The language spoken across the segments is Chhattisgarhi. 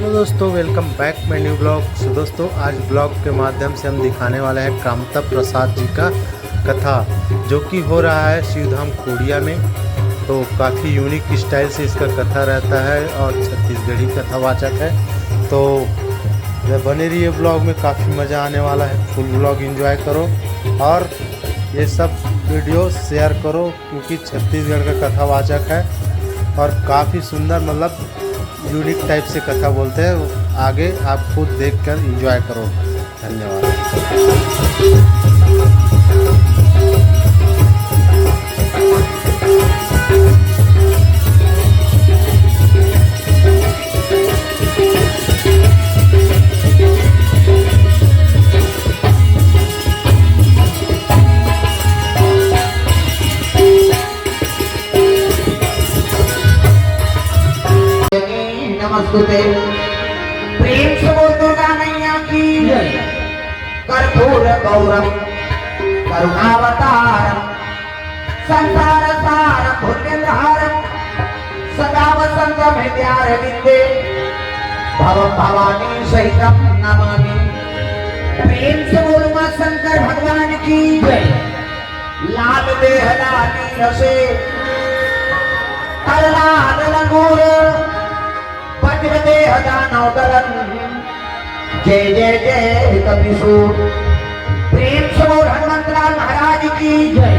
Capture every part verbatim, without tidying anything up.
तो दोस्तों, welcome back my new blog। So दोस्तों, आज ब्लॉग के माध्यम से हम दिखाने वाले हैं कामता प्रसाद जी का कथा, जो कि हो रहा है शिवधाम खोड़िया में। तो काफ़ी यूनिक स्टाइल से इसका कथा रहता है और छत्तीसगढ़ी कथावाचक है। तो बने रहिए ब्लॉग में, काफ़ी मज़ा आने वाला है। फुल ब्लॉग एंजॉय करो और ये सब वीडियो शेयर करो, क्योंकि छत्तीसगढ़ का कथावाचक है और काफ़ी सुंदर, मतलब यूनिक टाइप से कथा बोलते हैं। आगे आप खुद देख कर एंजॉय करो। धन्यवाद। नमस्तुते। प्रेम से बोल दुर्गा मैया की। कर्पूर गौरम करुणावतारम संसार सार भुजगेंद्रहारम सदा वसंतम हृदयारविंदे भवम भवानी सहितम नमामि। प्रेम से बोल उमा शंकर भगवान की। लाल देह लाली रसे, प्रहलाद लंगूर, वज्र देह दानव दलन। जय जय जय कपिसूर। प्रेम से बोल हनुमंतलाल महाराज की जय।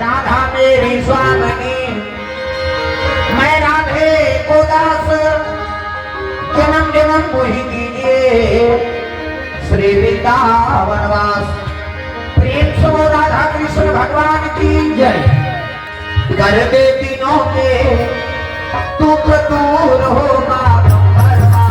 राधा मेरी स्वामिनी, मैं राधे को दास, जन्म जन्म मुहि कीजिए श्री वृंदावन वास। प्रेम से बोल राधा कृष्ण भगवान की जय। कर दे तीनों के दुख दूर हो बाबा परमात्मा।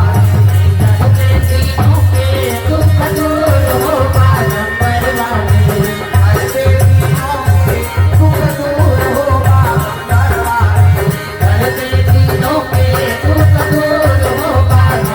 कर दे तीनों के दुख दूर हो बाबा परमात्मा। कर दे तीनों के दुख दूर हो बाबा परमात्मा। कर दे तीनों के दुख दूर हो बाबा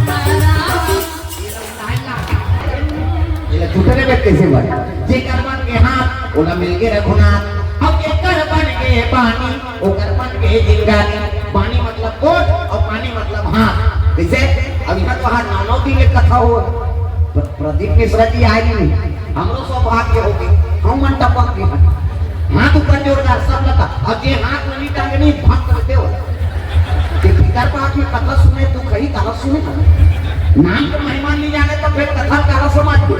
ये ला छूटे रे बेट, कैसे बन? जेकर बन के हाथ, ओला मिल के रघुनाथ। अब जेकर बन के पानी, ओकर बन के जिंगानी। पानी मतलब कोट और पानी मतलब हाथ। कैसे? अब इधर तो हाथ नौ नौ दिन ले कथा हो। प्र-, प्रदीप मिश्रा जी आए नहीं। हमरो सौभाग्य हो गए, हम मन टपक गए। हाथ ऊपर जोरदार, सब लगा। और जे हाथ नहीं टांगनी, भक्त देव। ये भीतर पाठ में कथा सुने, तू कहीं कथा सुने। नाम के महिमा नहीं जाने तो फिर कथा काला समझ दे।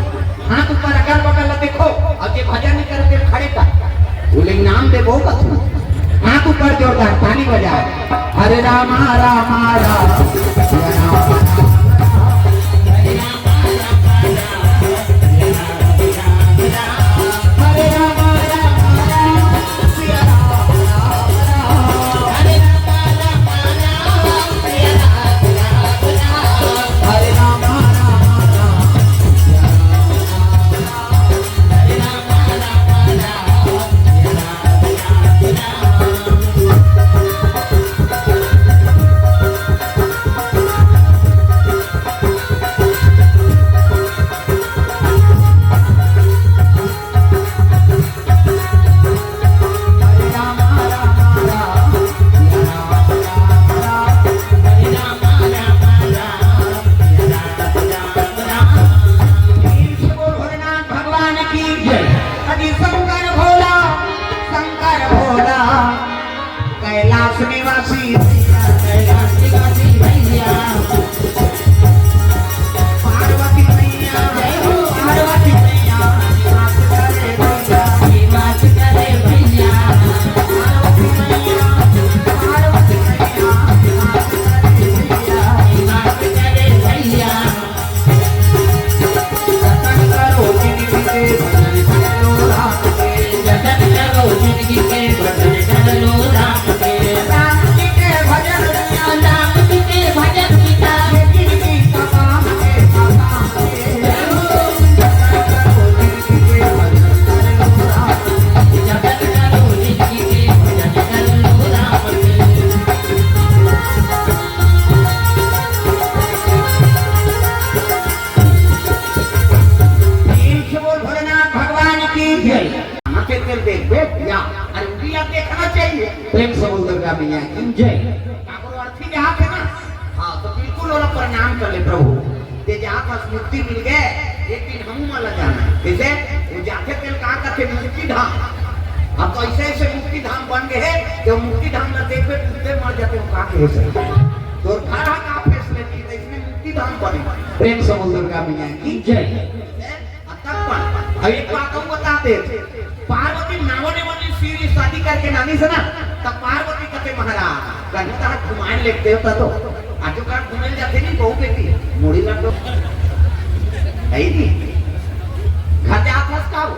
हाथ ऊपर, अगल बगल ला देखो, और जे भजन नहीं करते खड़े कर। बोले, "नाम देबो का तू?" हाथ ऊपर जोरदार, ताली बजाओ। हरे रामा रामा राम। प्रेम से बोल दुर्गा मैया की जय। काकरो अर्थी जात हे ना, हाँ, तो बिल्कुल ओला प्रणाम कर ले प्रभु। ते जात हस, मुक्ति मिल गए, एक दिन हमू मन ला जाना हे। जैसे वो जाथे तेल का करथे, मुक्ति धाम। अब तो ऐसे ऐसे मुक्ति धाम बन गए हे, जो मुक्ति धाम ला देखबे, तुरते मर जाते हो, का कहे से। तोर घर हा का facility, तो इसमें मुक्ति धाम बने। प्रेम से बोल दुर्गा मैया की जय। तब पर, अब एक बात अउ बता दे, पार्वती नावा नेवली सीरी शादी करके नानी से ना, तब पार्वती कथे महाराज, कहीं तक घुमाए लेते होता तो, आजो का घूमे जाते नहीं, बहू बेटी, मुड़ी लग है ही नहीं। घर जा फंस का हो?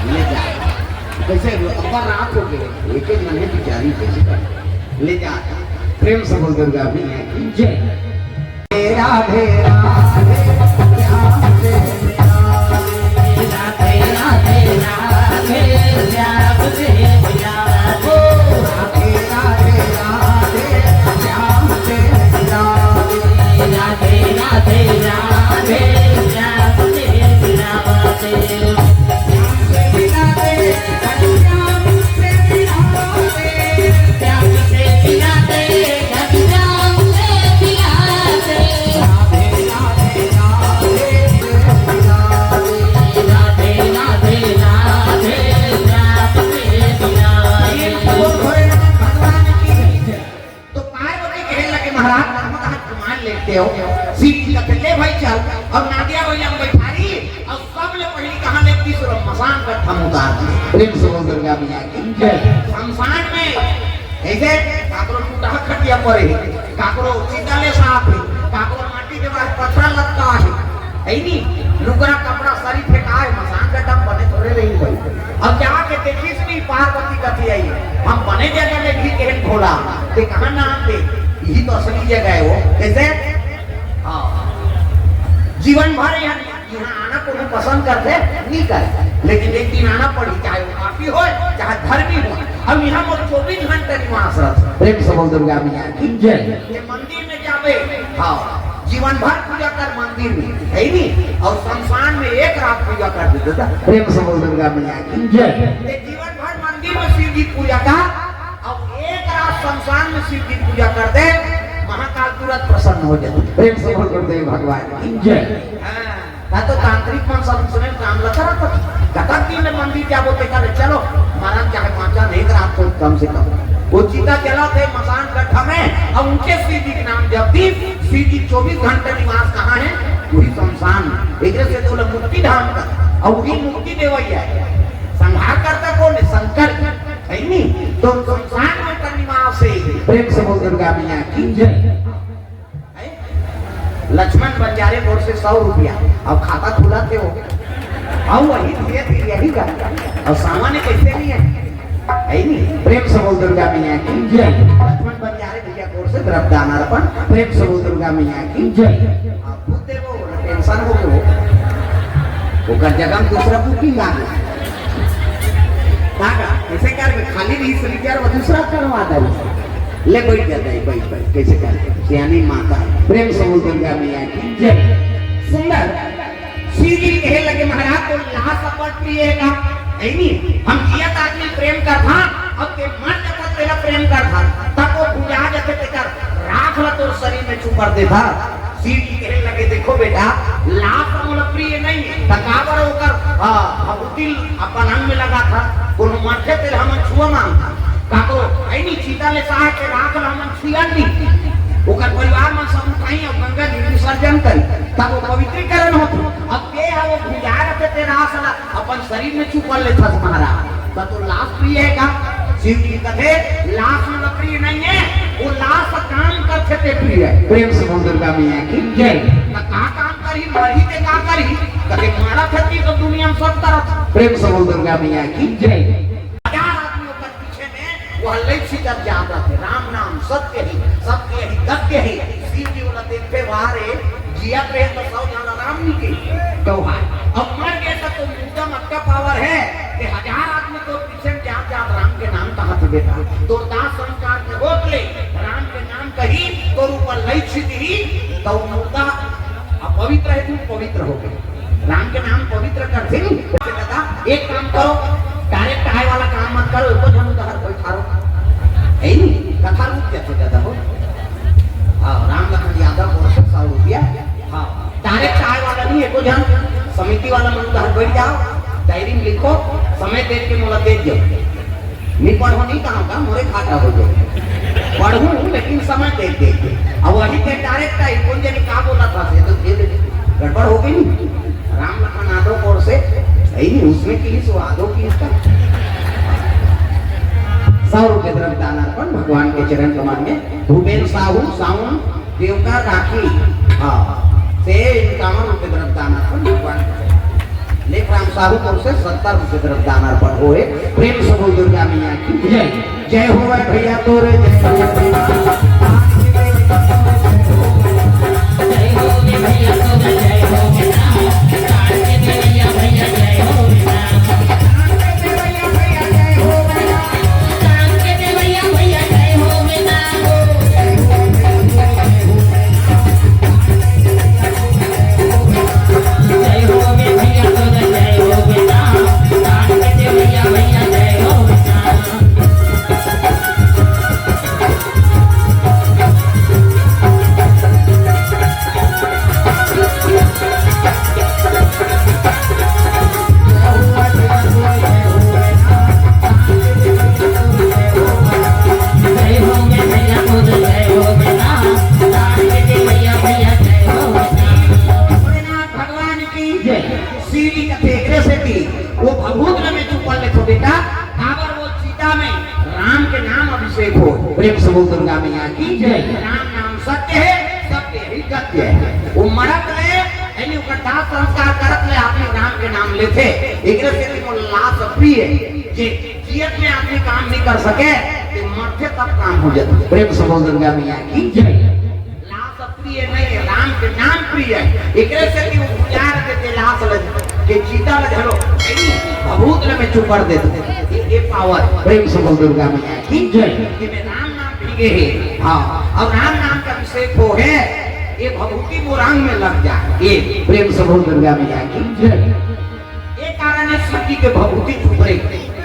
ले जा। कैसे हो? अब रात हो गए, एक एक महीने की जारी कैसे कर? ले जा। प्रेम से बोल दुर्गा मैया की जय। राधे राधे, श्याम से मिला दे। राधे राधे, राधे श्याम से मिला दे। राधे राधे, राधे श्याम से मिला दे। राधे राधे, राधे श्याम से मिला दे। श्याम से मिला दे, श्याम से मिला दे। श्याम से मिला दे। तो पार्वती कहे लगे, महाराज, हम तो हाथ घुमा लेते हो। शिव जी कहते, ले भाई चल, और नादिया भैया में बैठारी, और सबले पहली कहाँ ले, तीसरो मसान का हम उतार दिए। प्रेम से बोल दुर्गा मैया की जय। शमशान में ऐसे काकरो टूटा खटिया पड़े, काकरो चिता ले साफ है, काकरो माटी के बाद पथरा लटका है, है नी? लुगरा कपड़ा सरी फेंका है, मसान का डब बने थोड़े रही भाई। अब जाके देखिस नी पार्वती कथी आई, हम बने जगह में भी कहन भोला, ते कहाँ नाम दे, यही तो असली जगह है वो। कैसे? हाँ। जीवन भर यहाँ यहाँ आना कोनो पसंद करथे, नहीं करे, लेकिन एक दिन आना पड़ी, चाहे वो पापी होय, चाहे धर्मी होय। अब यहाँ मोर चौबीस घंटे निवास रहत। प्रेम से बोल दुर्गा मैया की जय। ये मंदिर में जाबे, हाँ, जीवन भर पूजा कर मंदिर में, है नी? और शमशान में एक रात पूजा कर दे दादा। प्रेम से बोल दुर्गा मैया की जय। ये जीवन भर मंदिर में शिव जी पूजा कर, अब एक रात शमशान में शिव जी पूजा कर दे, महाकाल तुरंत प्रसन्न हो जाते। प्रेम से बोल गुरुदेव भगवान की जय। हाँ। हाँ, तो तांत्रिक मन सब उसने काम लगा रहा था। कतक दिन में मंदिर जाबो ते करे, चलो, महाराज चाहे पाँचा नहीं करा तो कम से कम। वो चिता जला थे मसान गड्ढा में, अब उनके शिव जी के नाम जब दी, शिव जी चौबीस घंटे निवास कहाँ है? वही शमशान में। एक से तो लोग मुक्ति धाम का, और वही मुक्ति देवैया है। संहार करता कौन है? शंकर है नी? तो शमशान में का निवास है। प्रेम से बोल दुर्गा मैया की जय। हैं? लक्ष्मण बंजारे मोर से सौ रुपया, अब खाता खुला थे वो, अब वही धीरे धीरे यही का, और सामान्य कैसे नहीं है, है नी? प्रेम से बोल दुर्गा मैया की जय। लक्ष्मण बंजारे भैया मोर से द्रव्य दान अर्पण, प्रेम से बोल दुर्गा मैया की जय। आप खुद देखो, टेंशन हो गए हो, ओकर जगह में दूसरा बुकिंग आ गया। का का? ऐसे करके खाली रही स्वीकार, वो दूसरा करवा दे। ले बैठ जाता है, बैठ, बैठ, कैसे कर? सियानी माता है। प्रेम से बोल दुर्गा मैया की जय। सुंदर। शिव जी कहे लगे, महाराज, तो लाश अपन प्रिय है का? नहीं, नहीं। हम जियत आदमी प्रेम कर था, अब ते मर जाता तेरा प्रेम कर था, तब वो भुजा जाते तेकर राख ला तोर शरीर में छुपर देता। शिव जी कहे लगे, देखो बेटा, लाश तो मोला प्रिय नहीं है, त काबर ओकर, आ, भभूति अपन अंग में लगा था, कोनो मरथे तेल हमन छुआ मांगता, काको, ऐनी चिता ले साहे के राख ला हमन छुआ नहीं, ओकर परिवार मन सब उठाई और गंगा जी विसर्जन करी, तब वो पवित्रीकरण होता। अब ते हा वो भुजा रखे ते राख ला अपन शरीर में छुपा लेथस महाराज, त तो लाश प्रिय है का? शिव जी कथे, लाश मोला प्रिय नहीं है, वो लाश काम करथे ते प्रिय है। प्रेम से बोल दुर्गा मैया की जय। त का काम करही, मरही ते का करही? कथे मारा थकी तो दुनिया में सब तरफ। प्रेम से बोल दुर्गा मैया की जय। हजार आदमी ओकर पीछे में, वो हल्ले सीधा जाता थे, राम नाम सत्य ही, सत्य ही, सत्य ही। शिव जी बोला, देखते वाह रे, जिया पे तो सौ जन राम नहीं के। तो भाई, अब मर गए तो, तो मुद्दा मक्का पावर है कि हजार आदमी तो पीछे में जात जात राम के नाम कहा थे बेटा। तो दास संस्कार के रोक ले, राम के नाम कही, तो ऊपर लई छिदी, तो मुद्दा अपवित्र है, तू पवित्र हो गए। राम के नाम पवित्र कर दे। दादा, एक काम करो, डायरेक्ट आए वाला काम मत करो, एको झन उधार कोई ठारो। है नहीं, कथा रूप क्या थे ज्यादा हो। हाँ, राम लखन यादव और सब सौ रुपया। हाँ, डायरेक्ट आए वाला नहीं, एको झन समिति वाला मन उधार बैठ जाओ, डायरी में लिखो, समय देख के मोला दे दो। नहीं पढ़ो नहीं कहाँ का, मोरे घाटा हो जाए। पढ़ूं लेकिन समय देख देख के। अब वही के डायरेक्ट आई, कौन जाने का बोला था, से तो खेल गड़बड़ हो गई नहीं। राम लखन यादव और से, है नहीं, उसमें की सो यादव की इसका। सौ रुपये द्रव्य दान अर्पण भगवान के चरण कमल में। भूपेन साहू, साउंड, देवता राखी, हाँ, से इक्यावन रुपये द्रव्य दान अर्पण भगवान के चरण। लेखराम साहू को से सत्तर रुपये द्रव्य दान अर्पण होए। प्रेम से बोल दुर्गा मैया की जय। जय हो भैया तोरे, जय हो भैया। भगवान की जय। सीढ़ी का फेंकने से थी, वो भभूत में चुपल ले तो बेटा, काबर वो चिता में राम के नाम अभिषेक हो। प्रेम से बोल दुर्गा मैया की जय। राम नाम सत्य है, सत्य ही सत्य है। वो मरत रहे, यानी ओकर दाह संस्कार करत रहे, आपने राम के नाम लेते। एकरे से कि वो लाश प्रिय है, जे जियत में आदमी काम नहीं कर सके, ते मरते तब काम हो जाते। प्रेम से बोल दुर्गा मैया की जय। लाश प्रिय नहीं, राम के नाम प्रिय है। एकरे से कि वो गुजार के, के लाश ल, के चिता ल झलो, नहीं, भभूत ल में चुपड़ देते। ये, ये पावर। प्रेम से बोल दुर्गा मैया की जय। कि में राम नाम भीगे है। हाँ, और राम नाम का अभिषेक हो है, ये भभूति वो रंग में लग जाए। ये प्रेम से बोल दुर्गा मैया की जय। ये कारण है शिव जी के भभूति चुपड़े,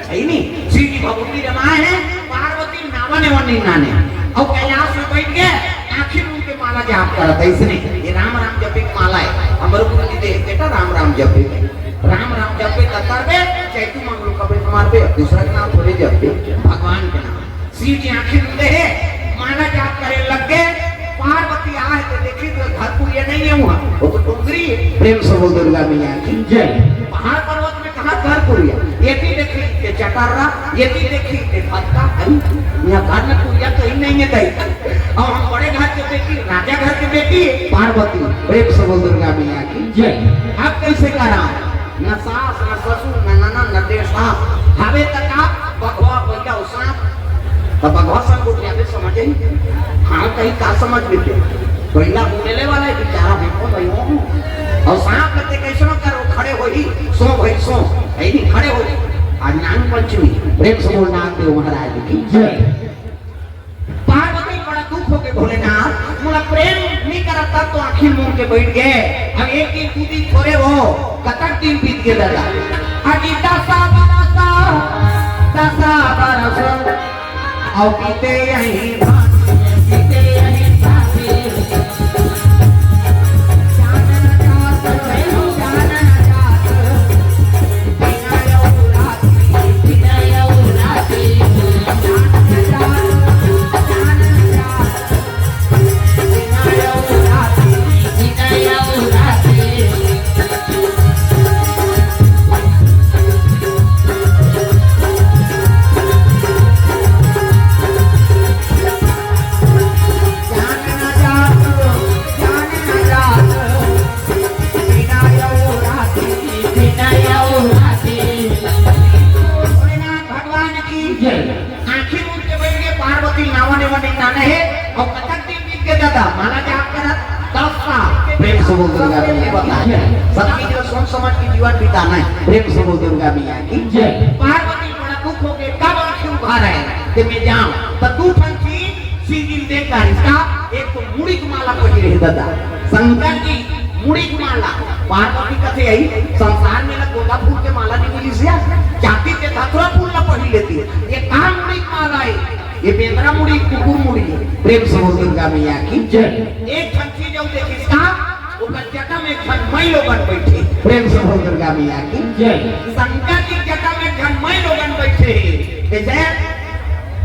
है नहीं? शिव जी भभूति रमाए हैं, पार्वती नावा नेवा नहीं नाने। और कैलाश में बैठ के आँखी मूंद के माला जाप करत है, इसने ये राम राम जपे की माला है। अमर गुरु जी दे बेटा राम राम जपे, राम राम जपे कतर बे, चैतू मंगलू कबे मार बे, दूसरा के नाम थोड़े जपे, भगवान के नाम। शिव जी आँखी मूंदे है, माला जाप करे लग गए। पार्वती आए तो देखी तो घर कुरिया नहीं है वहाँ, वो तो डोंगरी है। प्रेम से बोल दुर्गा मैया की जय। पहाड़ पर्वत में कहाँ घर कुरिया? ये भी देखी के चटर्रा, ये भी देखी के भत्ता है। यहाँ घर में कुरिया कहीं नहीं है कहीं। और हम बड़े घर के बेटी, राजा घर के बेटी पार्वती। प्रेम से बोल दुर्गा मैया की जय। अब कैसे करा? न सास, न ससुर, न ननद, न देवर। हवे तक आप बघवा, बइला अउ सांप। त बघवा संग गोठियाबे समझ आई। हाँ, कहीं का समझ में के? बइला बोले वाला है बेचारा, देखो भाई हो। अउ सांप ते कैसे न करो, खड़े होही, सो भाई सो, ऐ नहीं खड़े होही। आज नाग पंचमी, प्रेम से बोल नाग देव महाराज की जय। पार्वती बड़ा दुख हो गए, भोलेनाथ, मोला प्रेम नहीं करता तो आँखी मूंद के बैठ गए। अब एक दिन दू दिन थोड़े हो, कतक दिन बीत गए दादा। अजी दसा बरस, दसा बरस, और बीते यही भांति, बीते यही भांति। भगवान की जय। आँखी मूंद के बैठ के पार्वती नावा नेवा नहीं नाने है और कतक दिन बीत के दादा माला जाप करत दस साल। प्रेम से बोल दुर्गा मैया की जय। सबकी जो सोच समझ के जीवन बिताना है। प्रेम से बोल दुर्गा मैया की जय। पार्वती बड़ा दुख हो गए, कब आँखी उघार है कि मैं जाऊँ? तो दू ठन चीज सीधी में देख रहा इसका, एक तो मुड़ी की माला पहनी रहे दादा, शंकर जी मुड़ी की माला, पार्वती कथे, "यही संसार में ना गोंदा फूल के माला नहीं मिलिस या, जाती ते धतुरा फूल ला पहिर लेती।" ये का मुड़ी के माला हे? ये बेंदरा मुड़ी, कुकुर मुड़ी हे। प्रेम से बोल दुर्गा मैया की जय। एक ठन चीज अउ देखिस का, ओकर जटा में एक झन माईलोगन बइठे। प्रेम से बोल दुर्गा मैया की जय। शंकर जी के जटा में एक झन माईलोगन बइठे हे। जइसे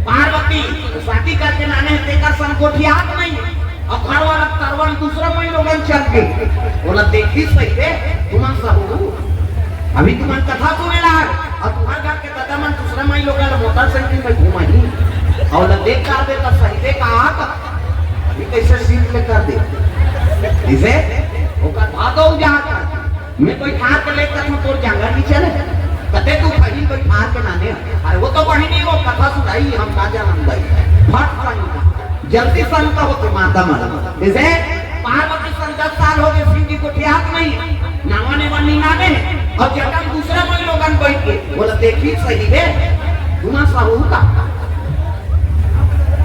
पार्वती शादी करके लाने हे, तेकर संग गोठियात नहीं। अब घर वाला तरवन दूसरा माईलोगन चल गे। ओला देखिस सही रे, तुमन सहू। अभी तुमन कथा सुने ला, अउ तुम्हर घर के ददा मन दूसरा माईलोगन ला मोटरसाइकिल में घुमाही। अउ ओला देख कर दे त सही दे का आता। अभी कइसे सीट में कर दे। इसे ओकर भादो उजाड़ कर। मैं कोई ठार के लेकर हूँ, तोर जांगर नहीं चले। कते तू पहिल कोई ठार के लाने। अरे वो तो बहिनी, वो कथा सुनाई, हम का जानन भाई। फट पानी का। जल्दी संत होते माता मन। जइसे पार्वती संग दस साल हो गे, शिव जी गोठियात नहीं। नावा नेवा नहीं लाने। अउ जटा में दूसरा माईलोगन बइठ गे। ओला देखिस सही रे। तुमन सहू का।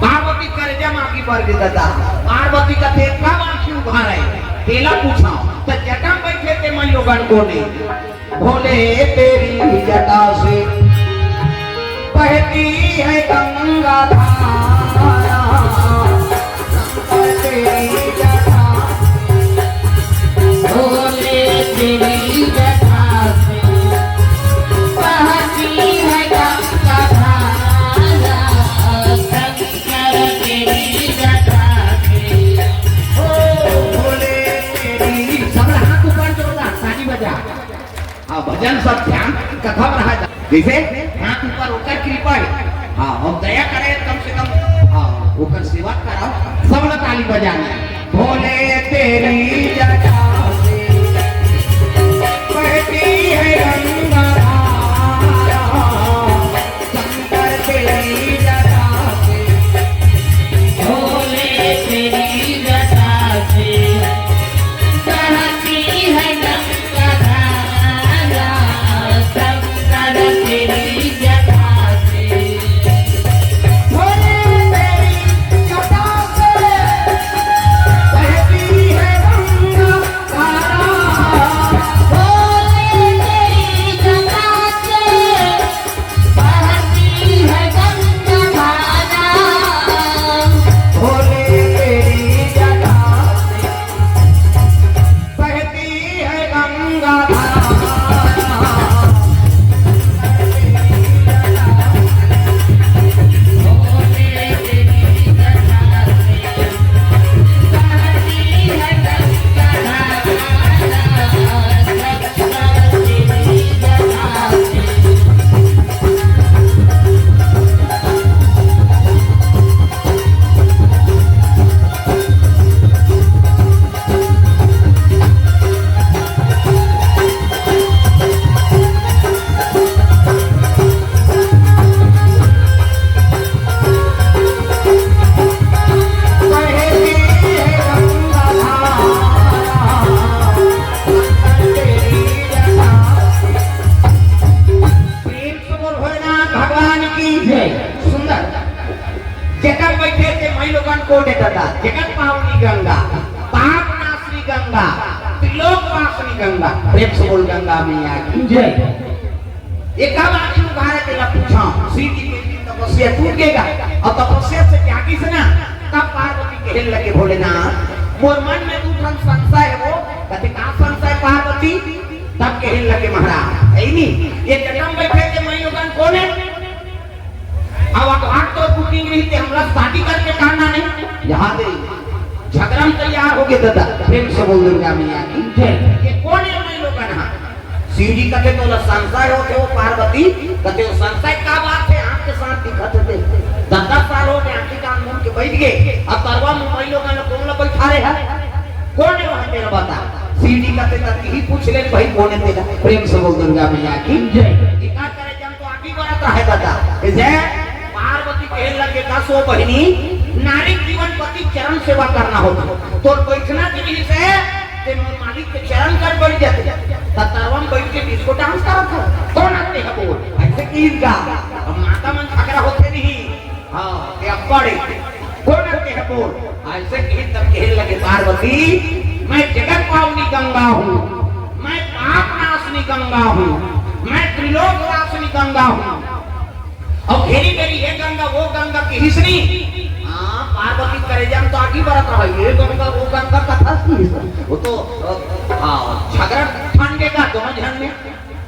पार्वती करेजा में आगी बर गे ददा। पार्वती कथे, "का आँखी उघारे?" तेला पूछव, त जटा में बइठे ते माईलोगन कोन हे? भोले तेरी जटा से बहती है गंगा धारा। शंकर तेरी जटा से, भोले तेरी जटा से बहती है गंगा धारा। शंकर तेरी जटा से, ओ भोले तेरी। सब हाथ ऊपर जोरदार ताली बजा। हाँ, भजन सब ध्यान कथा में रहा। जइसे हाथ ऊपर ओकर कृपा हे। हाँ, हम दया करे कम से कम। हाँ, ओकर सेवा कराओ। सब ला ताली बजाना हे। भोले तेरी जटा से बहती है गंगा धारा। शंकर तेरी जटा से, भोले तेरी जटा से बहती है गंगा धारा। शंकर तेरी जटा से, भोले तेरी जटा से बहती है गंगा धारा। भोले तेरी जटा से बहती है गंगा धारा। भोले तेरी जटा से बहती है गंगा धारा। प्रेम से बोल भोलेनाथ भगवान की जय। सुंदर। जेकर बइठे ते माईलोगन कोन हे ददा, जगत पावनी गंगा, पाप नाशनी गंगा, त्रिलोक वासिनी गंगा। प्रेम से बोल गंगा मैया की जय। एक बार आँखी उघारे तेला पूछव, शिव जी के तपस्या टूट गेगा, अउ तपस्या से जागिस ना, तब पार्वती कहे लगे, "भोलेनाथ, मोर मन में दू ठन संशय हे वो।" कथे, "का संशय पार्वती?" तब कहे लगे, "महाराज, हे नी, ये जटा में बइठे ते माईलोगन कोन हे?" अब अकवाट तो बुकिंग रही थी, हमला शादी करके टालना नहीं। यहाँ दे झगड़ा में तैयार हो गए दादा। प्रेम से बोल दुर्गा मैया की जय। ये कोन हे माईलोगन हा? शिव जी कथे, "तोला संशय होथे वो पार्वती?" कथे, "वो संशय का बात हे, आँख के साथ दिखत हे।" दस दस साल हो गए, आँखी कान मूंद के बैठ गए। अब तरवा में माईलोगन कोन ला बैठारे हे? कोन हे वहाँ तेरा बता? शिव जी कथे, "तब यही पूछ ले भाई, कोन हे तेरा?" प्रेम से बोल दुर्गा मैया की जय। एकाध करे जन तो आगे बढ़त रहे दादा। जय पार्वती कहे लगे, "दसो बहिनी, नारी जीवन पति चरण सेवा करना होथे। तोर बैठना के लिए से ते मोर मालिक के चरण कर बैठ जाते। त तरवा में बैठ के disco dance करत हो। कोन आते है बोल?" ऐसे की गा। अब माता मन झगड़ा होथे नहीं। हाँ, ये अब्बड़ हे। कोन आते है बोल? ऐसे कही तब कहे लगे, "पार्वती, मैं जगत पावनी गंगा हूँ।" मैं पाप नाशनी गंगा हूँ, मैं त्रिलोक नाशनी गंगा हूँ। अउ घेरी घेरी ये गंगा, वो गंगा किहिस नी। हाँ, पार्वती करेजा म तो आगी बरत रहा, ये गंगा, वो गंगा कथा सुनिस। वो तो, अ, हाँ, झगड़ा ठान के का दोनों झन में।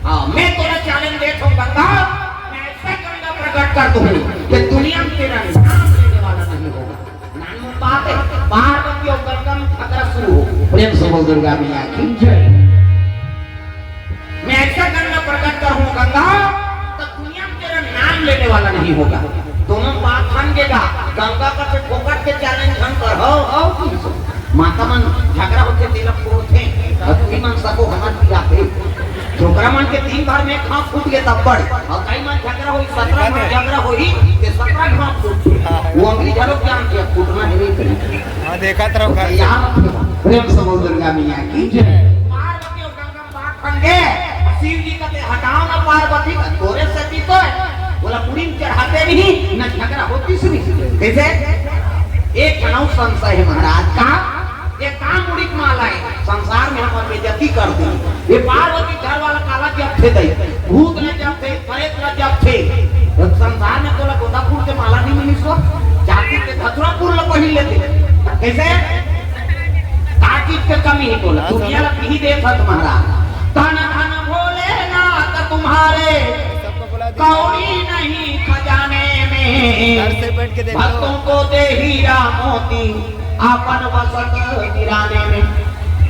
हाँ, मैं तोला challenge देत हूँ गंगा, मैं ऐसा गंगा प्रकट कर दूँ कि दुनिया में तेरा नाम लेने वाला नहीं होगा। नानमुन बात है, पार्वती अउ गंगा में झगड़ा शुरू हो। प्रेम से बोल दुर्गा मैया की जय। मैं ऐसा गंगा प्रकट करूँ गंगा, तो दुनिया में तेरा नाम लेने वाला नहीं होगा। दोनों बात मान के गा, गंगा का से फोकट के challenge हम कर, हो, हो, माता मन झगड़ा होथे तेला फोड़थे, अउ तुही मन सको हमर पिराथे। छोकरा मन के दिन भर में खांप फूट के तब्बड़, अउ कई मन झगड़ा होही, सतरा मन झगड़ा होही, ते सतरा घांप फूटथे। वो अंगली झलक जानथे, अब फूटना है नहीं कहीं। हाँ, देखत रहो घर से। तैयार रखो। प्रेम से बोल दुर्गा मैया की जय। पार्वती और गंगा बात बन गए। शिव जी कहते, "हटाओ ना पार्वती का, तोरे सती तो है।" बोला, "मुड़ी में चढ़ाते नहीं, ना झगड़ा होती सुनी।" कैसे? एक जनऊ संशय है महाराज का, ये का मुड़ी के माला है? संसार में हमर बेइज्जती कर दी। ये पार्वती घर वाला काला जब थे दई, भूत न जब थे, प्रेत न जब थे, तो संसार में तोला गोदापुर के माला नहीं मिली सो, जाति के धतुरापुर ला पहिन लेते। कैसे? का चीज के कमी है तोला? दुनिया ला पीही देत हत महाराज। धन धन भोलेनाथ तुम्हारे, कौड़ी नहीं खजाने में। घर से बैठ के देख लो। भक्तों को दे हीरा मोती, आपन वसत किराने में।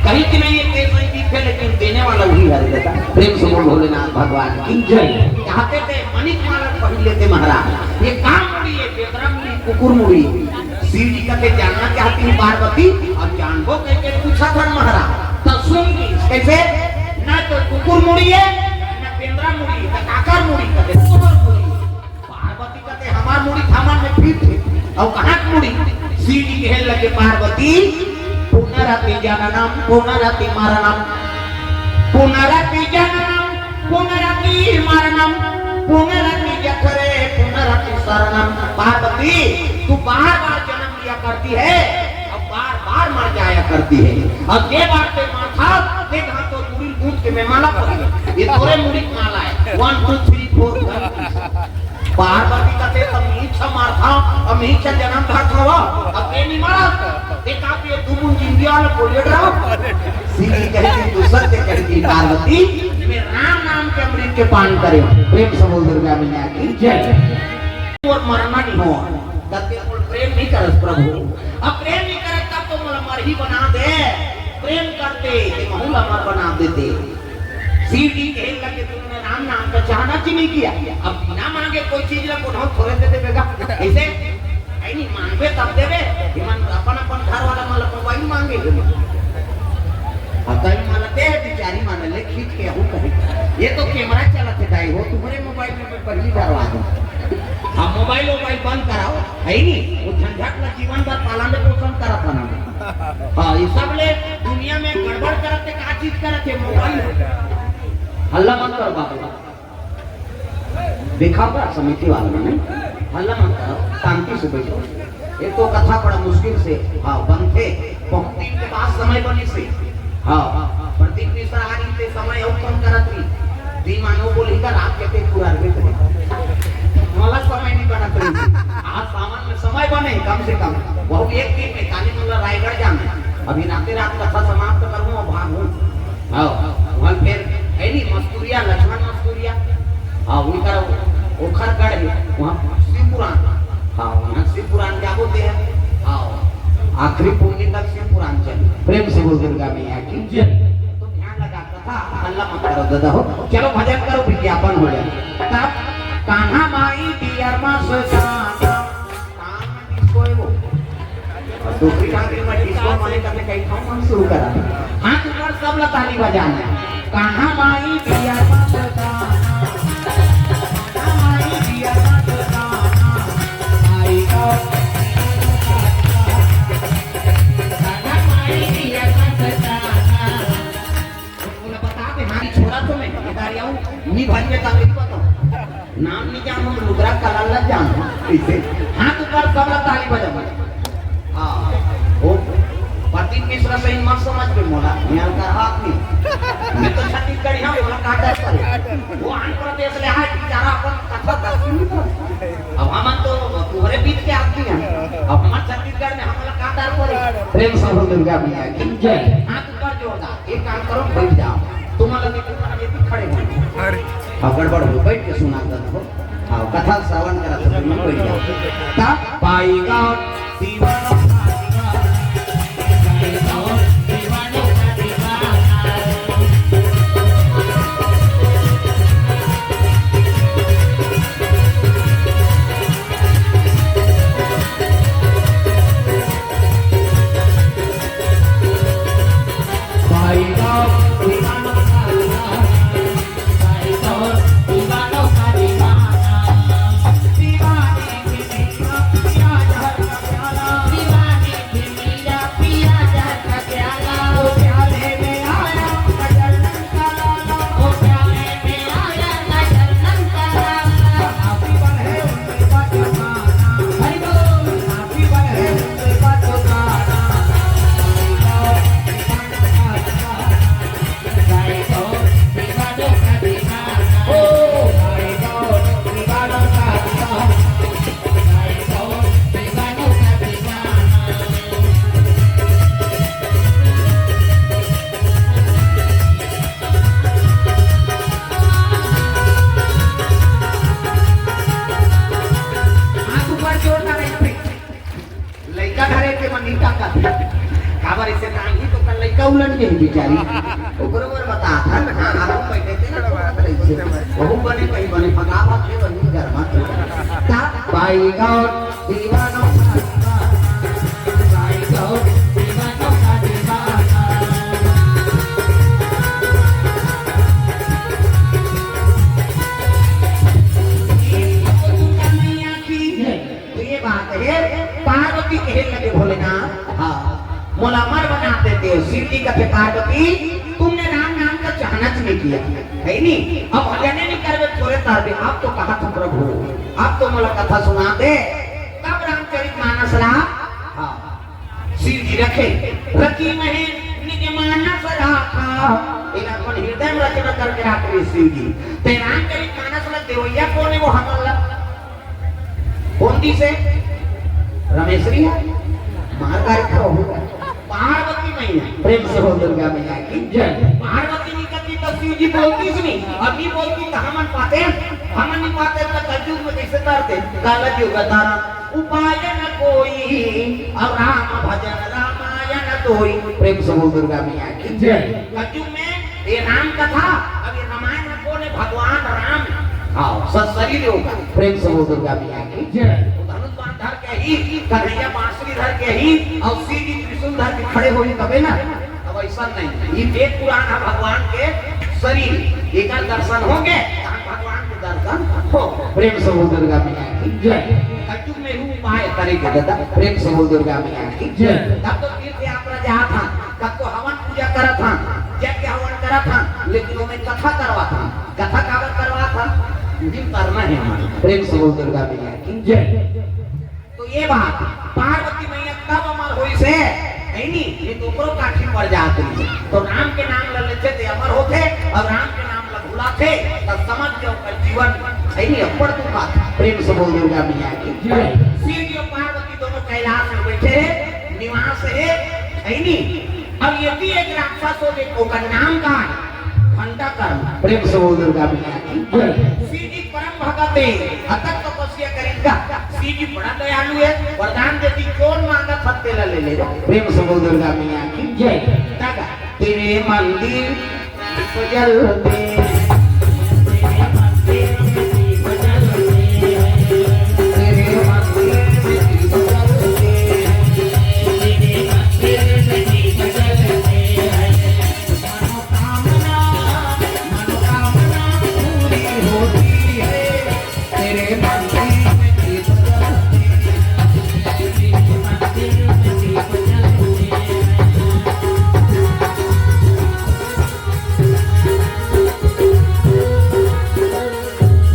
कहीं कि नहीं, ये पैसे दिखे, लेकिन देने वाला वही है बेटा। प्रेम से बोल भोलेनाथ भगवान की जय। चाहते थे मणिक माला पहन लेते महाराज। ये काम मुड़ी है, बेंदरा मुड़ी, कुकुर मुड़ी। शिव जी कहते, "जानना चाहती है पार्वती?" अब जानबो कह के पूछा था महाराज। तो सुन ली, कैसे? "ना तो कुकुर मुड़ी है, ना बेंदरा मुड़ी है, तो काकर मुड़ी?" कहते, "तोहर मुड़ी।" पार्वती कहते, "हमार मुड़ी थामन में फिट है।" और कहाँ के मुड़ी? शिव जी कहे लगे, "पार्वती, पुनरपि जननम, पुनरपि मरणम, पुनरपि जननम, पुनरपि मरणम, पुनरपि जठरे, पुनरपि शरणम।" पार्वती, तू बार बार जन्म लिया करती है और बार बार मर जाया करती है, और ये बात पे माथा, देख हाथ और मुड़ी गूंथ के मैं माला पहन, ये तोरे मुड़ी की माला है। One, two, three, four, five। Parvati कहते, "तब मीछ मारथा, अब मीछ जन्म धरथा, अब ये नहीं मारा, एक आप ये दो बूंद जिंदगी वाला को लेट रहा।" शिव जी कहती, "तू सत्य कहती पार्वती, मैं राम नाम के अमृत के पान करे।" प्रेम से बोल दुर्गा मैया की जय। और मरना नहीं हो, तब ते मोर प्रेम नहीं करस प्रभु। अब प्रेम नहीं करस तब तो मोला मरही बना दे। प्रेम करते ते महू ला अमर बना देते। शिव जी कहे लगे, "तुमने राम नाम का चाहना कि नहीं किया?" अब बिना मांगे कोई चीज ला कोनो थोड़े दे देवेगा। ऐसे? ऐ नहीं मांगबे तब देवे। इमन अपन, अपन घर वाला मन ला मोबाइल मांगे। अब तभी मन ला दे बिचारी मन ले खींच के हूँ कहीं। ये तो कैमरा चला थे दाई हो, तुम्हारे मोबाइल में मैं पहली बार आ गया। अब मोबाइल वोबाइल बंद कराओ, है नहीं? वो झंझट ला जीवन भर पालन पोषण करत रहना। हाँ, ये सब ले दुनिया में गड़बड़ करत ते का चीज करत है? मोबाइल। हल्ला मत करो बाबू। देखा होगा समिति वाला ने, हल्ला मत करो, शांति से बैठो। ये तो कथा बड़ा मुश्किल से, हाँ, बनथे, बहुत दिन के बाद समय बने से। हाँ, प्रदीप मिश्रा आ रही थे, समय और कम करत रही। दिन मानो बोली का रात के पे पूरा रे करे। मला समय नहीं बनत रही। आज सावन में समय बने कम से कम, वो भी एक दिन में। काली मंगला रायगढ़ जाना है। अभी राते रात कथा समाप्त करूँ और भागूँ। हाँ, वहाँ फिर है नहीं मस्तूरिया, लक्ष्मण मस्तूरिया। हाँ, उनका ओखरगढ़ है, वहाँ शिव पुराण। हाँ, वहाँ शिव पुराण क्या बोलते हैं? हाँ, आखिरी पुण्य तक शिव पुराण चले। प्रेम से बोल दुर्गा मैया की जय। तो ध्यान लगा, कथा हल्ला मत करो दादा हो, चलो भजन करो, विज्ञापन हो जाए। तब कान्हा माई दियर मस्ताना। कान में डिस्को है वो। और दूसरी कान में डिस्को माने करने कहीं खाओ हम शुरू करा। हाथ ऊपर, सब ला ताली बजाना है। कान्हा माई दियर मस्ताना। कान्हा माई दियर मस्ताना। आई गो। कान्हा माई दियर मस्ताना। बोला, "बता दे, हाँ, छोरा तो मैं, इधर आऊँ, नहीं भाई, मैं तंग नहीं बताऊँ। नाम नहीं जानूँ, रुद्रा कलाल ला जानूँ।" ऐसे हाथ ऊपर, सब ला ताली बजाओ। हाँ, वो प्रदीप मिश्रा सही मत समझ पे मोला, मैं हल्का हाथ नहीं। मैं तो वो आंध्र प्रदेश ले आए, बेचारा अपन कथा दस मिनट। अब हमन तो तुम्हारे बीच के आदमी हैं, अब हमर छत्तीसगढ़ में हमला का डर पड़े? प्रेम से बोल दुर्गा मैया की जय। हाथ ऊपर जोरदार, एक काम करो, बैठ जाओ, तुम लोग भी खड़े हो। अरे। अब गड़बड़ हो, बैठ के सुना दो। हाँ, कथा श्रवण करा सब, तुम बैठ जाओ। तब पाई गौर दीवानों का दीवाना, पाई गौर दीवानों का दीवाना। हाथ ऊपर जोर ना रही। लइका धरे के मन नहीं ताकत। काबर इसे टांगी तो कल लइका उलट गई बेचारी। ओकरो बर बता था, हाँ, हाँ, बैठे थे ना, तो बात रही से। वहू बने, कहीं बने, फकावत है, वही घर में। ता, पाई गौर दीवानों का दीवाना, पाई गौर दीवानों का दीवाना। ये तो दुर्गा मैया की है। तो ये बात है, पार्वती कहे लगे भोलेनाथ, हाँ, मोला अमर बना देते हो। शिव जी कहते, पार्वती, तुमने राम नाम का चाहना नहीं किया, है नी? अब भजने नहीं करवे, थोड़े तार दे। आप तो कहा था प्रभु, आप तो मोला कथा सुना दे, तब रामचरित मानस ला, हाँ, शिव जी रखे, रची महे निज मानस राखा। इन अपन हृदय में रचना करके राख रहे शिव जी। ते रामचरित मानस ला देवैया कौन है, वो हमन ला कौन दिस हे? रमेश भैया, मार गाड़ी खड़ा हो गया। पार्वती मैया, प्रेम से बोल दुर्गा मैया की जय। पार्वती नहीं करती तो शिव जी बोलती ही नहीं, अब नहीं बोलती तो हमन पाते, हमन नहीं पाते तो कलयुग में कैसे तरते? काला युग तारा उपाय न कोई, अब राम भजन रामायण दोई। प्रेम से बोल दुर्गा मैया की जय। कलयुग में ये राम कथा, अब ये रामायण में कौन है? भगवान राम। हाँ, सत शरीर होगा। प्रेम से बोल दुर्गा मैया की जय। वो धनुष बाण धर के ही, कन्हैया बांसुरी धर के ही, और शिव जी त्रिशूल धर के खड़े होई तबे ना। अब ऐसा नहीं, ये वेद पुराण है भगवान के शरीर, एकर दर्शन होगे, तब भगवान के दर्शन हो। प्रेम से बोल दुर्गा मैया की जय। कलयुग में ही उपाय करे के दादा, प्रेम से बोल दुर्गा मैया की जय। तब तो तीर्थ यात्रा जात हन, कतको हवन पूजा करत हन, यज्ञ हवन करत हन, लेकिन ओमे कथा करवात हन। कथा काबर करवात हन? उही करना है हमारे। प्रेम से बोल दुर्गा मैया की जय। तो ये बात, पार्वती मैया तब अमर होइस हे, है नी? नहीं तो ओकरो काठी पड़ जात रही। तो राम के नाम ल लेथे ते अमर होथे, और राम के नाम ल भुलाथे, तब समझ जाओ ओकर जीवन, है नी? अब्बड़ दुख आथे। प्रेम से बोल दुर्गा मैया की जय। शिव जी और पार्वती दोनों कैलाश में बैठे हे, निवास हे, है नी? अब ये भी एक राक्षस हो, देखो, ओकर नाम का है? घंटा कर्म। प्रेम से बोल दुर्गा मैया की जय। शिव जी परम भगत हे, अथक तपस्या करिन गा। शिव जी बड़ा दयालु हे, वरदान देती, जोन मांगत हत्ते ला ले ले। प्रेम से बोल दुर्गा मैया की जय। दादा, तेरे मंदिर में दीप जलते हैं, तेरे मंदिर में दीप जलते हैं, तेरे मंदिर में दीप जलते हैं, तेरे मंदिर में दीप जलते हैं। मनोकामना, मनोकामना पूरी होती है। तेरे मंदिर में दीप जलते हैं, तेरे मंदिर में दीप जलते हैं।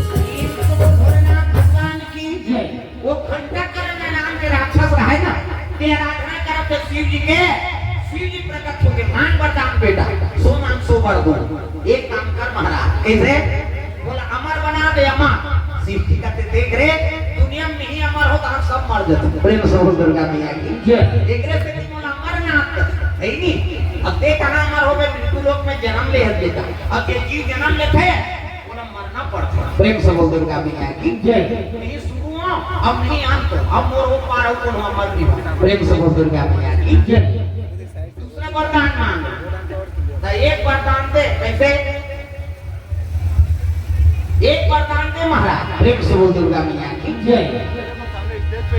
प्रेम से बोल भोलेनाथ भगवान की जय। वो घंटा करण नाम के राक्षस रहे ना, ते आराधना करत हे शिव जी के, शिव जी प्रकट होके, "मांग वरदान बेटा, सो मांग सो वर दूं।" एक काम कर महाराज, कैसे? बोला, "अमर बना दे अमर।" शिव जी कहते, "देख रे, दुनिया में नहीं अमर हो तो हम सब मर जाते।" प्रेम से बोल दुर्गा मैया की जय। एकरे से नहीं बोला अमरनाथ, है नहीं? अब देख कहाँ अमर हो गए, मृत्यु लोक में जन्म ले हर बेटा। अब ये जीव जन्म लेते हैं, बोला मरना पड़ता है। प्रेम से बोल दुर्गा मैया की जय। नहीं शुरू हो, हम नहीं अंत, हम मोर वो पार हो, कोनो अमर नहीं हो। प्रेम से बोल दुर्गा मैया की जय। दूसरा वरदान मांग, तो एक वरदान दे, कैसे? एक वरदान दे महाराज। प्रेम से बोल दुर्गा मैया की जय।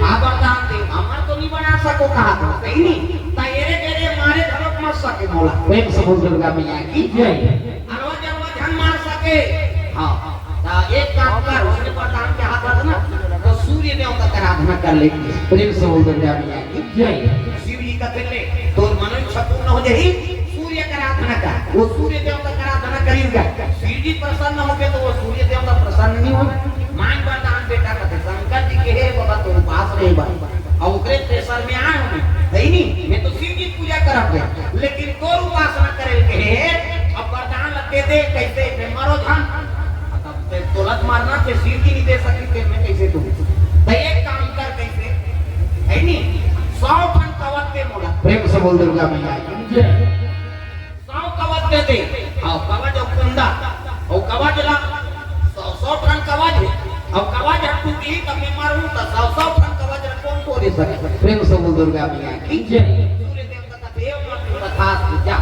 का वरदान दे, अमर तो नहीं बना सको कहा था, सही नहीं? ता एरे बेरे मारे धड़क मत सके मोला। प्रेम से बोल दुर्गा मैया की जय। अरवा जरवा झन मार सके। हाँ, ता एक काम कर, उसने वरदान के हाथ रख ना, तो सूर्य देवता का आराधना कर लेगी। प्रेम से बोल दुर्गा मैया की जय। शिव जी कहते ले, तोर मनोइच्छा पूर्ण हो जाही, सूर्य का आराधना कर। वो सूर्य देवता का आराधना करेगा, शिव जी प्रसन्न हो गए तो वो सूर्य देवता प्रसन्न नहीं हो। मांग वरदान बेटा कहते, शंकर जी के, "हे बाबा, तो उपास रहे बा।" और ओकरे प्रेशर में आए हूँ, है नहीं? मैं तो शिव जी पूजा करब है, लेकिन तोर उपासना करे के हे, अब वरदान लग दे दे, कैसे मैं मरो धन। तब ते तोलत मारना थे, शिव जी नहीं दे सकी थे, मैं कैसे दूँ? तो एक काम कर, कैसे? है नहीं? सौ ठन कवच दे मोला। प्रेम से बोल दुर्गा मैया की जय। सौ कवच दे दे। और कवच और कुंडल, और कवच ला, सौ, सौ ठन कवच है। और कवच हर टूटी, तब मैं मरूँ, तो सौ, सौ ठन कवच ला कौन तोड़ सके? प्रेम से बोल दुर्गा मैया की जय। सूर्य देवता का देव मातृ तथास्तु जा।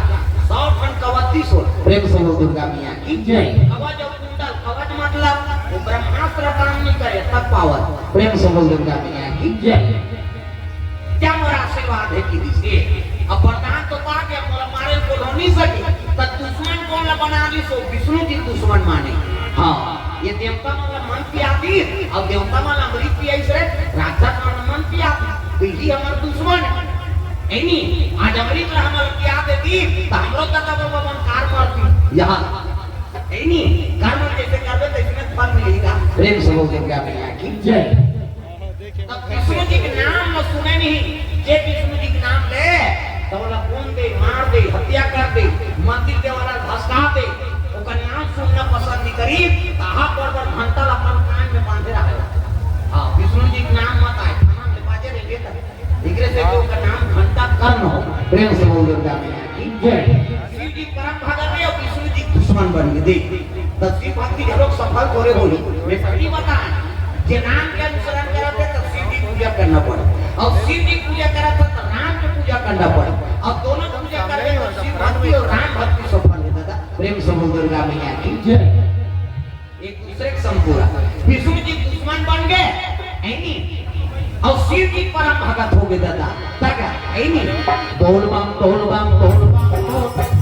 सौ ठन कवच दी सो। प्रेम से बोल दुर्गा मैया की जय। कवच और कुंडल, कवच मतलब वो ब्रह्मास्त्र काम नहीं करे, तब पावर। प्रेम से बोल दुर्गा मैया की जय। क्या मोर आशीर्वाद है कि दिसे? अब वरदान तो पा गया, मोला मारे को हो नहीं सके। त दुश्मन कौन ला बना ली सो? विष्णु जी दुश्मन माने। हाँ, ये देवता मन ला मन पिया दी, अब देवता मन ला अमृत पियाइस रे, राक्षस मन ला मन पिया दी, तो यही हमार दुश्मन है। है नी? आज अमृत ला हमर पिया देती, तो हमरो दादा बाबा मन कार मारती। यहाँ, है नी? कर्म जैसे करबे, तैसने फल मिलेगा। प्रेम से बोल दुर्गा मैया की जय। तब विष्णु जी के नाम म सुने नहीं, जे विष्णु जी के नाम ले, तब ओला बोन दे, मार दे, हत्या कर दे, मंदिर देवाला भसका दे, ओकर नाम सुनना पसंद नहीं करी, तहा पर पर घंटा ला अपन कान में बांधे रहे। हाँ, विष्णु जी के नाम मत आए, खाना में बाजे रहिए तब। एकरे से कि ओकर नाम घंटा कर्ण हो। प्रेम से बोल दुर्गा मैया की जय। शिव जी परम भगत है और विष्णु जी दुश्मन बन गए। देख, तब शिव भक्ति के लोग सफल थोड़े होई। मैं सही बताएं, जे राम के अनुसरण करत है, तब शिव जी पूजा करना पड़े, और शिव जी पूजा करत है, तब राम के पूजा करना पड़े, और दोनों पूजा करबे, तो शिव भक्ति और राम भक्ति सफल है दादा। प्रेम से बोल दुर्गा मैया की जय। एक दूसरे के संपूरा। विष्णु जी दुश्मन बन गए, है नी? और शिव जी परम भगत हो गए दादा। तगा, है नी? बोल बम, बोल बम, बोल बम, बोल बम।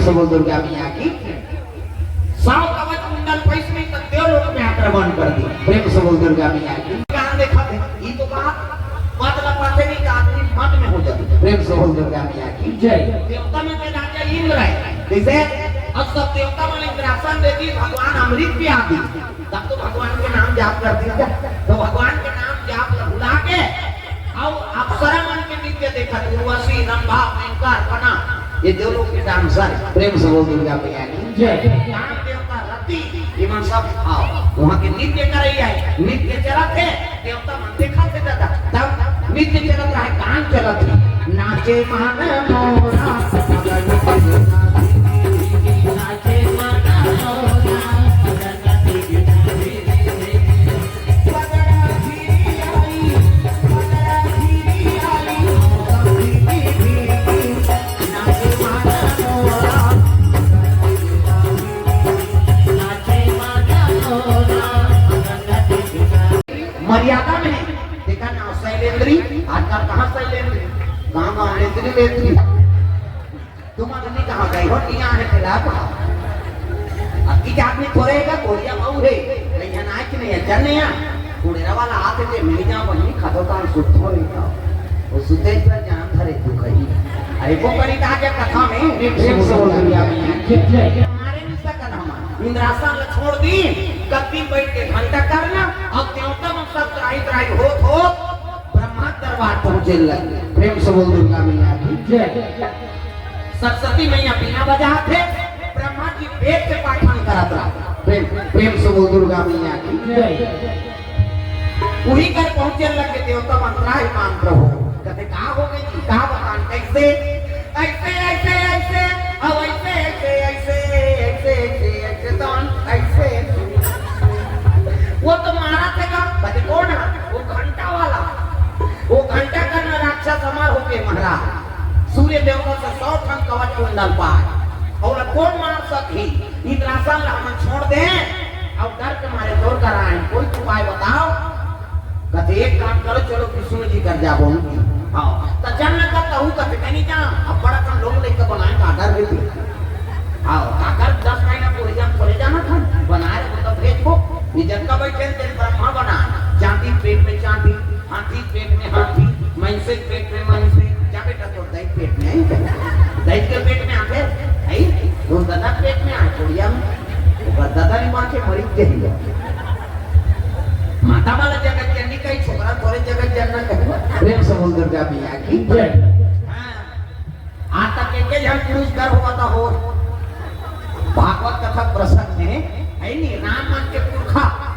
से बोल दुर्गा मैया की। सौ कवच कुंडल पैस में तक देव लोक में आक्रमण कर दी। प्रेम से बोल दुर्गा मैया की। कहाँ देखा थे? ये तो बात मतलब बातें नहीं, आदमी मत में हो जाती। प्रेम से बोल दुर्गा मैया की। जय। देवता मन के राजा इंद्र है, जैसे अब सब देवता मन इंद्रासन दे दी, भगवान अमृत पिया दी, तब तो भगवान के नाम जाप कर दी। तो भगवान के नाम जाप भुला के, और अप्सरा मन के नृत्य देखा, उर्वशी, रंभा, मेनका, अर्पणा, ये देव लोक के डांसर है। प्रेम से बोल दुर्गा मैया की। जय। कान देवता रति, ये मन सब आओ, वहाँ के नृत्य करैया है, नृत्य चलत है, देवता मन देखा थे दादा, तब नृत्य चलत रहा है, कान चलत है, नाचे मन मोरा, मगन नाचे मन मोरा, मर्यादा में है। देखा ना, शैलेंद्री, आजकल कहाँ शैलेंद्री, गाँव गाँव लेंद्री लेंद्री। तुम आदमी कहाँ गए हो? किया है तेला कहा। अब की आदमी थोड़े का कोरिया मऊ है, कहीं नाच नहीं है, चल नहीं आ। कुड़ेरा वाला आते थे, मिल जाओ बहनी, खातो तान सुत हो रही था। वो सुते पर जान धरे तू कहीं। अरे को करी कहा क्या कथा में? प्रेम से बोल दुर्गा मैया की जय। हमारे निशा का नाम है। इंद्रासन ला छोड़ दी, कत्ती बैठ के घंटा करना, अब देवता मन सब त्राही त्राही होत होत ब्रह्मा दरबार पहुंचे लगे। प्रेम से बोल दुर्गा मैया की जय। सरस्वती मैया बीना बजात हे, ब्रह्मा जी वेद के पाठन करत रहा। प्रेम, प्रेम से बोल दुर्गा मैया की जय। उही कर पहुंचे लगे देवता मन, त्राहि मांग प्रभु। कहते, "का हो गई जी, का बतान, कैसे?" "ऐसे, ऐसे, ऐसे, अब ऐसे, ऐसे, ऐसे, ऐसे, ऐसे, ऐसे, तो ऐसे।" वो तो मारा थे का? कहते, "कौन है?" "वो घंटा वाला, वो घंटा करना राक्षस हमार होके महाराज।" सूर्य देवता से सौ ठन कवच कुंडल पाए। और कोन मार सकही? इंद्रासन ला हमन छोड़ दे। और डर के मारे तोर करा आए, कोई उपाय बताओ। कहते, "एक काम करो, चलो विष्णु जी कर जाबो।" हाँ, तो चल न कर कहू, कहते, "नहीं जा, अब बड़ा कम लोग लेकर बनाए का डर भी।" हाँ, काकर दस महीना पूरे जान चले जाना था, बनाए रखो तो भेजबो। ये जब का बैठे तेरे ब्रह्मा बना, चांदी पेट में चांदी, हाथी पेट में हाथी, मइनसे पेट में मइनसे। जा बेटा, तोर दाई पेट में आई, दाई के पेट में आके आई, तोर दादा पेट में आए, कोड़िया में, ओकर दादा नहीं माँ के मरी गई। माता वाला जगत जननी कही, छोकरा तोरे जगत जनना कही। प्रेम से बोल दुर्गा मैया की जय। हाँ। आज तक एक झन पुरुष गर्भवती हो। भागवत कथा प्रसंग में है नी, राम मन के पुरखा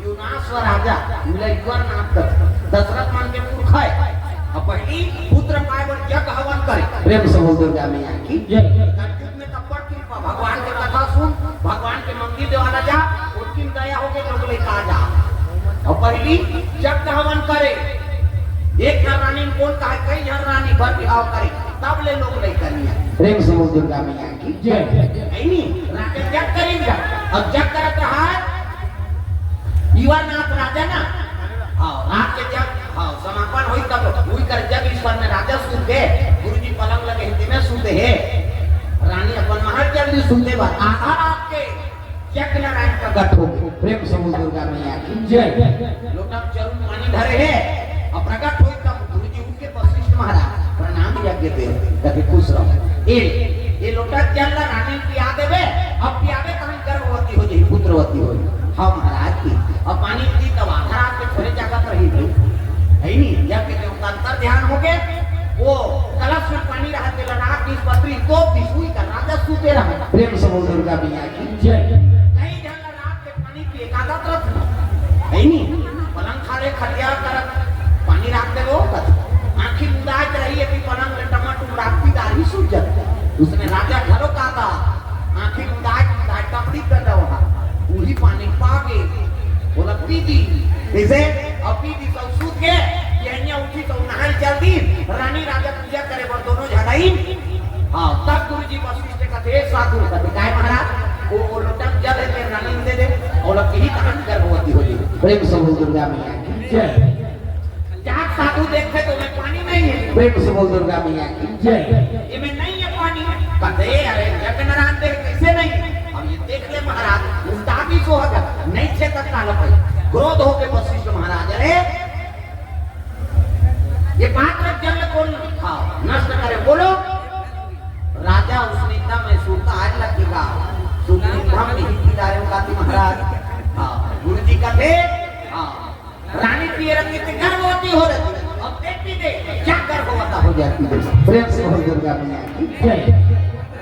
युनाश्व राजा, उला युवर नाथ कथे, दशरथ मन के पुरखा है। अब पहली पुत्र पाए बर यज्ञ हवन करे। प्रेम से बोल दुर्गा मैया की जय। कलयुग में तब पर कृपा, भगवान के कथा सुन, भगवान के मंदिर देवाला जा, उनकी दया होके लोग लेके आ जा। और पहली यज्ञ हवन करे, एक झन रानी में कौन कहा, कई झन रानी बर बिहाव करे, तब ले लोग लेकर नहीं आए। प्रेम से बोल दुर्गा मैया की जय। नहीं, नहीं, रात के जग करेंगे। अब जग करत रहा है युवरनाथ राजा ना। हाँ, रात के जग, हाँ, समापन होई तब हुई कर जग ईश्वर में राजा सूते, गुरुजी पलंग लगे हिंदी में सूते है। रानी अपन महल चल दी सूते बाद आधा रात के यज्ञ नारायण प्रकट हो गए। प्रेम से बोल दुर्गा मैया की जय। लोटा में चरुन पानी धरे है और प्रकट होई तब गुरुजी उठ के वशिष्ठ महाराज प्रणाम यज्ञ दे, कभी खुश रहो। ए, ये लोटा जल ला रानी पिया देवे, अब पियावे तहन गर्भवती हो जाई, पुत्रवती हो जाई। हाँ महाराज की, अब पानी दी तब आधा रात के थोड़े जागत रही भाई, है नी? यज्ञ के अंतर ध्यान हो गए, वो कलश में पानी रहते ला रात की पत्री तो बिसुई का राजा सूते रहे। प्रेम से बोल दुर्गा मैया की जय। कई झन ला रात के पानी पिए का आदत रथे, है नी? पलंग खाले खटिया करत पानी राख दे वो कथे। आँखी मुदात रही है कि पलंग ले टमाटू रात की दाढ़ी सूझ जाता। उसने राजा घरो का था, आँखी मुदात, मुदात टपड़ी कर दो हा। वही पानी पागे, बोला, "पी दी।" इसे, अब पी दी, सब सूत के, ये अन्य उठी तो नहाई जल्दी, रानी राजा पूजा करे बर दोनों झन आई। हाँ, तब गुरुजी वशिष्ठ कथे, "साधु," कथे, "काय महाराज?" वो, वो लोटा में जल है, तेरे रानी में दे दे। और अब यही कहानी गर्भवती हो गई। प्रेम से बोल दुर्गा मैया की जय। जात साधु देखे तो मैं पानी नहीं है। प्रेम से बोल दुर्गा मैया की जय। ये में नहीं है पानी। अरे, अरे, जग नारायण दे, कैसे नहीं? अब ये देख ले महाराज, उल्टा भी को हक, नहीं छे तक काल पे। क्रोध होके वशिष्ठ महाराज, अरे, ये पात्र जल कौन, हाँ, नष्ट करे? बोलो। राजा उसने कहा, मैं सूता आज लगेगा। सूता हम नहीं पी रहे हो, काती महाराज। हाँ, गुरु जी का थे। हाँ। रानी पिए रहती थी, गर्भवती हो रहती थी। अब देखती थी, क्या गर्भवती हो जाती है। प्रेम से बोल दुर्गा मैया की जय।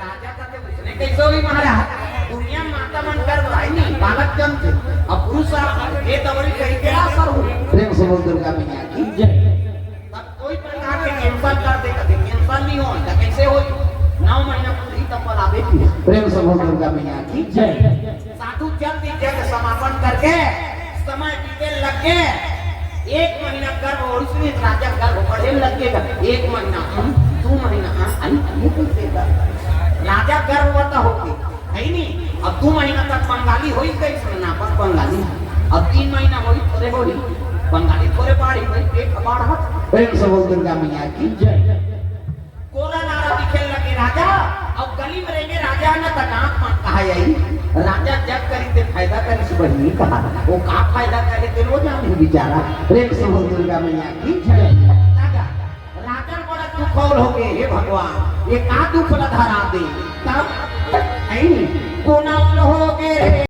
राजा का तो उसने कैसे हुई महाराज? दुनिया माता मन गर्भ आई नहीं, बालक जन्म थे। अब पुरुष आ, ये दवरी कहीं के असर हो। प्रेम से बोल दुर्गा मैया की जय। तब कोई प्रकार के कैंसल कर दे, कभी कैंसल नहीं हो, तो कैसे हो? नौ महीना पूरी तब पर आवे थी। प्रेम से बोल दुर्गा मैया की जय। साधु जल्दी जग समापन करके समय बीते लग गए। एक महीना गर्भ और उसमें राजा गर्भ बढ़े लग गए। एक महीना हम, दो महीना हम, अरे ये कैसे कर? राजा गर्भवता होके, है नी? अब दो महीना तक बंगाली होई, कैसे ना पर बंगाली। अब तीन महीना होई, थोड़े होई, बंगाली थोड़े बाढ़ी भाई, पेट बाढ़त। प्रेम से बोल दुर्गा मैया की जय। कोरा नारा दिखे लगे राजा, अब गली में रहेंगे राजा न त गांठ मा कहा आई। राजा जग करी ते फायदा करी से बहिनी कहा। वो का फायदा करे ते लो जाने बेचारा। प्रेम से बोल दुर्गा मैया की जय। राजा, राजा बड़ा दुख और हो गए, हे भगवान, ये का दुख ला धरा दे। तब, नहीं, कोना हो गए रे।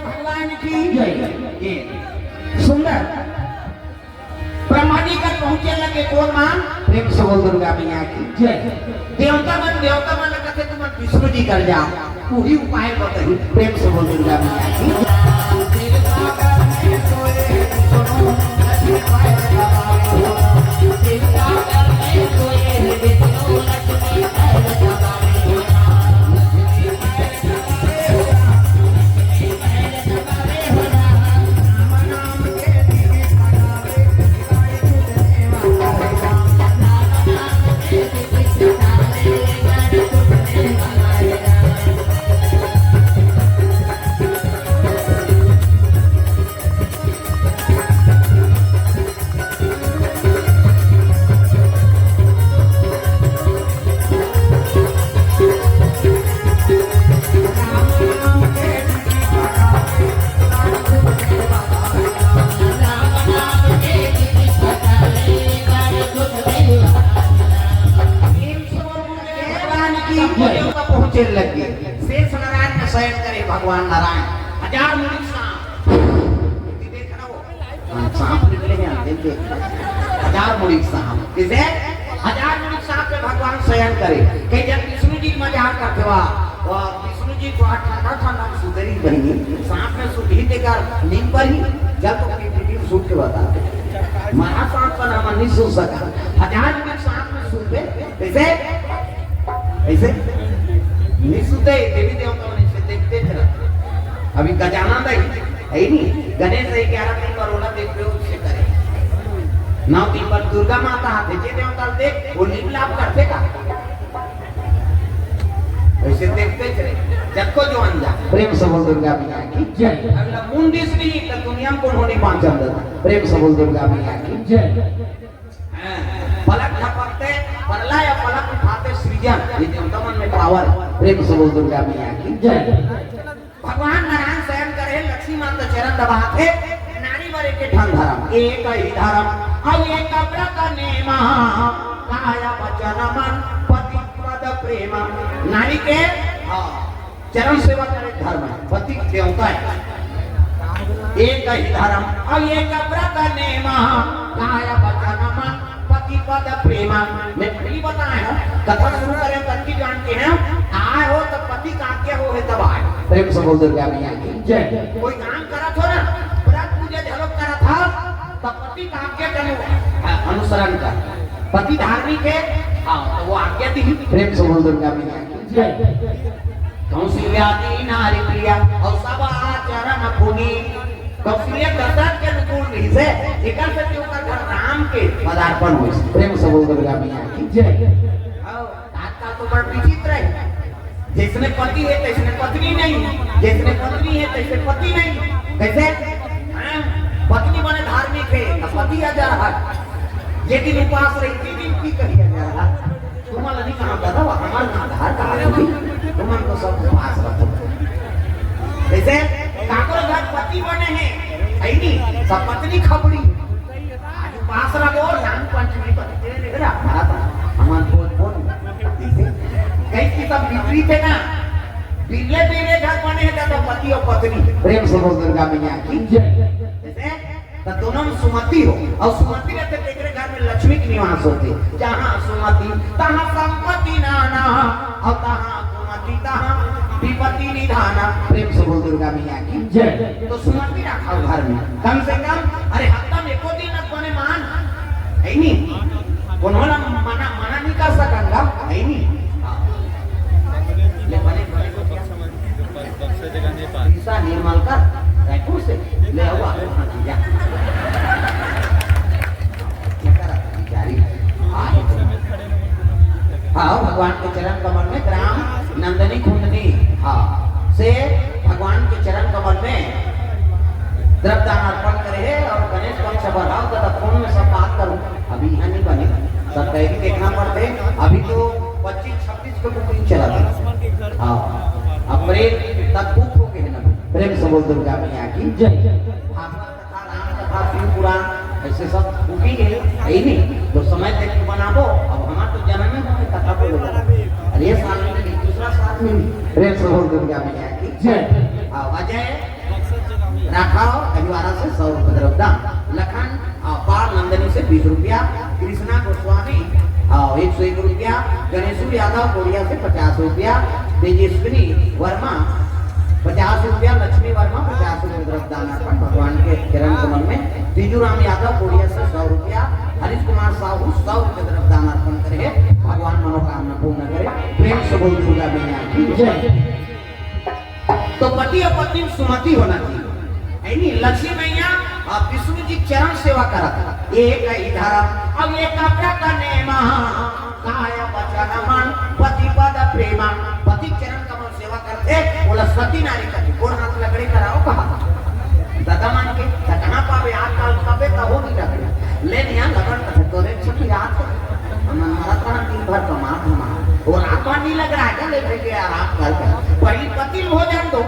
भगवान की जय। सुंदर। ब्रह्मा जी कर पहुंचे लगे, कोन मान? प्रेम से बोल दुर्गा मैया की जय। देवता मन, देवता मन कथे, तुमन विष्णु जी कर जाओ, वही उपाय बताही। प्रेम से बोल दुर्गा मैया की। पहुंचे लगे। शेष नारायण में शयन करे भगवान नारायण। हजार मुड़ी सांप। हाँ, सांप निकले हैं, देख, देख। हजार मुड़ी सांप। किसे? हजार मुड़ी सांप पे भगवान शयन करे। कई जन विष्णु जी मजाक करते हुआ, वो विष्णु जी तो ठंडा ठंडा में सुते रही बहिनी, सांप में सुत ही देकर नींद पर ही जल को पृथ्वी में सूत के बताते। महासांप का नाम नहीं सुन सका। हजार मुड़ी सांप में सुते, कैसे? ऐसे? नहीं सुते, देवी देवता मन ऐसे देखते थे। अभी गजानन है, है ही नहीं। गणेश है, ग्यारह दिन पर ओला देख लो, उससे करे। नौ दिन पर दुर्गा माता आते, जे देवता देख, वो नींद लाभ करते का? वैसे देखते चले, जब को जो अनजान। प्रेम से बोल दुर्गा मैया की जय। अगला मुंडिस नहीं तो दुनिया में कौन होनी पांच अंदर। प्रेम से बोल दुर्गा मैया की जय। हाँ, पलक झपकते परला या पलक उठाते सृजन, ये देवता मन में पावर। प्रेम से बोल दुर्गा मैया की जय। भगवान नारायण शयन करे, लक्ष्मी माता चरण दबाथे। नारी बर एक ठन धर्म, एक ही धर्म, अउ एक व्रत नेमा, काय वचन मन पति पद प्रेमा। नारी के, हाँ, चरण सेवा करे धर्म है, पति देवता है। एक ही धर्म, अउ एक व्रत नेमा, काय वचन मन पति पद प्रेमा। मैं पहली बताए हूँ, कथा शुरू करें, कथी जान के हैं, आए हो तो पति का आज्ञा हो है तब आए। प्रेम से बोल दुर्गा मैया की जय। कोई काम करत हो ना, व्रत पूजा झलक करत हो, तो पति का आज्ञा कर, अनुसरण कर। पति धार्मिक है, हाँ, तो वो आज्ञा दी। प्रेम से बोल दुर्गा मैया की जय। कौशल्या नारी प्रिया, अउ सब आचरण पुनीत। कौशल्या दशरथ के अनुकूल रहिस हे, एकर से ओकर घर राम के पदार्पण होइस। प्रेम से बोल दुर्गा मैया की जय। अउ आजकल तो बड़ विचित्र है, जैसने पति है तैसने पत्नी नहीं, जैसने पत्नी है तैसने पति नहीं। कैसे? हाँ? पत्नी बने धार्मिक है तो पति आ जा रहा है, जे दिन उपास रही, जे दिन की कही आ जा रहा है। तुमन ला नहीं कहा दादा, वो हमार ना आधार कार्ड होही, तुमन तो सब उपास रखो। जैसे काकरो घर पति बने हैं, है नी, सब पत्नी खपड़ी। आज उपास रहो, नाग पंचमी पर। तेरा हमारा तो, हमार बोल, बोल। जैसे कई की सब विपरीत है ना, बिरले बिरले घर बने हैं दादा, पति और पत्नी। प्रेम से बोल दुर्गा मैया की जय। जैसे तो दोनों में सुमति हो, अउ सुमति रहते तेकरे घर में लक्ष्मी के निवास होथे। जहाँ सुमति तहाँ संपत्ति नाना, अउ तहाँ कुमति तहाँ विपत्ति निधाना। प्रेम से बोल दुर्गा मैया की जय। तो सुमति रखा घर में, कम से कम, अरे हफ्ता में एको दिन अब बने मान, है नी? कोनो ला मना, मना नहीं कर सकंगा, है नी? हाँ। ले बने, बने को क्या? ईसा निर्मल का रायपुर से ले हुआ। हाँ, भगवान के चरण कमल में ग्राम नंदनी कुंदनी, हाँ, से भगवान के चरण कमल में द्रव्य दान अर्पण करे हे अउ गणेश पक्ष बढ़ाओ तो फोन में सब बात करूँ, अभी यहाँ नहीं बने, सब डायरी देखना पड़थे। अभी तो पच्चीस छब्बीस के बुकिंग चला था। हाँ, अप्रैल तक बुक हो गए ना। प्रेम से बोल दुर्गा मैया की जय। भागवत कथा, राम कथा, शिव पुराण, ऐसे सब बुकिंग है, है ही नहीं। तो समय देख के बनाबो। अब हमार तो जन्म ही होने कथा बोले। अरे ये साल में नहीं, दूसरा साल में नहीं। प्रेम से बोल दुर्गा मैया की जय। हाँ, अजय राठौर अहिवारा से सौ रुपये द्रव्य दान। लखन, आ, पाल नंदनी से बीस रुपया, कृष्णा गोस्वामी, आ, एक सौ एक रुपया, गणेशु यादव कोरिया से पचास रुपया, तेजस्विनी वर्मा पचास रुपया, लक्ष्मी वर्मा पचास रुपये द्रव्य दान अर्पण भगवान के चरण कमल में, तीजू राम यादव कोरिया से सौ रुपया, हरीश कुमार साहू सौ रुपये द्रव्य दान अर्पण करे, भगवान मनोकामना पूर्ण करे। प्रेम से बोल दुर्गा मैया की जय। तो पति और पत्नी में सुमति होना चाहिए, है नी? लक्ष्मी मैया और विष्णु जी चरण सेवा करत हे। एक ही धर्म, अब एक व्रत नेमा, काय वचन मन पति पद प्रेमा। पति चरण कमल सेवा करथे, बोला सती नारी कथे, गोड़ हाथ लगड़े कराओ कहा। दादा मान के, त कहाँ पावे आजकल, तबे तो हो नहीं लगड़े। ले निया लगन कथे, तोरे छुट्टी रात है। हमन मरत रहन दिन भर कमात हमार। वो रात भर नहीं लग रहा है क्या, ले भेजे आराम कर कर। पहली पति भोजन दो,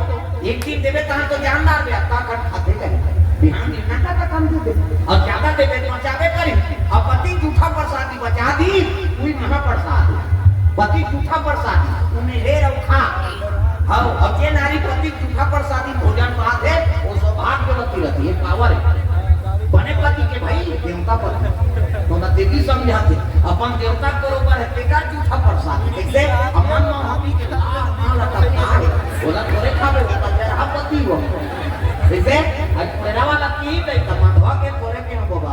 एक दिन देवे तहाँ तो जानदार बे, अत्ता कर खाते कहीं। बिहान दिन ना का काम दे दे। और ज्यादा देवे तो बचावे करी। और पति जूठा प्रसादी बचा दी, कोई महाप्रसाद। पति जूठा प्रसादी, उन्हें ले रखा। हाँ, और ये नारी पति जूठा प्रसादी भोजन पात हे, वो सौभाग्यवती रहती है, पावर है। बने पति के भाई, देवता पति। तो ना देवी समझाते, अपन देवता के बरोबर है, बेकार जूठा प्रसाद। कैसे? अपन में हम ही के दाल, माल, अटक, दाल। बोला, थोड़े खाबे, वो तो जरा पति हो। कैसे? आज मेरा वाला की नहीं, तो मधवा के थोड़े के हम बाबा।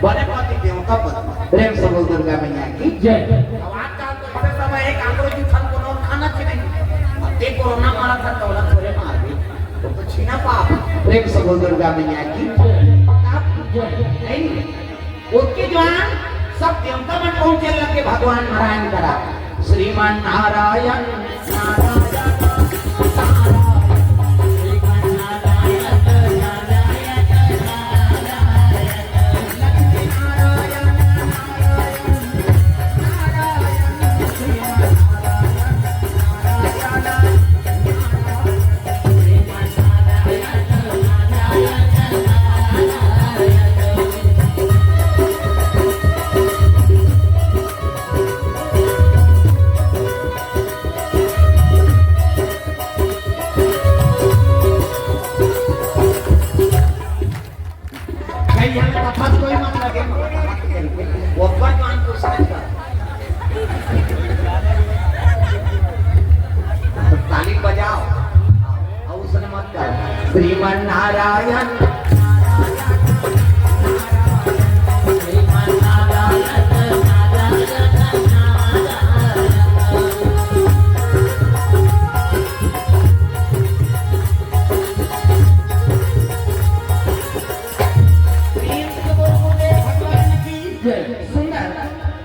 बने पति, देवता पति। प्रेम से बोल दुर्गा मैया की जय। अब आजकल तो ऐसे समय है, काकरो जूठन को लोग खाना चाहिए। अब ते कोरोना मारा था, तो वाला थोड़े मार दी। तो छीना पाप। प्रेम से बोल दुर्गा मैया की। नहीं, उसके जवान सब देवता मन पहुंचे लगे भगवान नारायण करा। श्रीमन नारायण, नारायण, नारायण, श्रीमन नारायण, नारायण, नारायण, लक्ष्मी नारायण, नारायण, नारायण, श्रीमन नारायण, नारायण, नारायण। कई झन कथा कोई मत लगे, वो अपन जान को समझ कर। ताली बजाओ। और उसने मत कर। श्रीमन नारायण, श्रीमन नारायण, नारायण, नारायण। प्रेम से बोल, बोले भगवान की जय। सुंदर।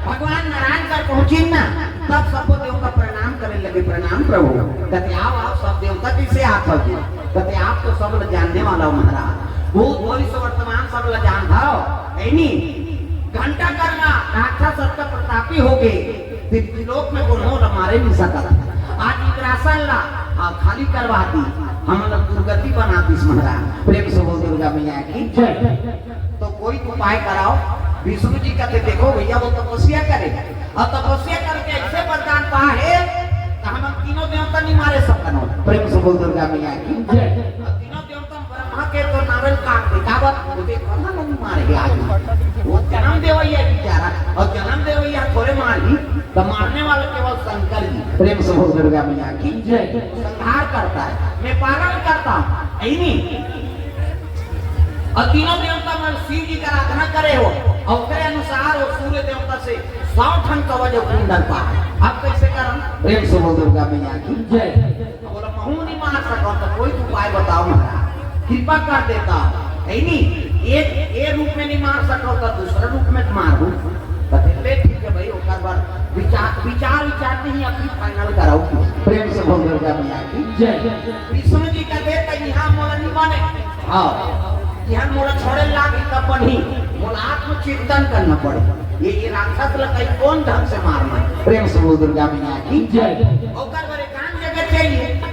भगवान नारायण कर पहुंचिन ना, तब सब देवता प्रणाम करे लगे, "प्रणाम प्रभु।" कहते, "आओ, आओ, सब देवता कैसे आप हो जी?" कहते, "आप तो सब ल जानने वाला हो महाराज, भूत भविष्य वर्तमान सब ल जानता हो, है नी? घंटा कर्मा राक्षस सबका प्रतापी हो गए, त्रिलोक में कोनो ल मारे नहीं सकत। आज इंद्रासन ला, हाँ, खाली करवा दी, हमन ल दुर्गति बना दिस महाराज।" प्रेम से बोल दुर्गा मैया की जय। तो कोई उपाय कराओ। विष्णु जी कहते, "देखो भैया, वो तपस्या करे, और तपस्या करके ऐसे वरदान पा है कि हम तीनों देवता नहीं मारे सकन हो।" प्रेम से बोल दुर्गा मैया की जय। और तीनों देवता ब्रह्मा के तो नारल काट दे, का बात? वो देखो ना, नहीं मारे आज। वो जन्म देवैया बेचारा, और जन्म देवैया थोड़े मार ही, तो मारने वाला केवल शंकर जी। प्रेम से बोल दुर्गा मैया की जय। संहार करता है, मैं पालन करता हूँ, यही नहीं। और तीनों देवता मन शिव जी के आराधना करे हो, और ओकरे अनुसार वो सूर्य देवता से सौ ठन कवच और कुंडल पाए। अब कैसे करन? प्रेम से बोल दुर्गा मैया की जय। अब बोला, "महू नहीं मार सको, तो कोई उपाय बताओ महाराज, कृपा कर देता हो, है नी? एक, एक रूप में नहीं मार सको, तो दूसरा रूप में मार दो।" कहते, "ले ठीक है भाई, ओकर बर विचार, विचार, विचार नहीं, अपनी final कराओ।" प्रेम से बोल दुर्गा मैया की जय। विष्णु जी कहते, "तो यहाँ मोला नहीं माने।" हाँ, यहाँ मोला छोड़े लागी तब बनही, मोला आत्मचिंतन करना पड़े। ये, ये राक्षस ला कहीं कौन ढंग से मारना है? प्रेम से बोल दुर्गा मैया की जय। ओकर बर एकांत जगह चाहिए।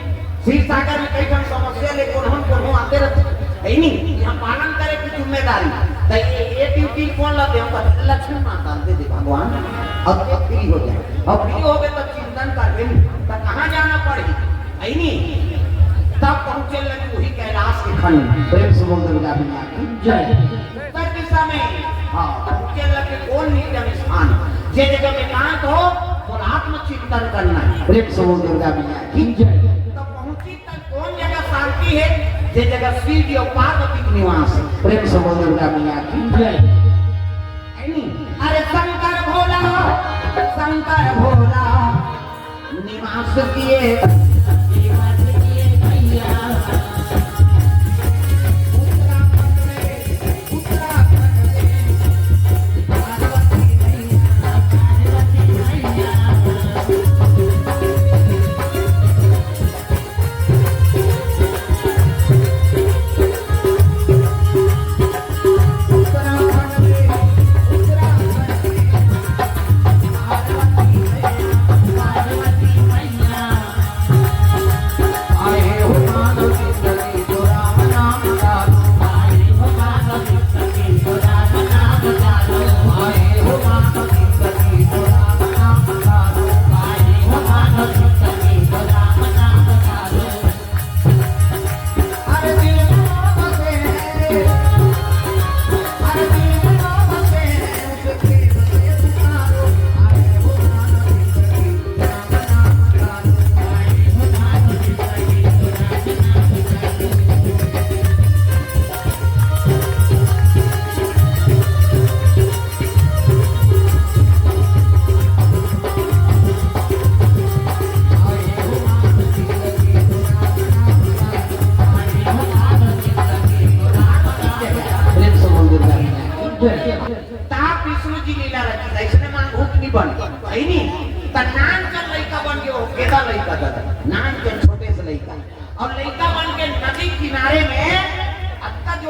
क्षीर सागर में कई ठन समस्या ले कोनो न कोनो आते रहते, है नी? यहाँ पालन करे की जिम्मेदारी। तो ये, ये duty कौन ला दे? लक्ष्मी माता दे दे भगवान, अब ये free हो जाए। अब free हो गए तो चिंतन करबे नहीं, तो कहाँ जाना पड़ही? है नी? तब पहुंचे लगी वही कैलाश के खंड। प्रेम से बोल दुर्गा मैया की जय। उत्तर दिशा में, हाँ, पहुंचे लगे कौन निर्जन स्थान, जे जगह एकांत हो, और आत्मचिंतन करना है। प्रेम से बोल दुर्गा मैया की जय। तब पहुंची तक कौन जगह शांति है, जे जगह शिव जी और पार्वती के निवास है। प्रेम से बोल दुर्गा मैया की जय। है नी? अरे शंकर भोला, शंकर भोला, निवास किए, निवास किए भैया। उत्तराखंड में, उत्तराखंड में पार्वती मैया, पार्वती मैया।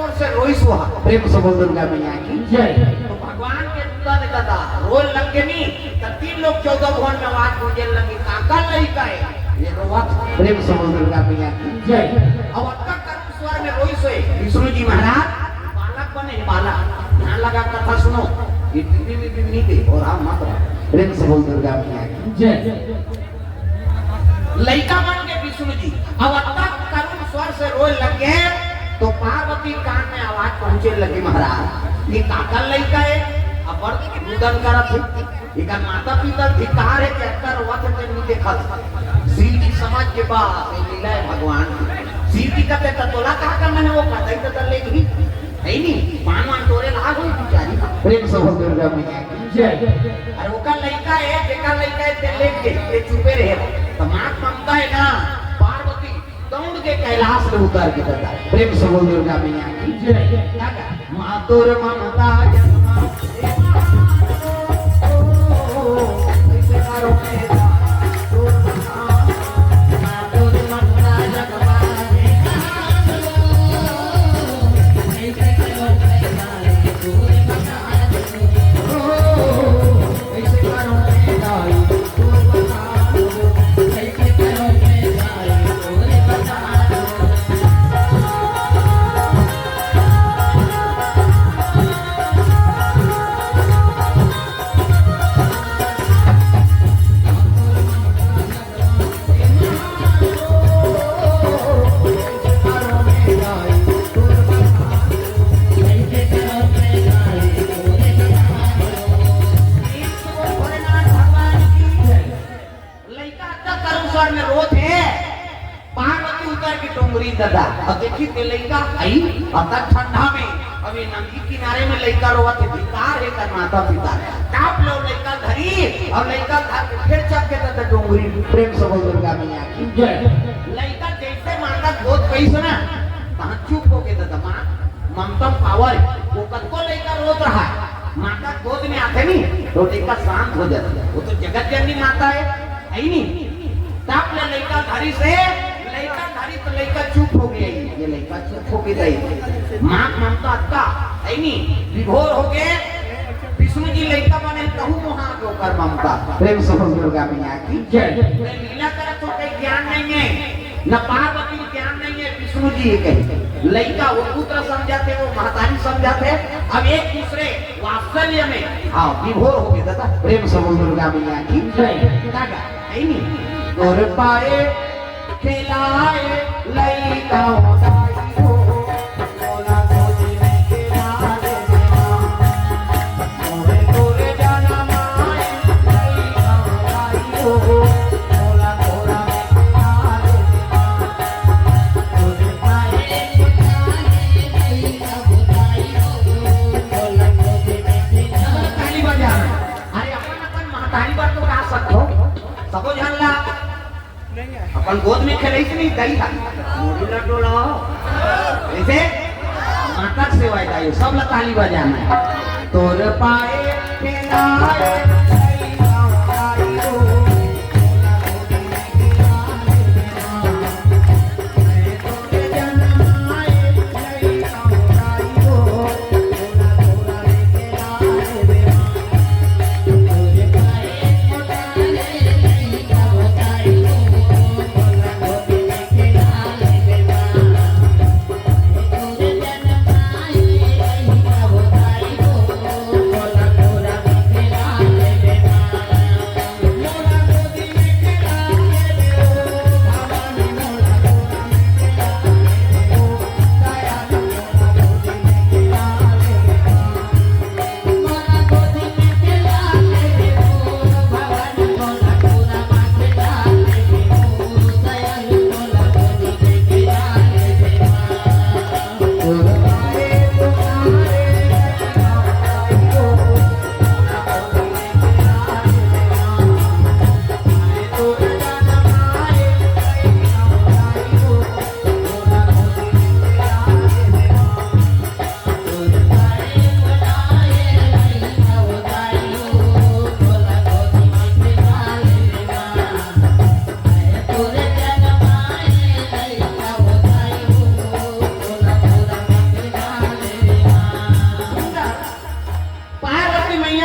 जोर से रोइस वहा। प्रेम से बोल दुर्गा मैया की जय। तो भगवान के दूता ने दादा रोए लग गे नी, तो तीन लोग चौदह भुवन में आवाज गूंजे लगी, "काकर लइका हे, ये रोवत?" प्रेम से बोल दुर्गा मैया की जय। अब अतका करुण स्वर में रोइस हे विष्णु जी महाराज, बालक बने हे, बालक। ध्यान लगा कथा सुनो, ये टीवी में भी नहीं दे और हम मत रहो। प्रेम से बोल दुर्गा मैया की जय। लइका बन के विष्णु जी अब अतका करुण स्वर से रोए लग गे, तो पार्वती कान में आवाज पहुंचे लगी, "महाराज, ये काकर लइका हे?" अब बड़ रुदन करत हे। एकर माता पिता धिक्कार हे कि अतका रोवत हे, तेन नहीं देखत। शिव जी समझ के, "बस, ये लीला हे भगवान की।" शिव जी कहते, "त तोला का करना हे, वो पता ही तो कर लेगी।" हे नी, पान वान टोरे लाग होई बिचारी। प्रेम से बोल दुर्गा मैया की जय। अरे ओकर लइका हे, जेकर लइका हे, ते लेके, ते चुपे रहे। तो माँ ममता हे ना, पार्वती दौड़ के कैलाश में उतर के बता। प्रेम से बोल दुर्गा मैया की जय। दादा, माँ तोर ममता जन्मा, ऐसे करो मेरा, तोर ममता, माँ तोर ममता जन्मा, लइका अतका करुण स्वर में रोत हे, पार्वती उतर के डोंगरी दादा, अउ देखी ते लइका आई, अतका ठंडा में, अभी नदी किनारे में लइका रोवत हे, धिक्कार हे कर माता पिता, टाप लो लइका धरी, अउ लइका धर के फेर चढ़ के दादा डोंगरी, प्रेम से बोल दुर्गा मैया की जय। लइका जैसे माता गोद पैस ना, तहाँ चुप हो के दादा, माँ ममता पावर, वो कतको लइका रोत रहा, माता गोद में आथे नी, तो लइका शांत हो जाथे, वो तो जगत जननी माता हे। आई नी, तब ले लइका धरी से, लइका धरी तो लइका चुप हो गे। ये लइका चुप हो गे दाई। माँ ममता अतका, आई नी, विभोर हो गे। विष्णु जी लइका बने तहू मोहा के ओकर ममता। प्रेम से बोल दुर्गा मैया की जय। मैं लीला करत हो, कहीं ज्ञान नहीं हे, न पार्वती ज्ञान नहीं हे, विष्णु जी ये कहे। लइका वो पुत्र समझाथे, वो महतारी समझाथे। अब एक दूसरे वात्सल्य में, हाँ, विभोर हो गे दादा। प्रेम से बोल दुर्गा मैया की जय। दादा, आई नी? तोर पाए खिलाए लइका हो दाई हो, मोला गोदी में खिला दे दे माँ। मोरे तोरे जनम आए लइका हो दाई हो, मोला तोरा में खिला दे दे माँ। तोरे पाए खिलाए लइका हो दाई हो, मोला गोदी में खिला दे दे माँ। ताली बजा। अरे अपन अपन महतारी बर तो गा सकथो, सबो झन ला अपन गोद में खेलइस नहीं दाई हा, मुड़ी ला डोलाओ। ऐसे माता के सेवा हे दाई, सब ला ताली बजाना हे। तोर पाए में नाए, दाई हो, दाई हो।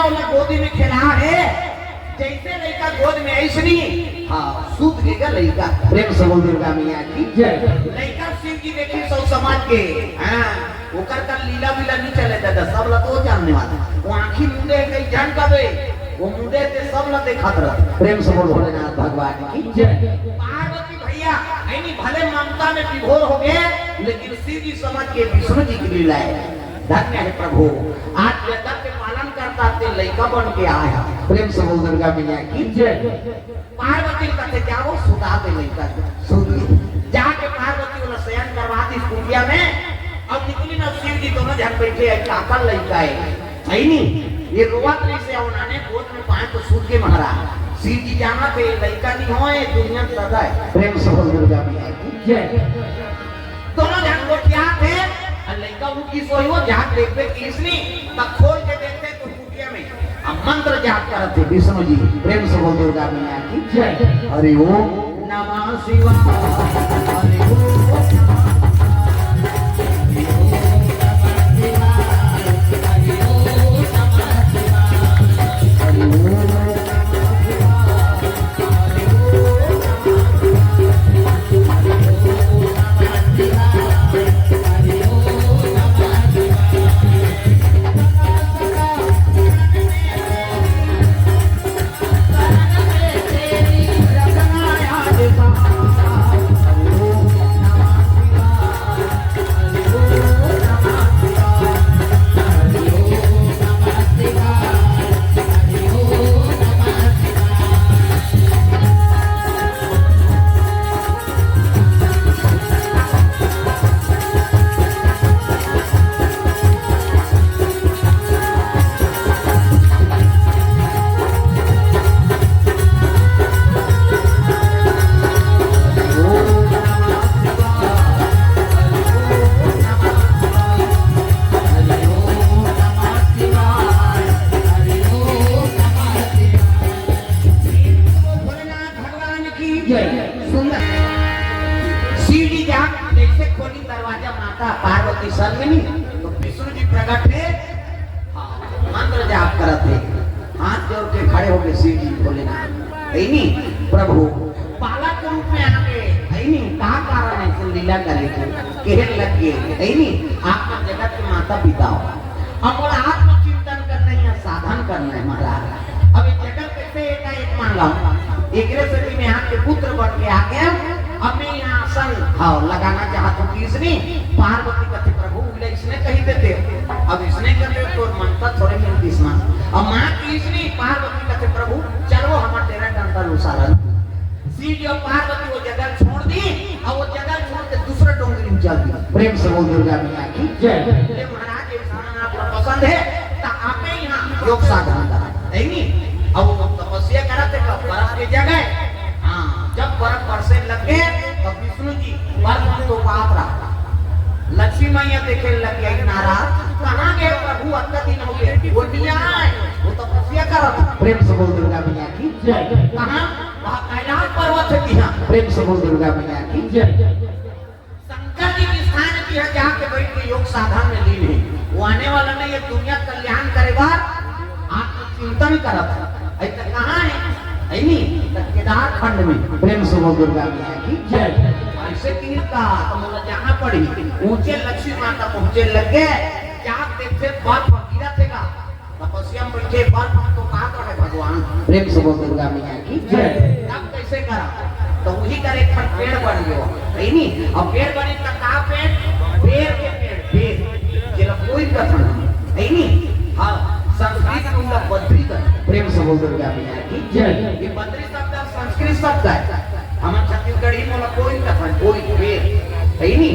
ओला गोदी में खेला हे, जइसे लइका गोद में आइस नी, हाँ, सूत गे गा लइका। प्रेम से बोल दुर्गा मैया की जय। लइका शिव जी देखिस अउ समझ गे, हाँ, ओकर का लीला वीला नइ चले दादा, सब ला तो जानने वाला। वो आँखी मूंदे हे, कहीं जान पावे, वो मूंदे ते सब ला देखत रह। प्रेम से बोल भोलेनाथ भगवान की जय। पार्वती भैया, ऐनी भले ममता में विभोर हो गे, लेकिन शिव जी समझ गे विष्णु जी की लीला हे। धन्य हे प्रभु, आज जगत के पालन करता ते लइका बन के आय हे। प्रेम से बोल दुर्गा मैया की जय। पार्वती कथे, "जाओ, सुता दे लइका के।" सुत गे। जाके पार्वती ओला शयन करवा दिस कुटिया में। अब निकली ना, शिव जी दोनों झन बइठे हे, काकर लइका हे, हे नी? ये रोवत रहिसे, अउ नाने गोद में पाए तो सूत गे महाराज। शिव जी जानत हे, लइका नइ होय, दुनिया के दादा हे। प्रेम से बोल दुर्गा मैया की जय। दोनों झन गोठियात हे, अउ लइका उठ गिस होही, वो जाके देखबे किहिस नी, तब खोल के देखथे तो कुटिया में अब मंत्र जाप करत हे विष्णु जी। प्रेम से बोल दुर्गा मैया की जय। हरि ओम नमः शिवाय, हरि ओम नमः शिवाय, हरि ओम नमः शिवाय, हरि ओम नमः शिवाय, हरि ओम नमः शिवाय। भोलेनाथ भगवान की जय। सुंदर। सीढ़ी जा, जैसे खोली दरवाजा माता पार्वती संग में, तो विष्णु जी प्रकट हे, हाँ, मंत्र जाप करत हे, हाथ जोड़ के खड़े हो गे शिव जी भोलेनाथ। हे नी, प्रभु, बालक के रूप में आके, हे नी, का कारण हे, ऐसे लीला करे के, केहे लग गे, हे नी, आप मन जगत के माता पिता हो। अब मोला आत्मचिंतन करना हे, साधन करना हे महाराज। अब ये जगत कैसे एकाएक मांगा, एकरे सेती में आपके पुत्र बन के आ गया। अब मैं यहाँ आसन, हाँ, लगाना चाहत हूँ, किहिस नी, पार्वती कथे, "प्रभु, उला इसने कही देते।" अब इसने कहते तो मनता थोड़े मिलतीस ना। अब माँ किहिस नी, पार्वती कथे, "प्रभु, चलो हमार डेरा डंडा लुसारन।" शिव जी अउ पार्वती वो जगह छोड़ दी, अउ वो जगह छोड़ के दूसरा डोंगरी में चल दी। प्रेम से बोल दुर्गा मैया की जय। बोले, "महाराज, ये स्थान आपको पसंद हे, तो आप ही यहाँ योग साधना करा।" हे नी? अब वो तपस्या करत हे, तो बर्फ के जगह, हाँ, जब बर्फ बरसे लग गे, तो विष्णु जी बर्फ में तो पाप रहा। लक्ष्मी मैया देखे लग गई, "नाराज, कहाँ गए प्रभु, अतना दिन हो गए, वो नइ आए, वो तपस्या करत।" प्रेम से बोल दुर्गा मैया की जय। कहाँ? वहाँ कैलाश पर्वत हे तिहाँ। प्रेम से बोल दुर्गा मैया की जय। शंकर जी के स्थान तिहाँ जाके बैठ के योग साधन में लीन हे। वो आने वाला नहीं, ये दुनिया कल्याण करे बर आत्मचिंतन करत हे। ऐसा कहाँ हे? हे नी? तो केदार खंड में। प्रेम से बोल दुर्गा मैया की जय। ऐसे तीर का तो मोला जाना पड़ी। ऊंचे लक्ष्मी माता पहुंचे लग गे, जाके देखथे बर्फ गिरत हे का। तपस्या में बैठे बर्फ तो का करे भगवान। प्रेम से बोल दुर्गा मैया की जय। तब कैसे करा? तो वही करे एक ठन पेड़ बन गयो, हे नी? अब पेड़ बने तो का पेड़? बेर के पेड़, बेर, जेला कोई कथन, हे नी? हाँ, संस्कृत में उनका बद्री कथन। प्रेम से बोल दुर्गा मैया की जय। ये बद्री शब्द संस्कृत शब्द हे। हमर छत्तीसगढ़ी में ओला कोई कथन, कोई बेर, हे नी?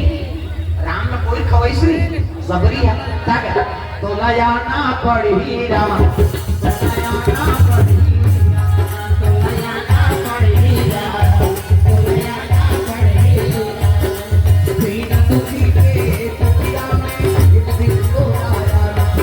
राम ला कोई खवइस नी, सबरी हे, का कहे? तोला जाना पड़ही राम, तोला जाना पड़ही राम, तोला जाना पड़ही राम, तोला जाना पड़ही राम। बिना दुखी के दुनिया में एक दिन तो आया ना।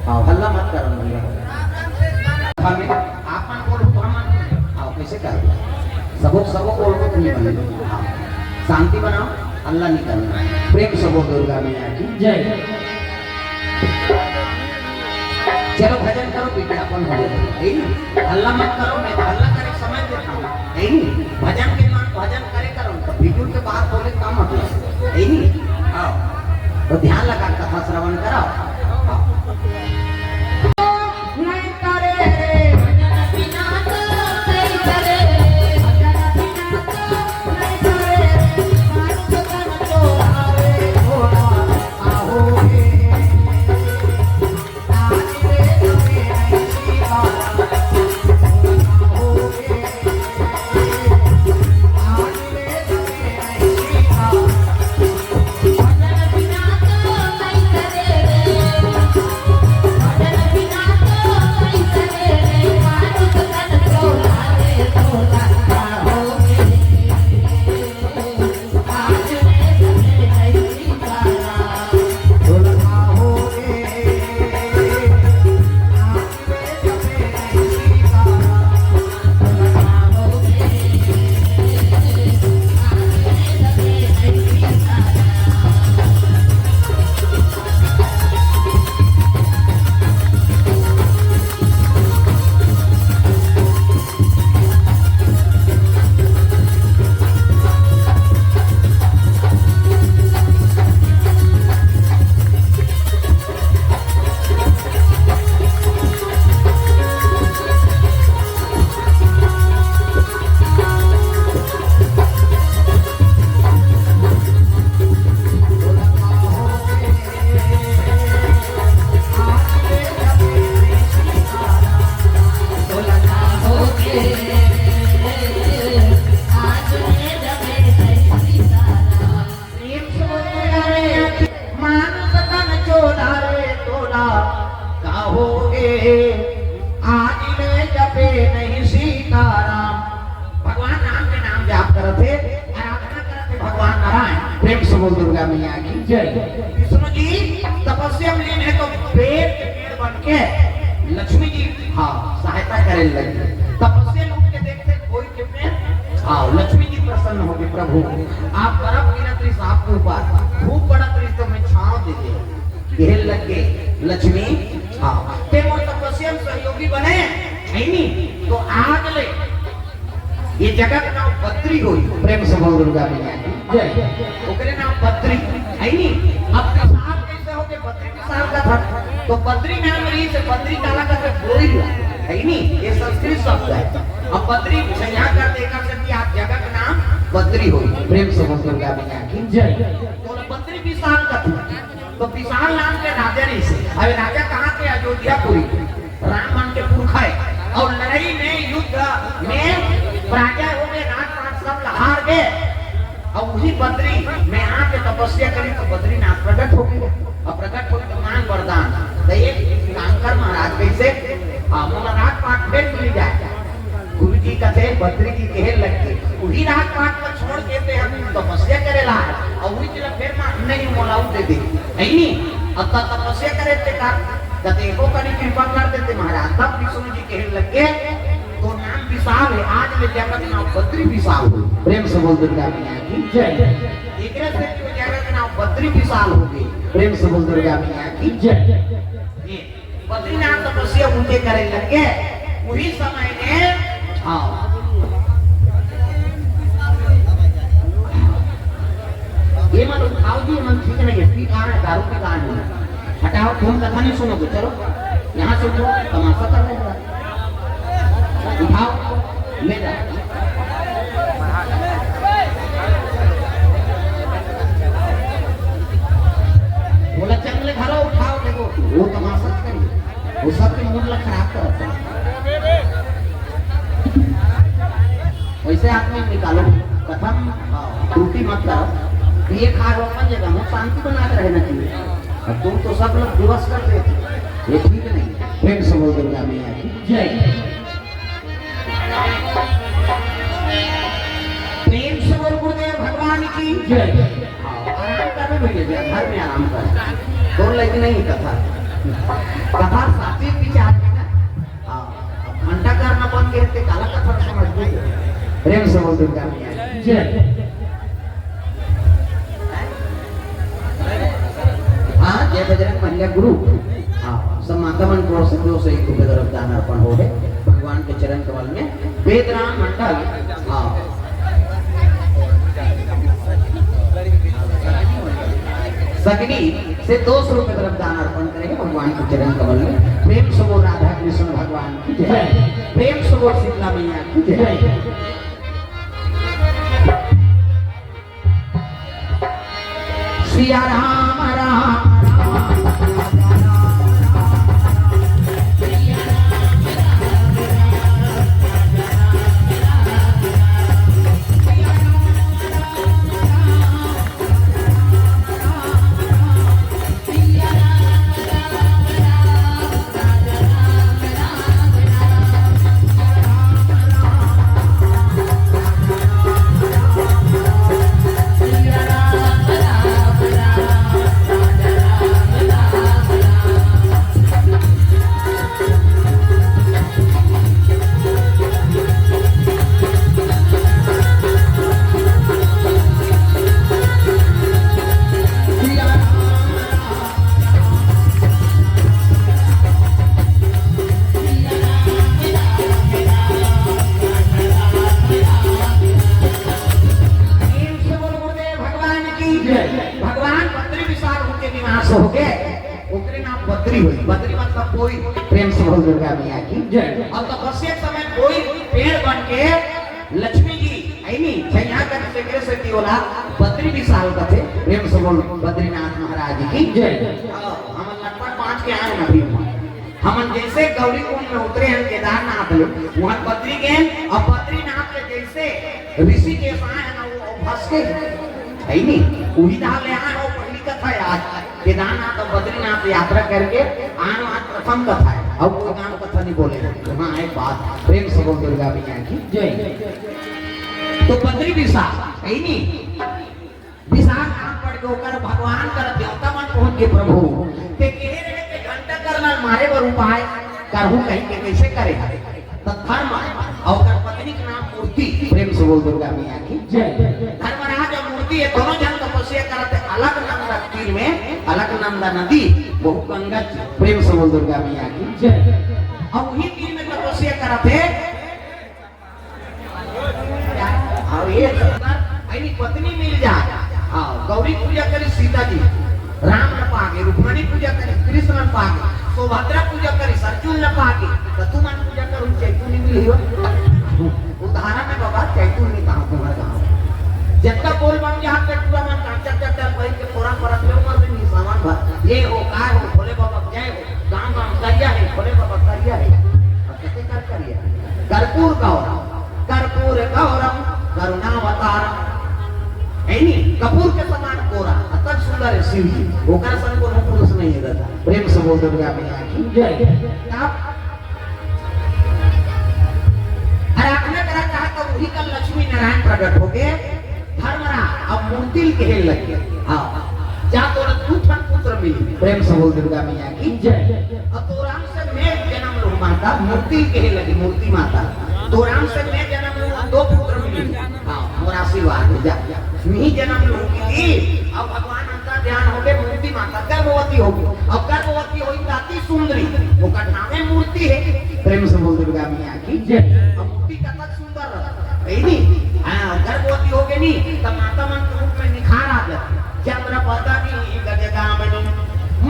आओ, हल्ला मत करो भैया। हमें आप मन बोलो तो हम मन आओ, कैसे करो? सबो, सबो बोलो तो नहीं बने। आओ, शांति बनाओ, हल्ला नहीं करना। प्रेम से बोल दुर्गा मैया की। जय। चलो भजन करो, विज्ञापन हो जाए। यही हल्ला मत करो, नहीं तो हल्ला करे समय देता हूँ। यही भजन के मन भजन करे करो, तो भिजुर के बाहर बोले का मतलब? यही आओ, तो ध्यान लगा कथा श्रवण कराओ। आओ। प्रेम से बोल दुर्गा मैया की। मानुष तन चोला रे तोला, का होगे? आज ले जपे नहीं सीताराम। भगवान राम के नाम जाप करत हे, आराधना करत हे भगवान नारायण। प्रेम से बोल दुर्गा मैया की। जय। विष्णु जी तपस्या में लीन है तो बेर के पेड़ बन के लक्ष्मी जी, हाँ, सहायता करे लगी। तपस्या लोग के देखते कोई के पेड़, हाँ, लक्ष्मी जी प्रसन्न हो गए, प्रभु आप बर्फ गिरत रहिस आपके ऊपर, खूब पड़त रहिस तो मैं छांव दे दे। कहे लग गए लक्ष्मी, हाँ, ते मोर तपस्या में सहयोगी बने, है नी? तो आज ले ये जगह का नाम बद्री होई। प्रेम से बोल दुर्गा मैया की। जय। ओकरे नाम बद्री, है नी? अब विशाल कैसे हो गए? बद्री विशाल का था, तो बद्री नाम रही से बद्री काला का से बोल दिया, है नी? ये संस्कृत शब्द है। अब बद्री यहाँ का देखा से कि आप जगह का नाम बद्री होई। प्रेम से बोल दुर्गा मैया की। जय। तो बद्री विशाल का था। तो विशाल नाम के राजा रहिस हे। अबे राजा कहाँ के? अयोध्यापुरी। राम मन के पुरखा हे। अउ लड़ई में, युद्ध में पराजय हो गे, राजपाट सब ल हार गे। अउ उही बद्री में आके तपस्या करिस तो बद्रीनाथ प्रकट हो गे। अउ प्रकट हो गे तो मांग वरदान। तो एक काम कर महाराज, कैसे? हाँ, मोला राजपाट फेर मिल जाए। गुरु जी कथे, बद्री जी कहे लग गे, उही राजपाट ल छोड़ के ते हम तपस्या करे ला, अउ उही ला फेर मा नहीं मोला उ दे दे, है नी? अब त तपस्या करे ते का, कते एको कनी कृपा कर देते महाराज। तब विष्णु जी कहे लग गे, तो नाम विशाल है, आज ले जगत नाम बद्री विशाल हो। प्रेम से बोल दुर्गा मैया की जय। एकरे से तो जगत नाम बद्री विशाल हो गए। प्रेम से बोल दुर्गा मैया की जय। ये बद्रीनाथ तपस्या उनके करे लग गे, उही समय में, हाँ। ये मन उठाओ जी, ये मन ठीक नहीं है, पी कहाँ है, दारू पी कहाँ है? हटाओ, तुम कथा नहीं सुनोगे, चलो, यहाँ से उठो, तमाशा कर रहे हो। उठाओ, ले जाओ। बोला, "चल ले घरो उठाओ, देखो, वो तमाशा करिए, वो सबके मूड ला खराब करत है।" वैसे आदमी निकालो, कथम, हाँ, त्रुटि मत करो। ये खा लो, अपन जगह में शांति बना के रहना चाहिए। अब तुम तो सब लोग दिवस कर देते, ये ठीक नहीं। प्रेम से बोल दुर्गा मैया की जय। प्रेम से बोल गुरुदेव भगवान की जय। हाँ, आराम कर रहे भैया जी, घर में आराम कर। तो लेकिन नहीं कथा। कथा सात्विक विचार के ना। हाँ, अब घंटा करना बन गए थे, काला कथा समझ गए। प्रेम से बोल दुर्गा मैया की। जय। हाँ, जय बजरंग महिला ग्रुप। हाँ, सब माता मन को ओर से दो सौ एक रुपये द्रव्य दान अर्पण हो गए भगवान के चरण कमल में। वेदराम मंडल, हाँ, सगनी से दो सौ रुपये द्रव्य दान अर्पण करेंगे भगवान के चरण कमल में। प्रेम से बोल राधा कृष्ण भगवान की जय, प्रेम से बोल शीतला मैया की जय। सिया राम राम राम। प्रेम से बोल गुरुदेव भगवान की जय। भगवान बद्री विशाल होके निवास होके, ओकरे नाम बद्री होई। बद्री मतलब कोई। प्रेम से बोल दुर्गा मैया की जय। और तपस्या के समय कोई पेड़ बन के लक्ष्मी जी, ऐनी, छैया कर से करे से ती ओला बद्री विशाल कथे। प्रेम से बोल बद्रीनाथ महाराज की जय। हाँ, हम लटपट पाँच के आए ना अभी वहाँ। हमन जैसे गौरी कुंड में उतरे हैं केदारनाथ ले, वहाँ बद्री गए और बद्रीनाथ ले जैसे ऋषिकेश आए हैं ना, वो भस के है नहीं, वही धार ले आए हो। पहली कथा है आज, केदारनाथ और बद्रीनाथ यात्रा करके आए, आज प्रथम कथा है। अब कोई गाँव कथा नहीं बोले, वहाँ एक बात। प्रेम से बोल दुर्गा मैया की जय। तो बद्री विशाल है नहीं, विशाल नाम पड़ के ओकर भगवान कर देवता मन पहुंच के प्रभु। ते कहे रहे कि घंटा करना मारे बर उपाय करहु कहीं के कैसे करे हरे। तो धर्म और ओकर पत्नी के नाम मूर्ति। प्रेम से बोल दुर्गा मैया की जय। धर्मराज और मूर्ति ये दोनों जन तपस्या करत है अलकनंदा तीर में, अलकनंदा नदी, बहुत गंगा जी। प्रेम से बोल दुर्गा मैया की जय। और वही तीर में तपस्या करत है। और ये सुंदर पहली पत्नी मिल जाए। हाँ, गौरी पूजा करी सीता जी, राम न पागे, रुक्मणी पूजा करी कृष्ण न पागे, सुभद्रा पूजा करी अर्जुन न पागे, तो तुम पूजा करो चैतू नहीं मिली हो। उदाहरण में बाबा चैतू नहीं कहा तुम्हारे गाँव। जब तक बोल बम जहाँ तक पूरा मन कांचर चट्टा पहन के पूरा परत ले उमर में नहीं सामान भर। ये हो, काय हो, भोले बाबा जय हो, गाँव गाँव करिया है, भोले बाबा करिया है। और कैसे कर करिया? कर्पूर गौरम, कर्पूर गौरम, करुणावतारम। है नी? कपूर के समान गोरा, अतक सुंदर है शिव जी। ओकर सन कोनो पुरुष नहीं है दादा। प्रेम से बोल दुर्गा मैया की जय। तब आराधना करा चाहत तो वही कल लक्ष्मी नारायण प्रकट हो गए। धर्मराज अब मूर्ति ल कहे लगे। हाँ, जा तोला दू ठन पुत्र मिली। प्रेम से बोल दुर्गा मैया की जय। अब तोर अंश से मैं जन्म लूँ माता, मूर्ति ल कहे लगे, मूर्ति माता। तोर अंश से मैं जन्म लूँ, दो पुत्र मिली। हाँ, मोर आशीर्वाद है, जा। मैं जन्म लूँ की थी, अब भगवान अंतर ध्यान हो गए, मूर्ति माता गर्भवती हो गई। अब गर्भवती होई त अति सुंदरी, ओकर नामे मूर्ति है। प्रेम से बोल दुर्गा मैया की जय। अब मूर्ति कतक सुंदर रहता है नी? हाँ, गर्भवती हो गई नी, तब माता मन के रूप में निखार आ जाती। चंद्र बदनी गजगामिनी,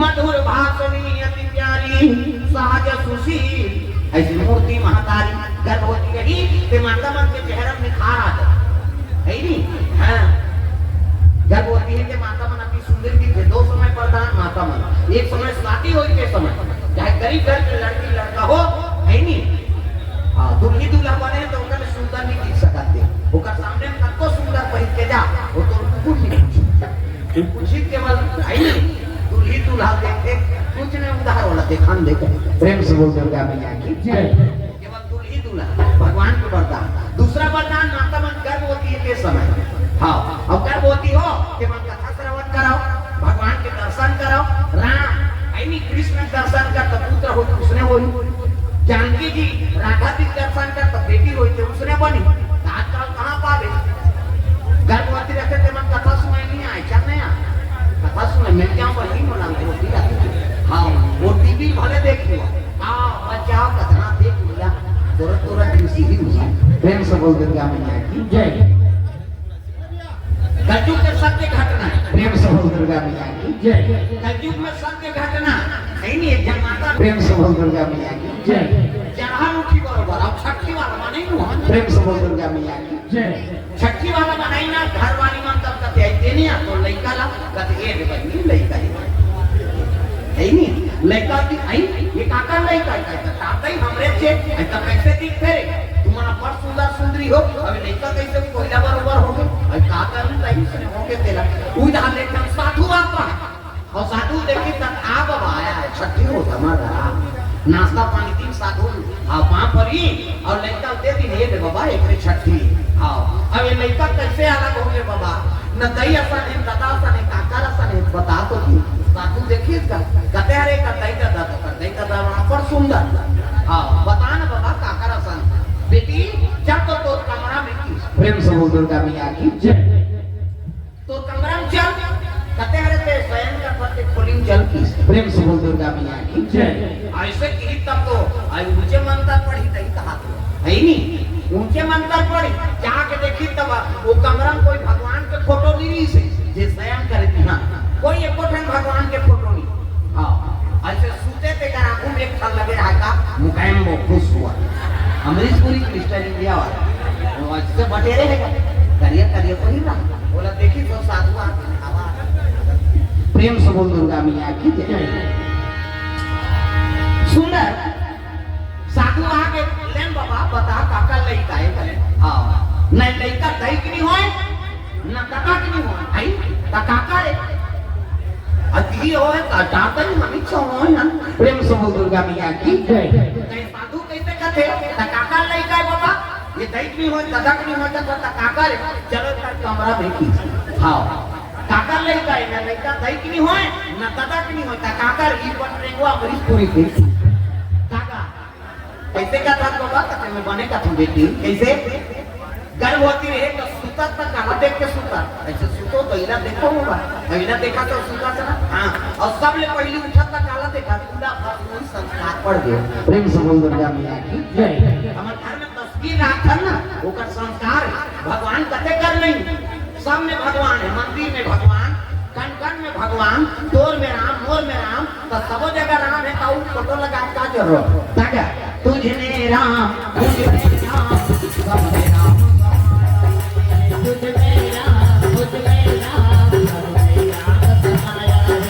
मधुर भाषणी अति प्यारी, सहज सुशील, ऐसी मूर्ति महतारी। गर्भवती रही ते माता मन के चेहरा में निखार आ जाती है नी? हाँ, गर्भवती है ते माता मन अति सुंदर भी थे। दो समय प्रधान माता मन, एक समय शादी होई के समय, चाहे गरीब घर के लड़की लड़का हो, है नी? हाँ, दुल्ही दूल्हा बने तो ओकर सुंदर नहीं दिख सकत थे। ओकर सामने में कतको सुंदर पहिर के जा, वो तो कुछ नहीं पूछी। तू पूछी केवल, है नी? दुल्ही दूल्हा देखे, कुछ नहीं उधार वाला देखा न देखे। प्रेम से बोल दुर्गा मैया की जय। केवल दुल्ही दूल्हा भगवान के वरदान। दूसरा वरदान माता मन गर्भवती है के समय। हाँ, अब गर्भवती हो, ते मन कथा श्रवण कराओ, भगवान के दर्शन कराओ। राम, नहीं, कृष्ण दर्शन कर त पुत्र होई, उसने होई। जानकी जी राधा जी दर्शन कर त बेटी होई, त उसने बनी। त आजकल कहाँ पावे? गर्भवती रखे ते मन कथा सुनाई नहीं आए, चल नहीं आ। कथा सुने मिल जाओ, वही बोला, वो भी आती है। हाँ, वो टीवी भले देख लो। हाँ, बचाओ, कथा देख लिया। तुरंत, तुरंत ऋषि ही हुआ। प्रेम से बोल दुर्गा मैया की जय। कलयुग के सत्य घटना है। प्रेम से बोल दुर्गा मैया की जय। कलयुग में सत्य घटना है नहीं, एक जन माता प्रेम से बोल दुर्गा मैया की जय। चढ़ा उठी बरोबर, अब छठी वाला माने ही हुआ। प्रेम से बोल दुर्गा मैया की जय। छठी वाला बनाई ना, घर वाली मन तब कथे, "आई देने आ तो लइका ला।" कथे, "ए रे बहिनी, लइका ही।" है नहीं, लइका की आई, ये काका लइका है, कहता, "तातई हमरे छे, ऐसा कैसे दिखते रे? तुम्हारा बड़ सुंदर सुंदरी हो, अभी लइका कैसे कोयला बरोबर हो गए?" अभी काका नहीं, तही से हो गए तेरा। उधर ले हम साधु आता है। अउ साधु देखिस त आ बबा आय, छट्ठी होत हे हमर घर। नास्ता पानी दिन साधु, हाँ, पाँव परी, अउ लइका दे दिन, "हे रे बबा, एकरे छट्ठी।" हाँ, अब ये लइका कैसे अलग हो गए बबा? न दई असन हे, ददा असन हे, काकर असन हे, बता तो तू। साधु देखिस का, कथे, "अरे, का दई ददा तो कर, दई ददा बड़ा बड़ सुंदर।" हाँ, बता न बबा, काकर असन? बेटी, जा तो तोर कमरा में किस। प्रेम से बोल दुर्गा मैया की जय। तोर कमरा में चल, कथे, "अरे, ते शयन कर, ते खोली में चल किस।" प्रेम से बोल दुर्गा मैया की जय। ऐसे किही तब तो, आई ऊंचे मंतर पढ़ी तही कहा तो, है नहीं? ऊंचे मंतर पढ़ी, जाके देखी तब वो कमरा में कोई भगवान के फोटो नहीं रहिसे, जे शयन करे थी, हाँ, कोई एको ठन भगवान के फोटो नहीं। हाँ, ऐसे सुते ते कर आंखों में एक ठन लगे रहा का, मुकायम वो खुश हुआ। अमरीश पुरी, मिस्टर इंडिया वाला, वो ऐसे बटेरे है, करिया, करिया पहिर रहा। बोला, "देखी तो साधु आ गए, आवा।" प्रेम से बोल दुर्गा मैया की जय। सुंदर साधु आ के, "लेन बाबा, बता, काकर लइका है?" बोले, "हाँ।" "नहीं, लइका दई के नहीं होय, न ददा के नहीं होय, भाई, त काकर है?" "अति होय, त दादा ही मनी छो होय ना।" प्रेम से बोल दुर्गा मैया की जय। "नहीं, साधु कैसे कथे? त काकर लइका है बाबा? ये दई के नहीं होय, ददा के नहीं होय, त, त काकर है?" "चलो, त कमरा में किस।" हाँ। काकर लइका है, न लइका दई के नहीं होय, न ददा के नहीं होय, त काकर, ई बन रेंगवा अमरीश पुरी के। काका, कैसे का था बाबा? कहते, "मैं बने का था बेटी।" "कैसे?" "गर्भवती रहे तो सुता त काला देख के सुता।" "ऐसे सुतो तो इला देखो होगा।" "इला देखा तो सुता था ना।" "हाँ।" "और सबले पहले उठा त काला देखा?" पूरा भर वही संस्कार पड़ गए। प्रेम से बोल दुर्गा मैया की जय। हमारे घर में तस्वीर रहा था ना, ओकर संस्कार है। भगवान कते कर नहीं, सब में भगवान है, मंदिर में भगवान, कण कण में भगवान, तोर में राम, मोर में राम, तो सबो जगह राम है, तो ऊ फोटो लगा के का जरूरत? ताजा, तुझ में राम, तुझ में राम, सब में राम समाया है। तुझ में राम, तुझ में राम, सब में राम समाया है।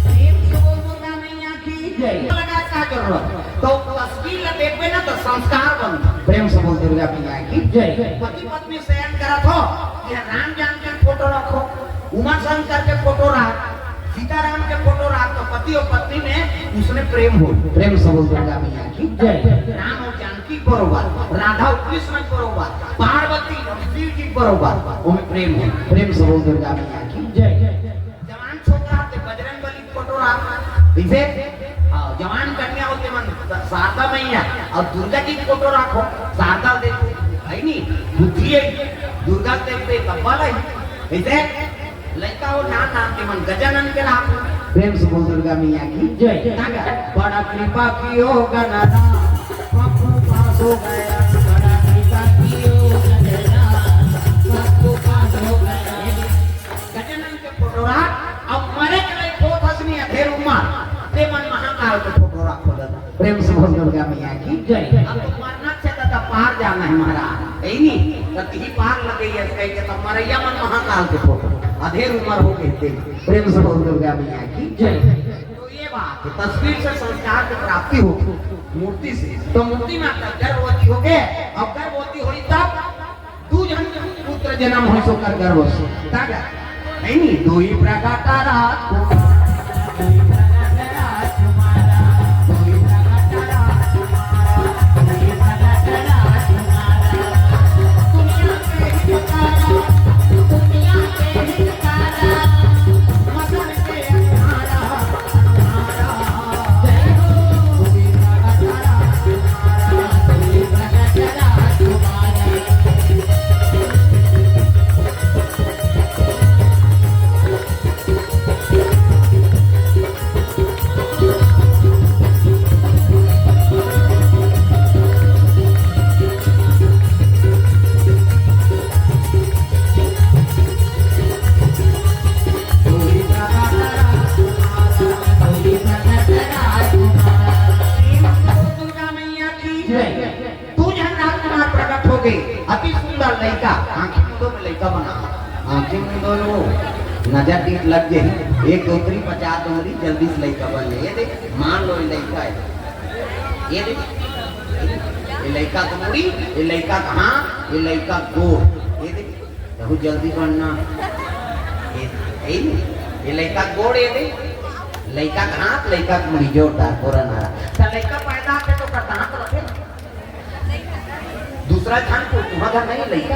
प्रेम से बोल दुर्गा मैया की जय। लगा का जरूरत? तो तस्वीर ला देखबे ना तो संस्कार बनता। प्रेम से बोल दुर्गा मैया की जय। पति पत्नी शयन करत हो, ये राम जान के फोटो रखो, उमा शंकर के फोटो रख, सीताराम के फोटो रख, तो पति और पत्नी में उसने प्रेम हो। प्रेम से बोल दुर्गा मैया की जय। राम और जानकी बरोबर, राधा और कृष्ण बरोबर, पार्वती और शिव जी बरोबर, ओमे प्रेम हो। प्रेम से बोल दुर्गा मैया की जय। जवान छोकरा होते बजरंग बली के फोटो रख, इसे, हाँ, जवान कन्या होते मन शारदा मैया और दुर्गा जी के फोटो रखो, शारदा देखो, है नी? बुद्धि है, दुर्गा देखते तब वाला ही। इसे लइका हो नान नान के मन गजानन के रखो। प्रेम से बोल दुर्गा मैया की जय। तागा, बड़ा कृपा कियो गणनाथ, पप्पू पास हो गया। बड़ा कृपा कियो गणनाथ, पप्पू पास हो गया। गजानन के फोटो रख, अब मरे के लइक होत हस नी अधेर उमर, ते मन महाकाल के फोटो रख हो दादा। प्रेम से बोल दुर्गा मैया की जय। अब तो मरना से दादा पार जाना है महाराज, है नी? तो तिही पार लगे ये कह के तो मरैया मन महाकाल के फोटो, अधेर उमर हो गए थे। प्रेम से बोल दुर्गा मैया की जय। तो ये बात तस्वीर से संस्कार के प्राप्ति हो, मूर्ति से। तो मूर्ति माता गर्भवती हो गए, और गर्भवती हुई तब दू झन पुत्र जन्म हो सो कर गर्भ से। तब नहीं, दुई प्रगट राजकुमार, दुई प्रगट राजकुमार, दुई प्रगट राजकुमार, दुई प्रगट राजकुमार। दुनिया के हितकारा, दुनिया के हितकारा, मदन के अंधारा। दुर्गा मैया की जय। दू झन राजकुमार प्रकट हो गए, अति सुंदर लइका, आंखी मुंदो में लइका बना, आंखी मुंदो में वो नजर टीप लग गई, एक डोंगरी पचास डोंगरी जल्दी से लइका बन गए। ये देख, मान लो ये लइका है, ये देख, ये लइका के मुड़ी, ये लइका के हाथ, ये लइका के गोड़, ये देख, बहुत जल्दी बनना। ये, ये, ये लइका के गोड़, ये देख, लइका के हाथ, लइका के मुड़ी, जोरदार, पूरा नारा। तो लइका पैदा होते तो ओकर दांत रखे, दूसरा झन को, तुम्हारा घर नहीं लइका,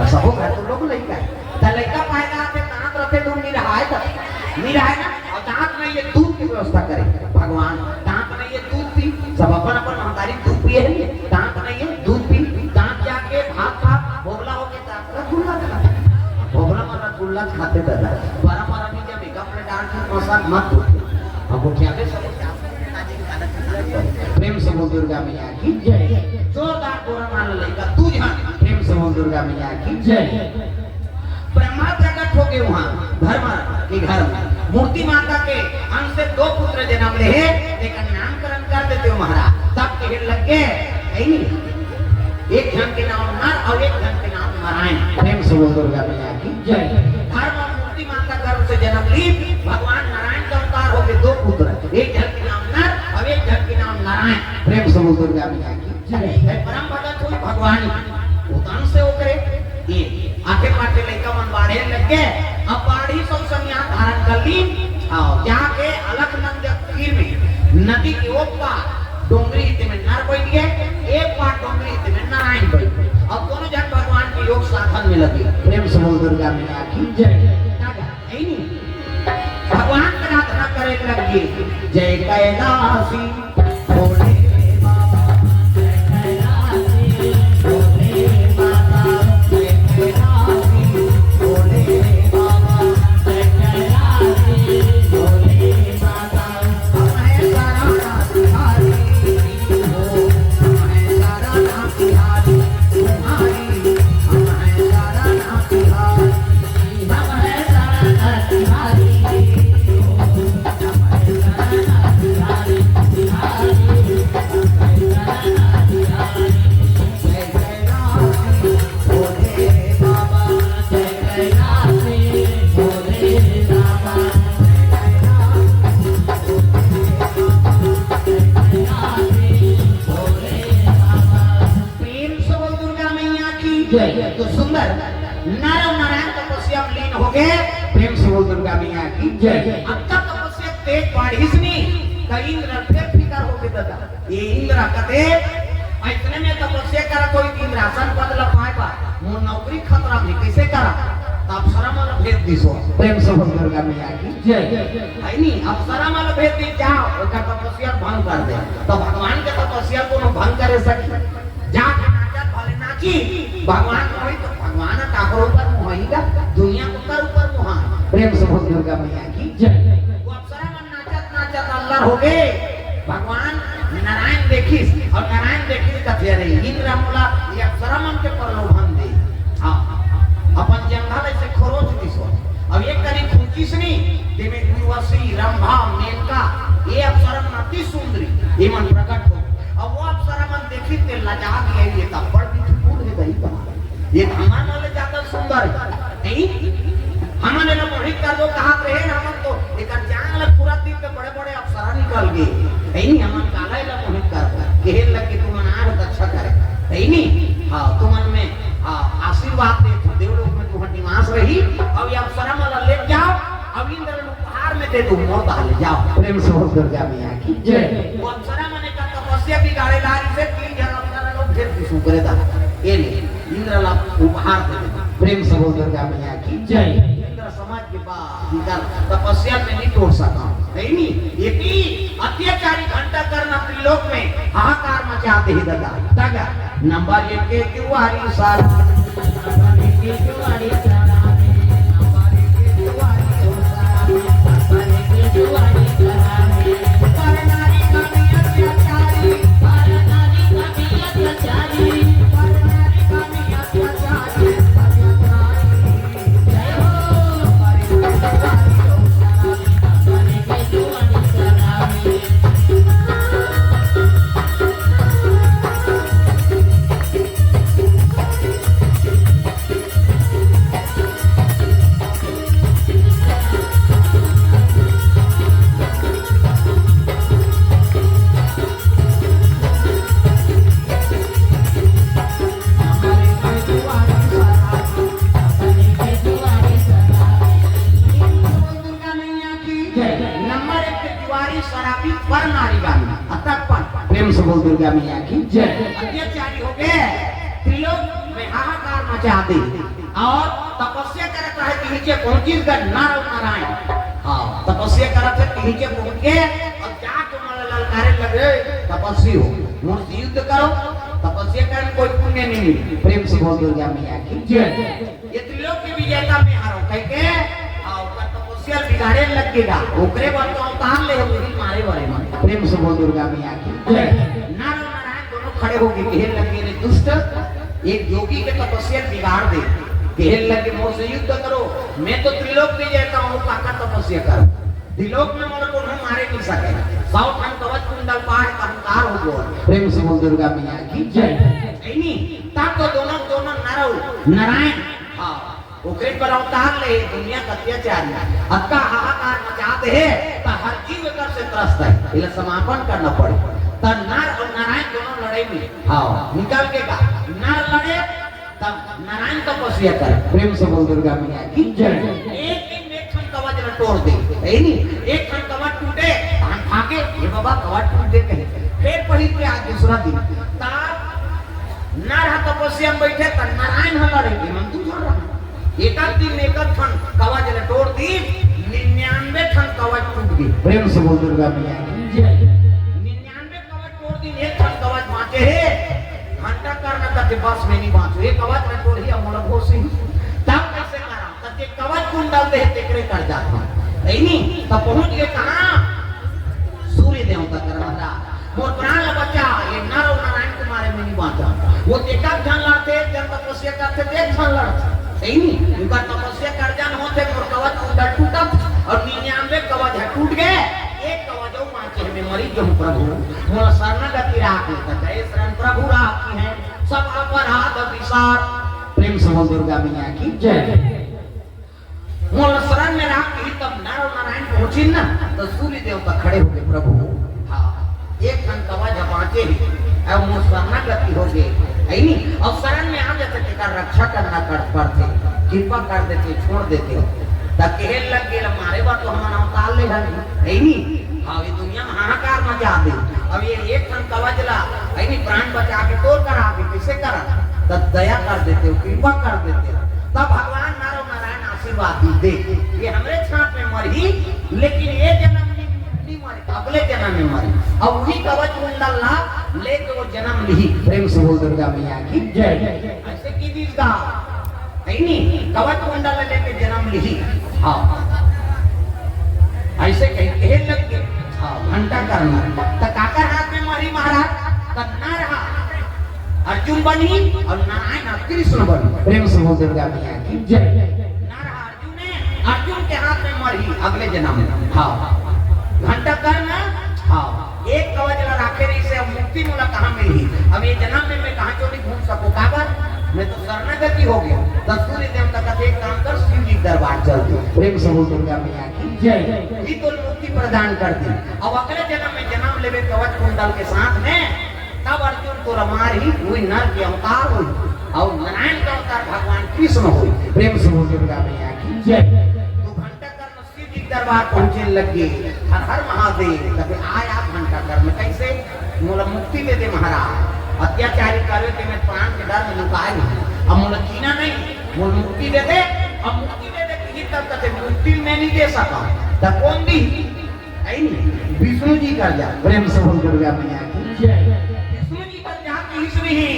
और सबो घर तो लोग लइका है। त लइका पैदा होते दांत रखे तो निरहाय त, निरहाय ना, और दांत नहीं है दूध की व्यवस्था करे भगवान, दांत नहीं है दूध पी, सब अपन अपन महतारी दूध पिए है, दांत नहीं है दूध पी, दांत जाके भात खा, भोगला होके दांत रसगुल्ला खा, भोगला में रसगुल्ला खाते दादा, बड़ा बड़ा भी जब एक अपने दांत की पोशाक मत धोते, अब वो क्या दे सब प्रेम से बोल दुर्गा मैया की जय। जोरदार बोरा मार लइका दू झन। प्रेम से बोल दुर्गा मैया की जय। ब्रह्मा प्रकट हो गए वहां धर्म के घर में, मूर्ति माता के अंश से दो पुत्र जन्म ले, लेकिन नामकरण कर देते हो महाराज। तब कहे लग गए, नहीं, एक झन के नाम नर और एक झन के नाम नारायण। प्रेम से बोल दुर्गा मैया की जय। धर्म और मूर्ति माता गर्भ से जन्म ली, भगवान नारायण का अवतार हो गए, दो पुत्र, एक झन के नाम नर और एक झन के नाम नारायण। प्रेम से बोल दुर्गा मैया की जय। हे परम भगत हुई भगवान, उतन से ओकरे ये आखे पाखे लइका मन बाढ़े लग गए। अब बाढ़ी सब संज्ञान धारण कर ली। आओ, जाके अलकनंदा तीर में नदी के ओ पार डोंगरी ते में नर बैठ गए, एक पार डोंगरी ते में नारायण बैठ गए। अब दोनों झन भगवान के योग साधन में लगे। प्रेम से बोल दुर्गा मैया की जय। दादा, नहीं, नहीं। भगवान के आराधना करे लग गए। जय कैलासी भोले बाबा, जय कैलासी भोले बाबा, जय कैलासी भोले बाबा, जय कैलासी भोले बाबा। हमें शरण बिहारी हो, हमें शरण बिहारी तुम्हारी, हमें शरण बिहारी। प्रेम से बोल दुर्गा मैया की जय। तो सुंदर नर और नारायण तपस्या में लीन हो गए। प्रेम से बोल दुर्गा मैया की जय। अब तक तपस्या तेज बाढ़िस नहीं, तो इंद्र फिर फिकर हो गए दादा। ये इंद्र कते इतने में तपस्या करत होई, इंद्रासन पद ल पाए बा, मोर नौकरी खतरा में, कैसे करा? तो अप्सरा मन भेज दिस। प्रेम से बोल दुर्गा मैया की जय। है नी, अप्सरा मन भेज दी, जाओ, ओकर तपस्या भंग कर दे। तो भगवान के तपस्या कोनो भंग करे सकी? जाके नाचत भले नाची, भगवान मोही तो भगवान काकर ऊपर मोहाई गा, दुनिया ओकर ऊपर मोहा। प्रेम से बोल दुर्गा मैया की जय। वो अप्सरा मन नाचत नाचत अल्लर हो गए। भगवान नारायण देखिस और नारायण देखिस कथे, "अरे इंद्र मोला ये अप्सरा मन के प्रलोभन दे।" हाँ, अपन जंघा ले से खरोच दिस। अब एक करी खुंचिस नी, तेमे उर्वशी, रंभा, मेनका, ये अप्सरा मन अति सुंदरी, ये मन प्रकट हो। अब वो अप्सरा मन देखिस ते लजा गए, ये तो बड़ beautiful है, दही बना। ये तो हमर मन ले ज्यादा सुंदर है। नहीं? हमन एला मोहित कर दो, कहात रहे न हमन तो, एकर जांग ल पूरा दिन में बड़े-बड़े अप्सरा अलगे, तइनी हमन काला एला मोहित करबो। कहे लगे तुमन आए हो त अच्छा करे, तइनी। हाँ, तुमन में, हाँ, आशीर्वाद दे, देवलोक में तुमन निवास रही, अउ ये अप्सरा मन ला ले जाओ, अउ इंद्र ला उपहार में दे दो, मोर दाह ले जाओ। प्रेम से बोल दुर्गा मैया की जय। वो अप्सरा मन का तपस्या बिगाड़े ला रहिसे, तीन झन अप्सरा लोग घेर के सुकरे दा, ये ले, इंद्र ला उपहार दे दे। प्रेम से बोल दुर्गा मैया की जय। इंद्र समझ के बा, इनका तपस्या में नहीं तोड़ सका। नहीं, नहीं, ये भी अत्याचारी घंटा कर्न त्रिलोक में हाहाकार मचा दे दादा। तग नंबर एक के जुआरी सारा, नंबर एक के जुआरी सारा, नंबर एक के जुआरी सारा, नंबर एक के जुआरी सारा, पर नारी का भी अत्याचारी, पर नारी का भी अत्याचारी, पर नारी का भी अत्याचारी, अत्याचारी। दुर्गा मैया की जय। नंबर एक के जुआरी शराबी पर नारी गामी। अतक पर प्रेम से बोल दुर्गा मैया की जय। अत्याचारी हो गए, त्रिलोक में हाहाकार मचा दे। और तपस्या करत रहे कि नीचे पहुंचिस गा नर और नारायण। हाँ, तपस्या करत है कि नीचे पहुंच के और जाके मन ललकारे लगे, "तपस्वी हो, मुझसे युद्ध करो, तपस्या करने कोई पुण्य नहीं।" प्रेम से बोल दुर्गा मैया की जय। ये त्रिलोक के विजेता मैं हरव कह के, आ, ओकर तपस्या बिगाड़े लग गेगा। ओकरे बर तो अवतार ले, वही मारे वाले मन। प्रेम से बोल दुर्गा मैया की जय। नर और नारायण दोनों खड़े होके कहे लगे, "रे दुष्ट, एक जोगी के तपस्या बिगाड़ दे।" कहे लगे, "मोर से युद्ध करो, मैं तो त्रिलोक विजेता हूँ, काका तपस्या करो।" त्रिलोक में मोला कोनो मारे नहीं सके। सौ ठन कवच कुंडल पाए, अहंकार हो गो। प्रेम से बोल दुर्गा मैया की जय। नहीं, तब तो दोनों, दोनों नर, नारायण, हाँ, ओकरे पर अवतार ले, दुनिया का अत्याचारी। अतका हाहाकार मचा दे हे, त हर जीव एकर से त्रस्त है। इला समापन करना पड़े। त नर और नारायण दोनों लड़े में, हाँ, निकल के का, नर लड़े, तब नारायण तपस्या करे। प्रेम से बोल दुर्गा मैया की जय। एक दिन में एक ठन कवच ल तोड़ दे, सही नहीं? एक ठन कवच टूटे, हम भागे, "ये बाबा कवच टूट दे," कहे। फिर पहिर के आज दूसरा दिन, तब नर ह तपस्या में बैठे, त नारायण ह लड़े, ये मन तू झगड़ा। एक आध दिन में एक आध ठन कवच ल तोड़ दी, निन्यानवे ठन कवच टूट गए। प्रेम से बोल दुर्गा मैया की जय। निन्यानवे कवच तोड़ दिन एक ठन कवच बांचे हे, घंटा कर्न कथे बस मैं नहीं बांचो, एक कवच मैं तोड़ ही अमोल घोष ही। तब कैसे करा? तब के कवच कुंडल दे तेकरे कर जात हूँ। नहीं, नहीं, तब पहुंच गए कहाँ? सूर्य देवता कर महाराज, "मोर प्राण ला बचा, ये नर और नारायण के मारे मैं नहीं बांचा।" वो देखा ध्यान लाते, जन तपस्या करते, देख ध्यान लड़ते। सही नहीं? उनका तपस्या कर जान होते, मोर कवच कुंडल टूटत और निन्यानवे कवच है, टूट गए, एक कवच और बांचे में मरी जो प्रभु, मोर शरणागति राख लेता, जय शरण प्रभु राखी है, सब अपराध विसार। प्रेम से बोल दुर्गा मैया की जय। मोला शरण में राख के तब नर नारायण पहुंचिन ना, तो सूर्य देवता खड़े हो गए, "प्रभु, हाँ, एक ठन कवच बांचे ही, अब मोर शरणागति हो गए, है नी? अब शरण में आ जाते, तेकर रक्षा करना कर पड़ते, कृपा कर देते, छोड़ देते हो।" तब कहे लग गए, "मारे बार तो हमन अवतार ले हन, है नी? हाँ, ये दुनिया में हाहाकार मचा दे, अब ये एक ठन कवच ला, है नी, प्राण बचा के तोर करा दे, कैसे करा?" तब दया कर देते हो, कृपा कर देते हो, तब भगवान नर नारायण आशीर्वाद दी, "देख, ये हमरे छाप में मरही, लेकिन ये जन्म नहीं, नहीं मरे, अगले जन्म में मरे।" अब वही कवच कुंडल ला लेके वो जन्म ली। प्रेम से बोल दुर्गा मैया की जय। ऐसे की दीस गा, है नी? कवच कुंडल लेके जन्म ली। हाँ, ऐसे कह, कहे लग गए। हाँ, घंटा कर्न। तो काकर हाथ में मरही महाराज? तो नर हा अर्जुन बनी और नारायण हा कृष्ण बनी। प्रेम से बोल दुर्गा मैया की जय। नर हा अर्जुन है, अर्जुन के हाथ में मरही अगले जन्म में। हाँ, घंटा कर्न, हाँ, एक कवच ला राखे रहिसे, अब मुक्ति मोला कहाँ मिलही? अब ये जन्म में मैं कहाँ चोरी घूम सकूँ? काबर? मैं तो शरणागति हो गया। तो सूर्य देवता का एक काम कर, शिव जी के दरबार चल दे। प्रेम से बोल दुर्गा मैया की जय। ही तो मुक्ति प्रदान कर दी। अब अगले जन्म में जन्म लेबे कवच कुंडल के साथ में, तब अर्जुन तोला मारही, वही नर के अवतार होही, अउ नारायण के अवतार भगवान कृष्ण होही। प्रेम से बोल दुर्गा मैया की जय। तो घंटा कर्ण शिव जी के दरबार पहुंचे लग गे, हर हर महादेव। तब आय घंटा कर्ण, कैसे? मोला मुक्ति दे दे महाराज, अत्याचारी करे ते मैं प्राण के डर में लुकाए हूँ, अब मोला जीना नहीं, मोला मुक्ति दे दे। अब मुक्ति दे दे कि तब तक मुक्ति मैं नहीं दे सका, तब कौन दी? है नहीं, विष्णु जी कर जा। प्रेम से बोल दुर्गा मैया की जय। विष्णु जी कर जा कि इसमें ही,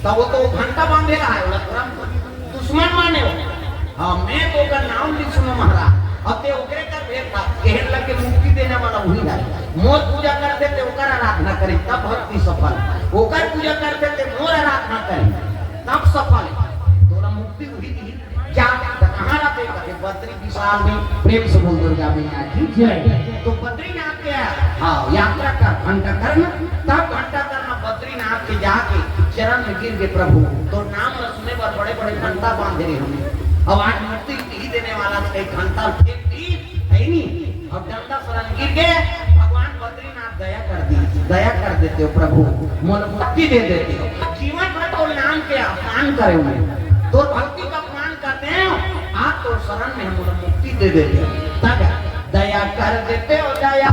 तब वो तो घंटा बांधे रहा है, बोला, "धर्म दुश्मन माने हो।" हाँ, मैं तो ओकर नाम नहीं सुनो महाराज। अब ते ओकरे कर भेद था, कहन लग के मुक्ति देने वाला वही है। मोर पूजा करते ते ओकर आराधना करी, तब भक्ति सफल। ओकर पूजा करते ते मोर आराधना करी, तब सफल। तोला मुक्ति वही दी। जा, त कहाँ रहते? कहते, "बद्री विशाल में।" प्रेम से बोल दुर्गा मैया की जय। तो बद्रीनाथ के, हाँ, यात्रा कर, घंटा कर्ण, तब घंटा कर्ण बद्रीनाथ के जाके चरण में गिर गए, "प्रभु, तो नाम ल सुने बर बड़े बड़े घंटा बांधे रहे हमें, अब आज मुक्ति नहीं देने वाला, तो एक घंटा फेंक दी, है नहीं?" अब डंडा शरण गिर गए, भगवान बद्रीनाथ दया कर दी, दया कर देते हो प्रभु, मोला मुक्ति दे देते हो। जीवन भर तो नाम के अपमान करे हुए, तोर भक्ति का अपमान करते हैं, आप तो शरण में मोला मुक्ति दे देते हो। तब दया कर देते हो, दया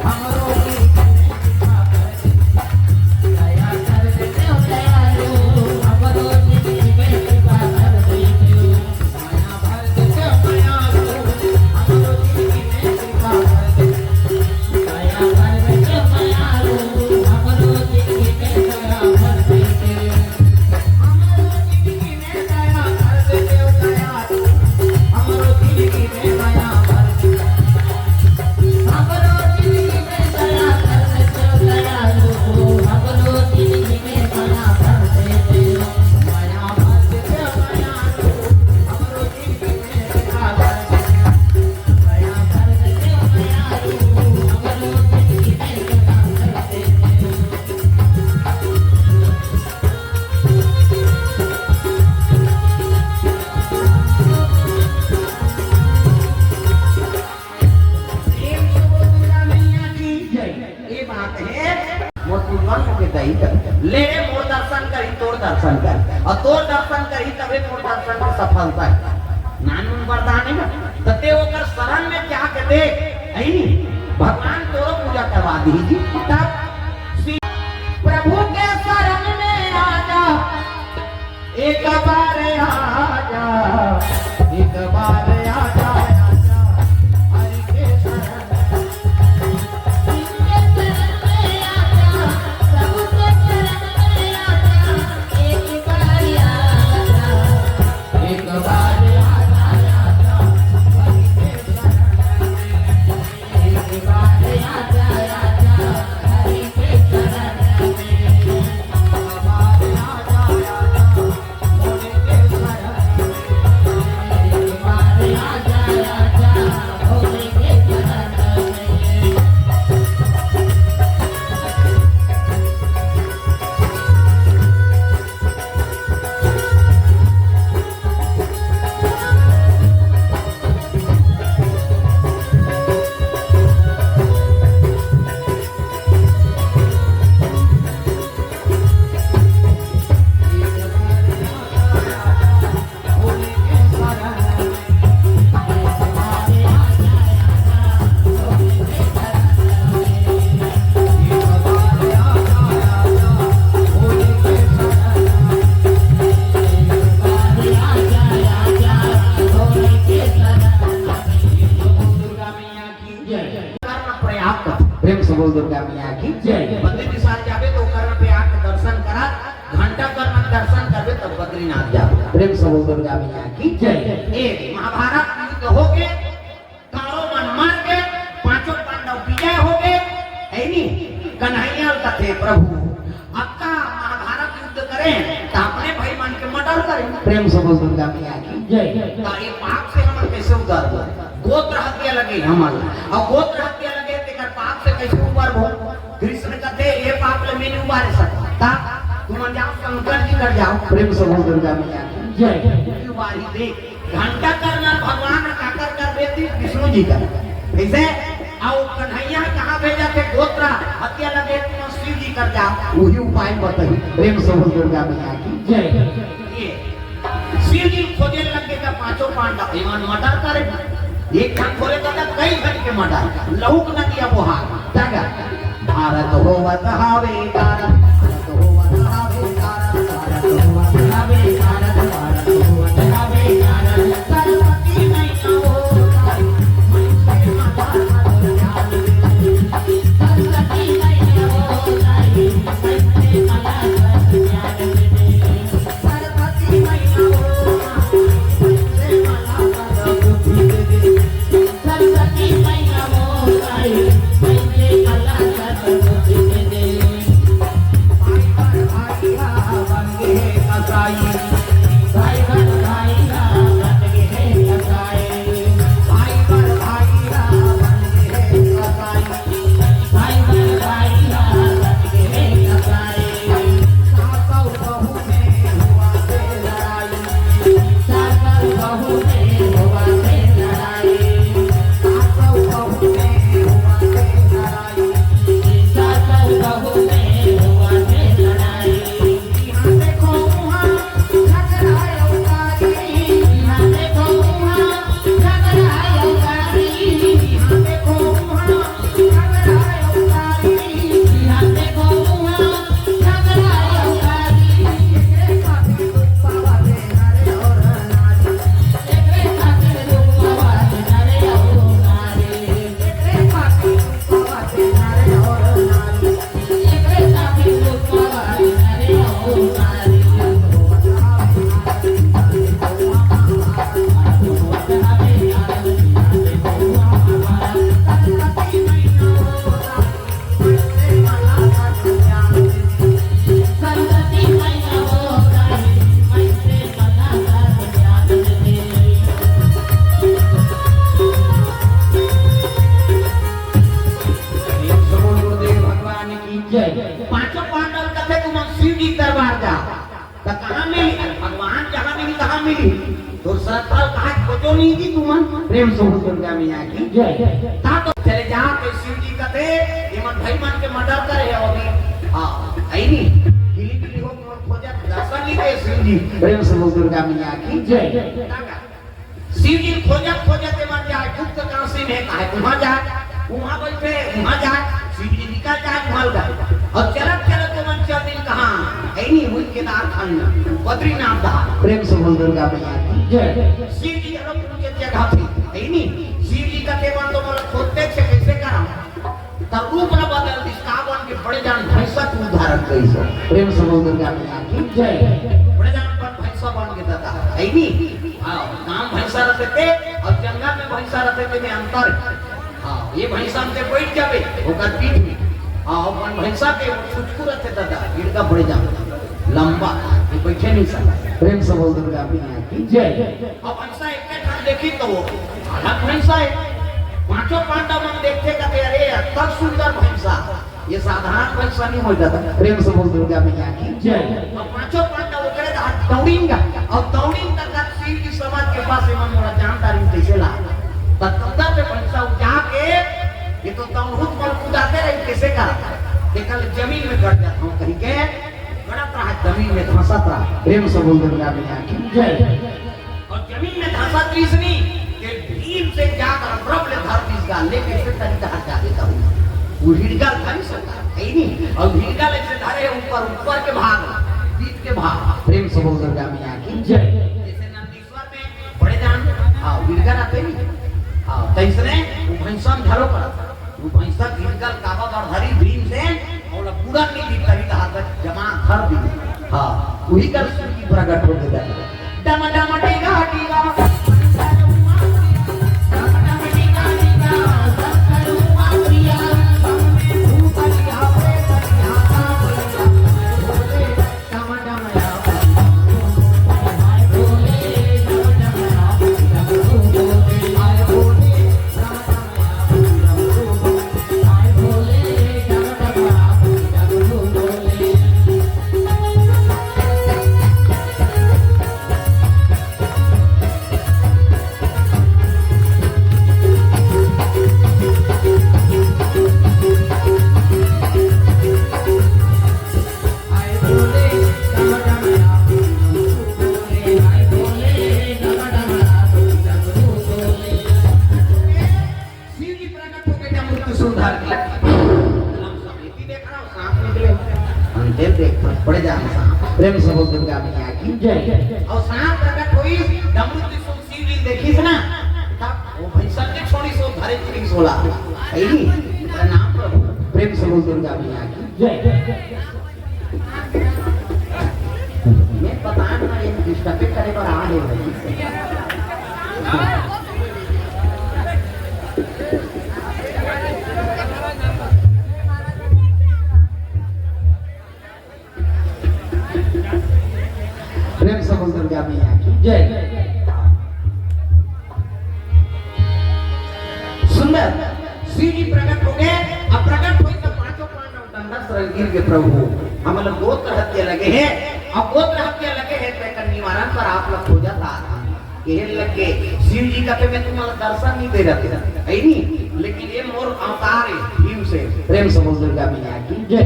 हमरो भी दया कर देते हो, दयालु, हमरो जिंदगी में कृपा कर देते हो। प्रेम से बोल दुर्गा मैया की जय। ये बात है, मोर पूर्वज के दही कर। ले रे, मोर दर्शन करी, तोर दर्शन करी, और तोर दर्शन करी, तबे मोर दर्शन के सफलता है। नानू वरदान है ना, तो ते ओकर शरण में जाके देख, है नी? भगवान तोरो पूजा करवा दी जी। तब श्री प्रभु के शरण में आ जा, एक बार आजा, एक बार आजा, आजा, हरि के शरण। इनके शरण में आजा, प्रभु के शरण में आजा, एक बार आजा, एक बार आजा, आजा, हरि के शरण में। दुर्गा मैया की जय। कर्ण प्रयाग कथे। प्रेम से बोल दुर्गा मैया की जय। बद्री विशाल जाबे तो कर्ण प्रयाग के दर्शन करा, घंटा कर्ण के दर्शन करबे तब बद्रीनाथ जाबे। प्रेम से बोल दुर्गा मैया की जय। ए महाभारत युद्ध हो के, कौरव मन मर के, पांचों पांडव विजय हो गए, है नी? कन्हैया कथे प्रभु, अतका महाभारत युद्ध करे, त अपने भाई मन के मर्डर करे। प्रेम से बोल दुर्गा मैया की जय। त ये पाप से हमन कैसे उबरबो? गोत्र हत्या लगे हमन, अउ गोत्र हत्या लगे तेकर पाप से कैसे उबरबो? कृष्ण कथे, ये पाप ले मैं नहीं उबारे सकता। तुमन जाओ शंकर जी कर जाओ। प्रेम से बोल दुर्गा मैया की जय। उबारी दे। घंटा कर्ण भगवान काकर कर देती, विष्णु जी का। कैसे? अउ कन्हैया कहाँ भेजा थे? गोत्र हत्या लगे तुम शिव जी कर जाओ। वही उपाय बताई। प्रेम से बोल दुर्गा मैया की। जय। ये शिव जी खोजे लगे का पांचों पांडव, इमन मर्डर करे। एक ठन खोले का कई झन के मर्डर। लहुक नदिया बोहार। जागा। भारत होवत हावे कारण, भारत होवत हावे कारण, भारत होवत हावे कारण, भारत होवत हावे कारण। सरस्वती मैया हो ताई, मैया माता सरस्वती मैया हो ताई, मैया माता सरस्वती मैया हो ताई, मैया माता सरस्वती मैया हो ताई, मैया माता सरस्वती। भगवान की जय। पांचों पांडव कथे तुमन शिव जी दरबार जा, त कहाँ मिली? अरे भगवान जहाँ मिली तहाँ मिली। तो सरफल कहाँ खोजो नहीं जी तुमन? प्रेम से बोल दुर्गा मैया की जय। ता तो चले जा के शिव जी कथे, ये मन भाई मन के मर्डर करे है अभी। हाँ, ऐनी गिली गिली हो मोर खोजत दर्शन नहीं दे शिव जी। प्रेम से बोल दुर्गा मैया की जय। ताका शिव जी खोजत खोजत के मन जाए, गुप्त काशी में काहे वहाँ जाए, वहाँ बैठे, वहाँ जाए, शिव जी निकल जाए, वहाँ जाए। और चलत चलत के मन चल दिन कहाँ? ऐनी हुई केदार खंड, बद्रीनाथ धाम। प्रेम से बोल दुर्गा मैया की जय। शिव जी हर पूजे जगह थे, ऐनी शिव जी कथे मन तो बोला खोदते छे कैसे करा? त रूप न बदल दिस, का बन के बड़े जान भैंसा के रूप धारण करिस। प्रेम से बोल दुर्गा मैया की जय। बड़े जान बन भैंसा बन के दादा, ऐनी? हाँ, गांव भैंसा रहते थे और जंगल में भैंसा रहते थे, में अंतर है। हाँ, ये भैंसा में ते बैठ जाबे, ओकर पीठ में। हाँ, अपन भैंसा के सुचकू रहते दादा, इनका बड़े जान लंबा, ये बैठे नहीं सकता। प्रेम से बोल दुर्गा मैया की जय। अब भैंसा एक ठन देखी तो वो अलग भैंसा है। पांचों पांडव मन देखते कहते, "अरे, अतक सुंदर भैंसा, ये साधारण भैंसा नहीं हो जाता।" प्रेम से बोल दुर्गा मैया की जय। और पांचों पांडव ओकरे तहत दौड़ेंगे और दौड़ेंगे तक शिव जी समझ के पास एमन मोला जानता रही कैसे ला। तब तब पे भैंसा उठा के ये तो दौड़ूत पर कूदाते रही कैसे का? देखल जमीन में गड़ जाता हूँ कहीं के गड़त रहा, जमीन में धंसत रहा। प्रेम से बोल दुर्गा मैया की जय। और जमीन में धंसत रहिस नी, के भीम से जाकर ब्रह्म ले धर दिस गा, लेकिन से तरीका हटा देता हूँ। वो हिड़गल धरी सकता है नहीं, और हिड़गल ऐसे धरे ऊपर, ऊपर के भाग, पीठ के भाग। प्रेम से बोल दुर्गा मैया की जय। जैसे नंदीश्वर में बड़े जान, हाँ, हिड़गल आते नहीं, हाँ, तैसने वो भैंसन धरो कर। वो भैंसा हिड़गल काबा बर धरी भीमसेन, ओला पूरा नहीं दी तरी कहा कर जमा धर दी। हाँ, वही कर सुन की प्रकट हो गया। डम डम डीगा डीगा, डम डम डीगा डीगा, सांप निकले। अंते देख, पड़ जान सांप। प्रेम से बोल दुर्गा मैया की जय। अउ सांप प्रकट होइस, डमरू त्रिशूल शिवलिंग देखिस ना, तब वो भैंसा के छोड़ी सो धरे चुरी सोला। सही? प्रणाम प्रभु। प्रेम से बोल दुर्गा मैया की जय। मैं बतान ना, ये disturb करे बर आ हे भाई। प्रेम से बोल दुर्गा मैया की जय। सुंदर शिव जी प्रकट हो गए। अब प्रकट होई तो पांचों पांडव डंडा शरण गिर के, "प्रभु, हमला गोत्र हत्या लगे हे, अब गोत्र हत्या लगे हे तो एकर निवारण पर आप लोग खोजत आत हन।" कहे लगे, शिव जी कहते, "मैं तुम्हारा दर्शन नहीं दे रहे थे, है नहीं, लेकिन ये मोर अवतार है भीम से।" प्रेम से बोल दुर्गा मैया की जय।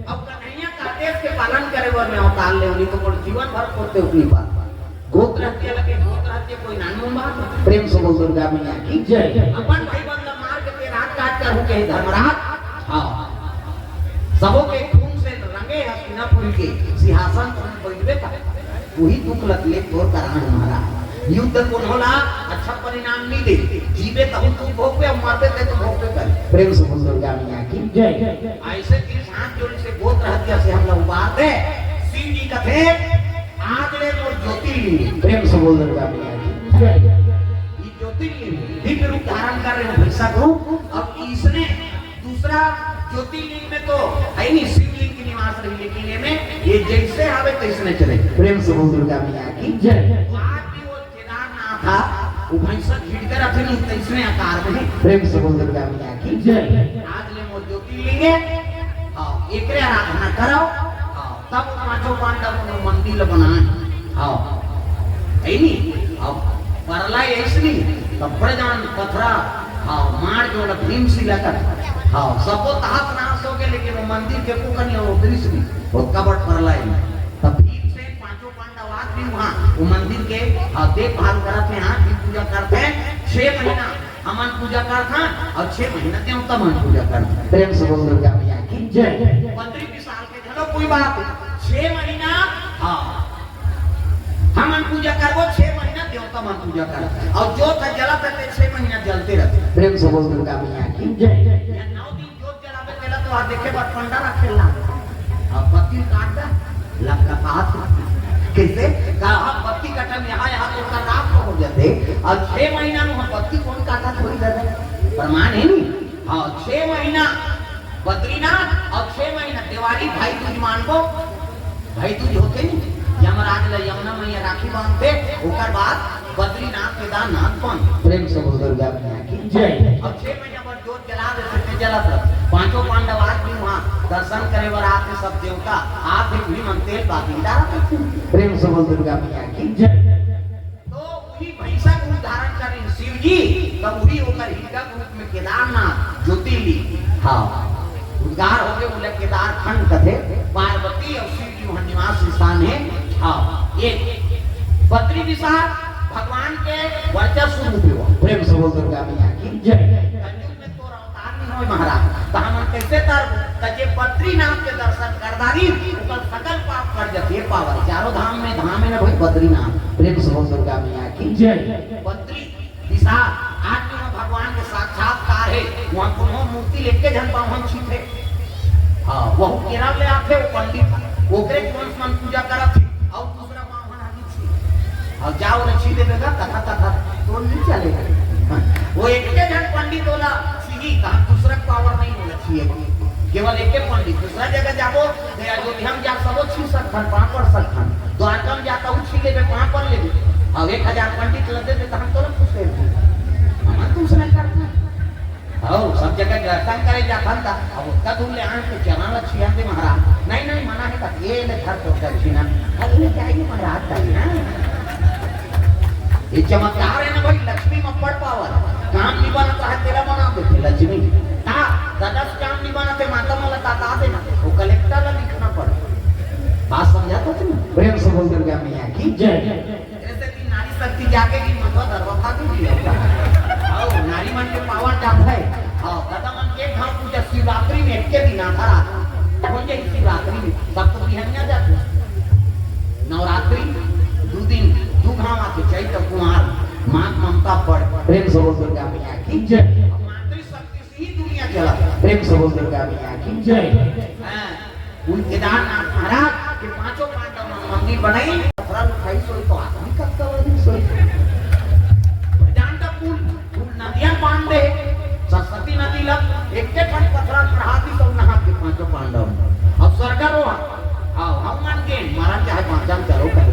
अब कन्हैया का आदेश के पालन करे बर मैं अवतार ले, नहीं तो मोर जीवन भर खोजते उतनी बात। गोत्र हत्या लगे, गोत्र हत्या कोई नानमुन बात। प्रेम से बोल दुर्गा मैया की जय। अपन भाई बंदा मार के तेरा हाथ काट कर हूँ कहे धर्मराज। हाँ, सबों के खून से रंगे हस्तिनापुर के सिंहासन पर बैठबे का। वही दुख लग ले तोर करान महाराज। युद्ध कोनो ला अच्छा परिणाम नहीं दे। जीवे तहु तू भोगबे, अब मरबे ते तो भोगबे करे। प्रेम से बोल दुर्गा मैया की जय। ऐसे तीस हाथ जोड़ से गोत्र हत्या से हमला उबार दे। शिव जी कथे, "आज ले मोर ज्योतिर्लिंग।" प्रेम से बोल दुर्गा मैया की जय। ये ज्योतिर्लिंग दिव्य रूप धारण कर रहे हो भैंसा को। अब इसने दूसरा ज्योतिर्लिंग में तो है नहीं शिवलिंग की निवास रही, लेकिन ये में ये जैसे आवे तैसने चले। प्रेम से बोल दुर्गा मैया की जय। तो आज भी वो केदारनाथ था, वो भैंसा घिट कर रखे नहीं तैसने आकार में। प्रेम से बोल दुर्गा मैया की जय। आज ले मोर ज्योतिर्लिंग है। हाँ, एकरे आराधना कराओ। हाँ, तब पांचों पांडव ने मंदिर बनाए। हाँ, है नी? अब परला ऐसनी, तब बड़े जान पथरा, हाँ, मार जो ना भीम सी लगत। हाँ, सबको तहस नहस हो गए, लेकिन वो मंदिर के को कनी वो दृश्य नहीं, वो कबट परला ही। तब भीम से पांचों पांडव आज भी वहाँ वो मंदिर के, हाँ, देखभाल करत हैं, आज भी पूजा करते हैं। छह महीना हमन पूजा करथन और छह महीना देवता मन पूजा करथन। प्रेम से बोल दुर्गा मैया की जय। बद्री विशाल के चलो कोई बात, छह महीना, हाँ, हमन पूजा करबो, छह महीना देवता मन पूजा करथन। और जोत ह जलत हे, छह महीना जलते रहते। प्रेम से बोल दुर्गा मैया की जय। या नौ दिन जोत जलाबे, तेला तो आ देखे बर पंडा रखे ला। अब बत्ती काट दा, लक्का पात। कैसे? कहा बत्ती कटम यहाँ, यहाँ तो उसका रात को हो जाते। और छह महीना में हम बत्ती कौन काटा थोड़ी देते? प्रमाण है नहीं। हाँ, छह महीना बद्रीनाथ और छह महीना देवारी भाई दूज मानबो। भाई दूज होते नहीं, यमराज ला यमुना मैया राखी बांधते, ओकर बाद बद्रीनाथ केदारनाथ बन। प्रेम से बोल दुर्गा मैया की जय। और छह महीना बाद जोत जला देते थे, जलत रह। पांचों पांडव आज भी वहाँ दर्शन करे बर आते, सब देवता आते, भी मन तेल बाती डालते थे। प्रेम से बोल दुर्गा मैया की जय। तो वही भैंसा के रूप धारण कर रही शिव जी, तब वही ओकर हिरका के रूप में केदारनाथ ज्योतिर्लिंग, हाँ, उद्गार हो गए, बोले केदार खंड कथे, पार्वती और शिव जी वहाँ निवास स्थान है। हाँ, एक बद्री विशाल भगवान के वर्चस्व रूप हुआ। प्रेम से बोल दुर्गा मैया की जय। कलयुग में तो अवतार नहीं होय महाराज, तो हमन कैसे तर, त जे बद्रीनाथ के दर्शन कर डारी, ओकर सकल पाप कट जथे। पावन चारों धाम में धाम है ना भाई बद्रीनाथ। प्रेम से बोल दुर्गा मैया की जय। बद्री विशाल, आज भी वहाँ भगवान के साक्षात्कार है, वहाँ कोनो मूर्ति लेके झन पावन छीते। हाँ, वहू केरल ले आथे, वो पंडित, ओकरे के वंश मन पूजा करत थे, और दूसरा पावन आदमी छीते। अब जाओ ना छीते बेटा, कथा, कथा, तो नहीं चलेगा। हाँ, वो एक के झन पंडित होला, सीधी कहा, दूसरा पावर नहीं होला छीए। केवल एक के पंडित, दूसरा जगह जाबो, तो अयोध्या में जा सबो छी सकथन, पाँव पड़ सकथन। द्वारका में जाता हूँ, छी लेबे, पाँव पड़ लेबे। अब एक हजार पंडित लग देते, तो हम तो ना पूछ लेते। हम दूसरा करता। हो, सब जगह दर्शन करे जाथन ता, अब ओतका दूर ले आन के चरण ल छिया दे महाराज। नहीं, नहीं, मना है, ये ले धर तो दक्षिणा। अरे, ले जाइए महाराज, जाइए ना। ये चमत्कार है ना भाई, लक्ष्मी में पड़ पावर। काम नहीं बनता है, तेरा बना देते लक्ष्मी। ता, दस काम नहीं बनते, माता मला ता, ता देना। वो कलेक्टर ला लिखना पड़े। बात समझा तो तुम? प्रेम से बोल दुर्गा मैया की जय। जैसे कि नारी शक्ति जागेगी, मतलब दरवाजा भी दिया। आओ, नारी मन के पावर जाता है। आओ, दादा मन के घर पूजा शिवरात्रि में एक के दिन आधा रात। प्रेम से बोल दुर्गा मैया की जय। मातृशक्ति से ही दुनिया चलत हे। प्रेम से बोल दुर्गा मैया की जय। हाँ, उन केदारनाथ महाराज के पांचों पांडव मन मंदिर बनाई, पथरा उठाई सोई तो आदमी कब कब आदमी सोई। जानता पुल, पुल नदिया बांध दे, सरस्वती नदी लग, एक के ठन पथरा चढ़ा दी सब नहा के पांचों पांडव। अब स्वर्गारोहण, अब हम मन के मरन चाहे बांचन चलो कहे।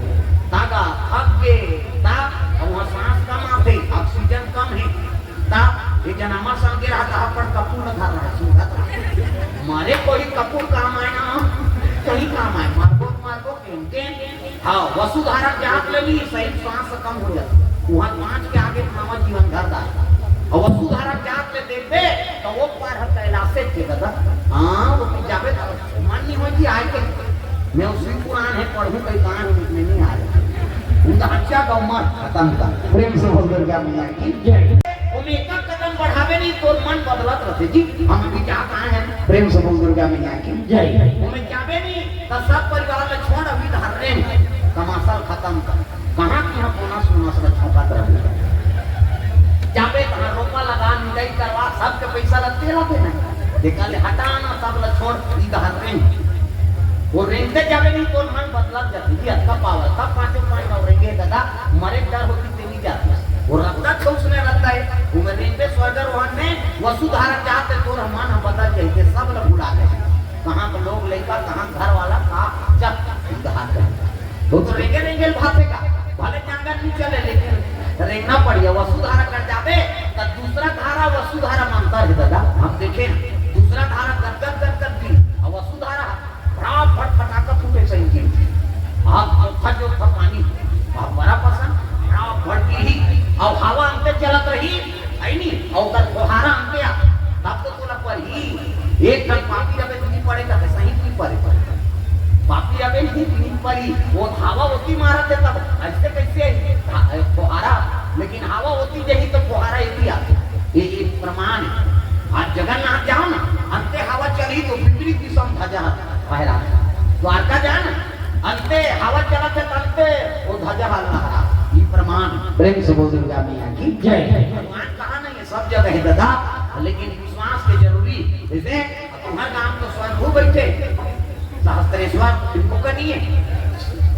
तागा, थक गे, ता, अब वहाँ सांस कम आथे, ऑक्सीजन कम है। ता, ये जना मर संगे रहा, कहा पर कपूर न धर रहा, सूंघत रहा। मारे कोई कपूर काम आए ना, कहीं काम आए, मारबो, मारबो, केन, केन। हाँ, वसुधारा जात ले नी, सही सांस कम हो जाता। वहाँ पाँच के आगे नवा जीवन धर दा। और वसुधारा जात ले देखबे, तो वो पार ह कैलाशे के दादा। हाँ, वो तो जाबे तो मन नहीं हो जी आए के। मैं उसी पुराण है पढ़ूं, कहीं कहाँ नहीं, नहीं आ रहा। उनका हत्या का उम्र खत्म कर। प्रेम से बोल दुर्गा मैया की जय। ओमे एक कदम बढ़ावे नहीं, तो मन बदलत रहते जी। हम अभी क्या कहा है? प्रेम से बोल दुर्गा मैया की जय। ओमे जाबे नहीं, तो सब परिवार ला छोड़ अभी धर रहे हैं। तमाशा खत्म कर। कहाँ की हम बोनस वोनस ला छोंकत रहबे? जाबे तहाँ रोपा लगा, निंदाई करवा, सबके पैसा ला तेला देना। देखा ले हटा ना, सब ला छोड़, ई कहा रेंग। वो रेंगते जाबे नहीं, तोर मन बदलत जाती थी, अतका पावर, तब पांचों पांच और रेंगे दादा, मरे डर होती ते नहीं जाती। वो रद्दा छो उसने रद्दा है, वो में रेंगे स्वर्गारोहण में, वसुधारा जाते तोर मन हम बदल जाते, सब ला भुला गए। कहाँ का लोग लइका, कहाँ घर वाला, का जब उधार कर। वो तो रेंगे रेंगे भाते का, भले जंगल नहीं चले, लेकिन रेंगना पड़िया। वसुधारा कर जाबे, तो दूसरा धारा वसुधारा मानता है दादा। हम देखे, दूसरा धारा गदगद गदगद भी, और वसुधारा बड़ा फट फटाका फूटे सही की। आप जो था जो था पानी, आप बड़ा पसंद, बड़ा फट की ही, और हवा अंते चलत रही, है नी? अउ ओकर फोहारा अंते आ, तब तो तोला परही। एक ठन पापी अबे नहीं पड़े, तब सही नहीं पड़े। पापी अबे नहीं, नहीं पड़ी, वो हवा होती मारत है तब, ऐसे कैसे हा-, फोहारा, लेकिन हवा होती जही तो फोहारा एक ही आते। ये, ये प्रमाण है। आज जगन्नाथ जाओ ना, अंते हवा चली तो विपरीत दिशा में ध्वजा फहरा। द्वारका जाओ ना, अंते हवा चलत है, अंते वो ध्वजा हल लहरा। ये प्रमाण। प्रेम से बोल दुर्गा मैया की जय। भगवान कहाँ नहीं है, सब जगह है दादा, लेकिन विश्वास के जरूरी। जैसे तुम्हारे गांव तो स्वयंभू बैठे, सहस्त्रेश्वर, इनको का नहीं है,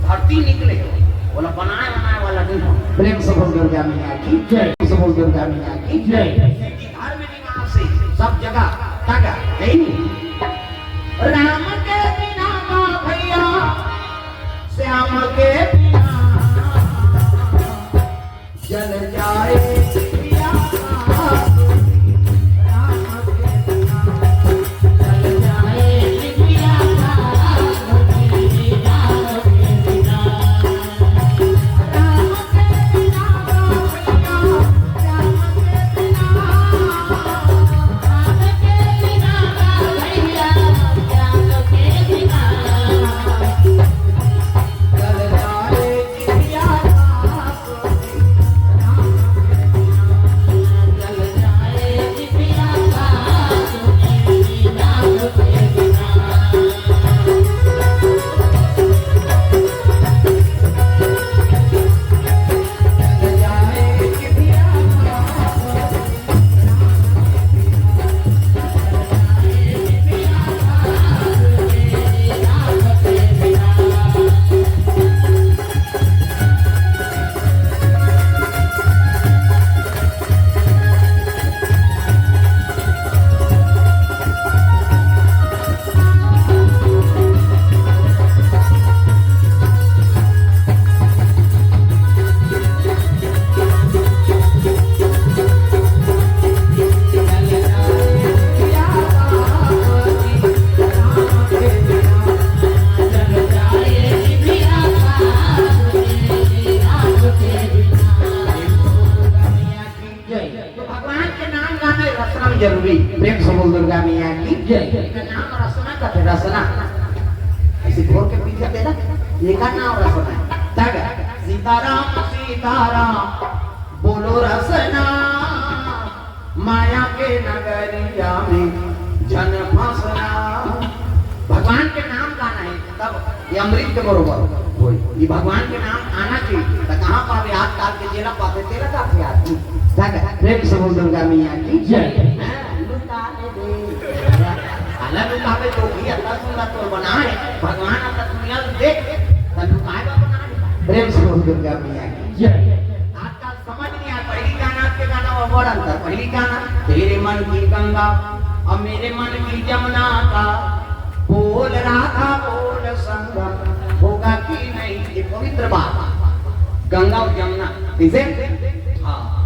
धरती निकले, बोला बनाए बनाए वाला नहीं हो। प्रेम से बोल दुर्गा मैया की जय। प्रेम से बोल दुर्गा मैया की जय। धर्म निवासी सब जगह तक है ही। राम के बिना ना भैया, श्याम के बिना जल जाए पिया का, राम के बिना जल जाए पिया का। जय। तो भगवान के नाम गाना रसना में जरूरी। प्रेम से बोल दुर्गा मैया की जय। एकर नाम रसना का थे, रसना। ऐसे घोर के पीछे दे ना, ये का नाम रसना है। तग सीताराम, सीताराम, बोलो रसना, माया के नगरिया में झन फंसना। भगवान के नाम गाना है, तब ये अमृत के बरोबर होई। ये भगवान के नाम आना चाहिए। तो कहाँ पावे? आजकल के जेला पावे, तेला का थे आदमी। का, का, प्रेम से बोल दुर्गा मैया की जय। हाँ, लुटा ले दे। अलग लुटावे तो भी अतना सुंदर तो बना है। भगवान अतना दुनिया ल देख, त लुटाए बर बना है। प्रेम से बोल दुर्गा मैया की जय। आजकल समझ नहीं आया, पहली गाना के गाना में बड़ अंतर। पहली गाना, तेरे मन की गंगा और मेरे मन की जमुना का, बोल राधा बोल संगम होगा कि नहीं, ये पवित्र बात। गंगा और जमुना, इसे, हाँ,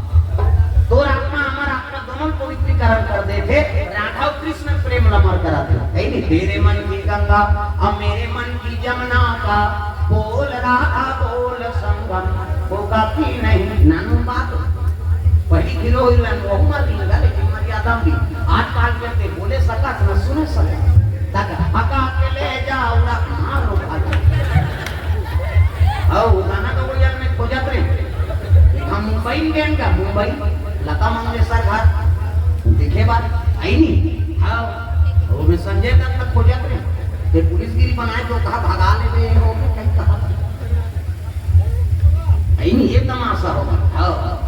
तोर आत्मा, हमर आत्मा दोनों पवित्रीकरण कर देथे। राधा और कृष्ण प्रेम ल अमर कराथे। है नहीं, तेरे मन की गंगा और मेरे मन की जमुना का, बोल राधा बोल संगम होगा कि नहीं। नानू बात, पहली हीरो हीरोइन वो मर नहीं लगा, लेकिन मर्यादा भी। आजकल के ते बोले सकस न सुने सकस। तक हका के ले जाओ ना, मारो भाई। आओ, गाना का वो यार मैं खोजत रहे। हम मुंबई में गए का, मुंबई, लता मंगेशकर घर, देखे बात, आई नहीं। हाँ, वो भी संजय दत्त खोजत रहे। ते पुलिस गिरी बनाए तो कहा भगा ले बे, हो गए कहीं कहा। आई नहीं, ये तमाशा होगा। हाँ,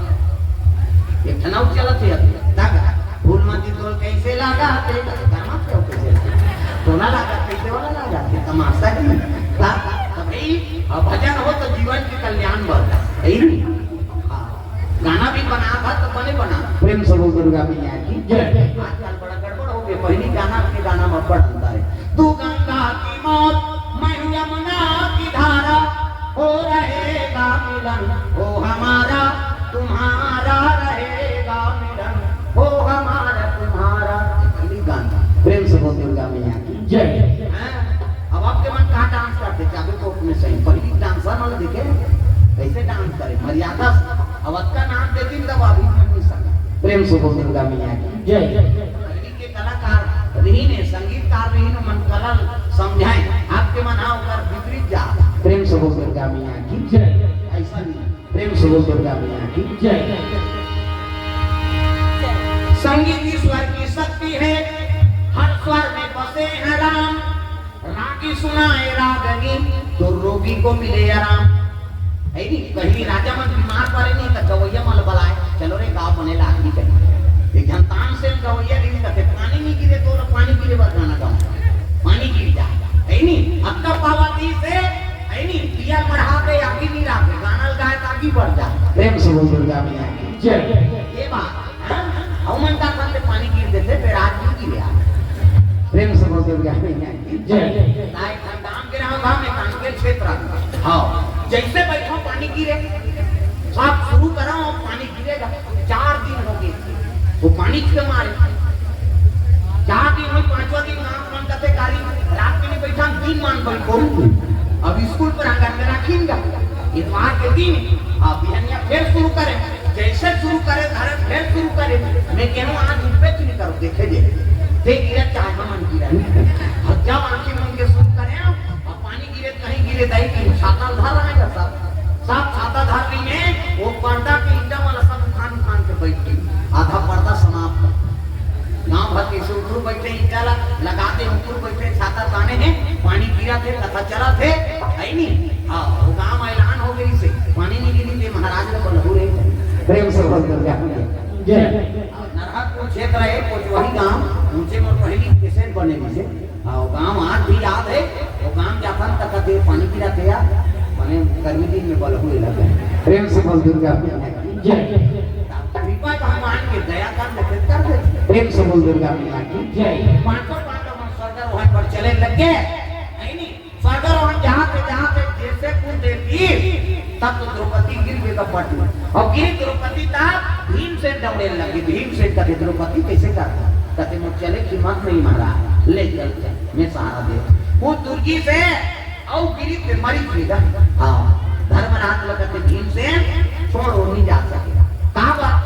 ये ठनाव चलत है अभी। तक फूल मती तोल कैसे लगा, ते तमाशा हो कैसे लगा? तोला लगा, कैसे वाला लगा? ये तमाशा ही नहीं। ता-, तभी, हाँ, भजन हो तो जीवन के कल्याण बढ़ता है। आई नहीं? हाँ, गाना भी बना था तो बने बना। प्रेम से बोल दुर्गा मैया की जय। आजकल बड़ा गड़बड़ हो गया, पहली गाना के गाना में बड़ अंतर है। तू गंगा की मौत, मैं हूँ यमुना की धारा, हो रहेगा मिलन, हो हमारा तुम्हारा रहेगा मिलन, हो हमारा तुम्हारा। ये पहली गाना। प्रेम से बोल दुर्गा मैया की जय। हाँ, अब आपके मन कहाँ डांस करते, चाबी कोप में सही, पहली डांसर मन देखे कैसे डांस करे, मर्यादा से। अब अतका नाम देती तब अभी मन नहीं सका। प्रेम से बोल दुर्गा मैया की जय। पहली के कलाकार रही ने, संगीतकार रही ने, मन कला समझाए, आपके मन आओ कर विपरीत जा। प्रेम से बोल दुर्गा मैया की जय। ऐसा नहीं, प्रेम से बोल दुर्गा मैया की जय। संगीत ईश्वर की शक्ति है, हर स्वर में बसे हैं राम। रागी सुनाए रागनी, तो रोगी को मिले आराम। है नहीं, कहीं राजा मन बीमार पड़े नहीं, तो गवैया मन बलाए, चलो रे, गाँव बने लागनी कहीं। एक जन तानसेन गवैया रही, कहते, "पानी नहीं गिरे, तो लो पानी गिरे, बस गाना गाओ, पानी गिर जा।" है नहीं, अक्का पावा दी से, है नहीं, पिया बढ़ा दे, आगे नहीं रहा, गाना गाए तो आगे बढ़ जा। प्रेम से बोल दुर्गा मैया की जय। ये बात, हाँ? हमन का खाते पानी गिर देते, फिर आज नहीं गिरे यार। प्रेम से बोल दुर्गा मैया की जय। ताए खानदान के रहो गाँव में, कांकेर क्षेत्र। हाँ, जैसे बैठो पानी गिरे, साफ शुरू करो, पानी गिरेगा। चार दिन हो गए, वो पानी के मारे। चार दिन हुई, पांचवा दिन गाँव मन कथे कारी, रात में नहीं बैठा, दिन मान पर करूँ। अब स्कूल पर आकर के रखिंगा, इतवार के दिन, अब बिहनिया फिर शुरू करे, जैसे शुरू करे, धरे फिर शुरू करे। मैं कहूँ, आज उठबे नहीं करो, देखे जे। ते गिरे चाहे मन गिरे। अब जब आंखें मन के शुरू करे, अब पानी गिरे, कहीं गिरे, दाई कहीं छाता धर रहेगा सब। सब छाता धर रही है, वो पर्दा के ईंटा वाला सब उठान उठान के बैठ गई। आधा पर्दा समाप्त। गांव भर के से उठरू बैठे, ईंटा ला लगा दे, उठरू बैठे, छाता ताने हैं, पानी गिरा थे, कथा चला थे, है नहीं? हाँ, वो गांव ऐलान हो गई से, पानी नहीं गिरी थे, महाराज ने बलहू रहे। प्रेम से बोल दुर्गा मैया जय। नरहरपुर क्षेत्र है, कोचवही गांव, ऊंचे में पहली स्टेशन बने थे। हाँ, वो गांव आज भी याद है, वो गांव जाथन तक कथे पानी गिरा थे यार, माने गर्मी दिन में बलहू लगा। प्रेम से बोल दुर्गा मैया की जय। कृपा भगवान के दया कर दे, कर दे। प्रेम से बोल दुर्गा मैया की जय। पांचों पांडव मन स्वर्गारोहण पर चले लग गए, है नहीं? स्वर्गारोहण जहाँ थे, जहाँ थे, जैसे कूदे वीर, तब तो द्रौपदी गिर गई कपट में। और गिरी द्रौपदी तब भीमसेन दौड़े लगे। भीमसेन कथे, "द्रौपदी कैसे करता?" कथे, "मुझ चले की मत नहीं महाराज, ले चल, चल, मैं सहारा दे।" वो दुर्गी से और गिरी पे मरी थी ना। हाँ, धर्मराज लोग कथे, "भीमसेन छोड़, वो नहीं जा सके।" कहाँ बात?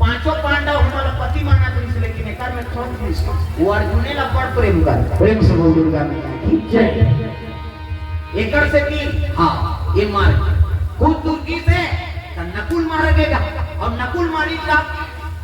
पांचों पांडव हमारा पति माना करिस, लेकिन एकर में छोड़ दीस। वो अर्जुने ला बड़ प्रेम कर। प्रेम से बोल दुर्गा मैया की जय। एकर से कि, हाँ, ये मार खुद दुर्गी से तो नकुल मार देगा। और नकुल मारी का,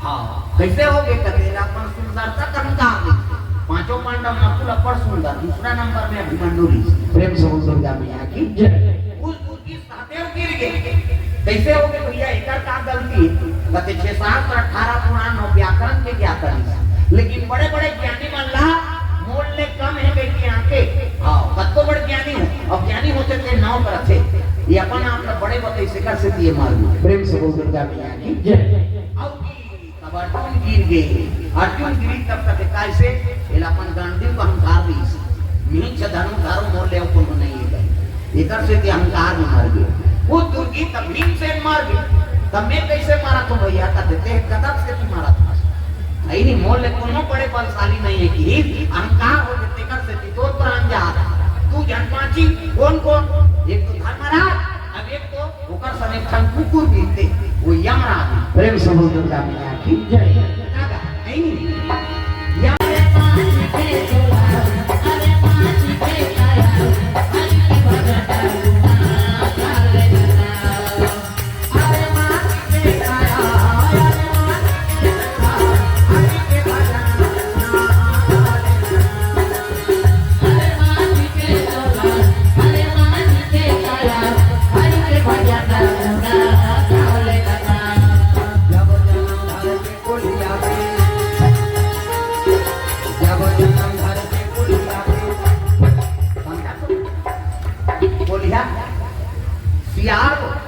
हाँ, कैसे हो गए? कथे ला अपन सुंदरता अहंकार नहीं। पांचों पांडव नकुल अपर सुंदर, दूसरा नंबर में अभिमन्यु रहिस। प्रेम से बोल दुर्गा मैया की जय। उस दुर्गी सहदेव गिर गए। कैसे हो गए भैया? एकर का गलती है? कते छह शास्त्र, अठारह पुराण अउ व्याकरण के ज्ञाता रिहिस। लेकिन बड़े-बड़े ज्ञानी मन ला मोर ले कम हे कहिके आंके। हाँ, कतको बड़ ज्ञानी हो, अब ज्ञानी होथे ते नाव करथे। ये अपन आप ला बड़े बतइस, एकर सेती ये मर गे। प्रेम से बोल दुर्गा मैया की जय। अउ की तब अर्जुन गिर गे। अर्जुन गिरी तब कथे, "कइसे?" एला अपन गांडीव के अहंकार रिहिस। "मिंच धनुष धरो मोर ले अउ कोनो नइ हे," कहे। एकर सेती अहंकार में मर गे। वो दुर्गी तब भीमसेन मर गे। तब मैं कइसे मरत हों भइया? कथे, "तें गजब सेती मरत हस।" अइनी मोर ले कोनो बड़े बलशाली नइ हे कि अहंकार हो गे, तेकर सेती तोर प्राण जात। तू झन बांची, कोन कोन? एक तो धर्मराज, अब एक तो ओकर संग एक ठन कुकुर भी थे, वो यमराज। प्रेम से बोल दुर्गा मैया की जय। कागा, नहीं? यम- कोलिहा, सियार।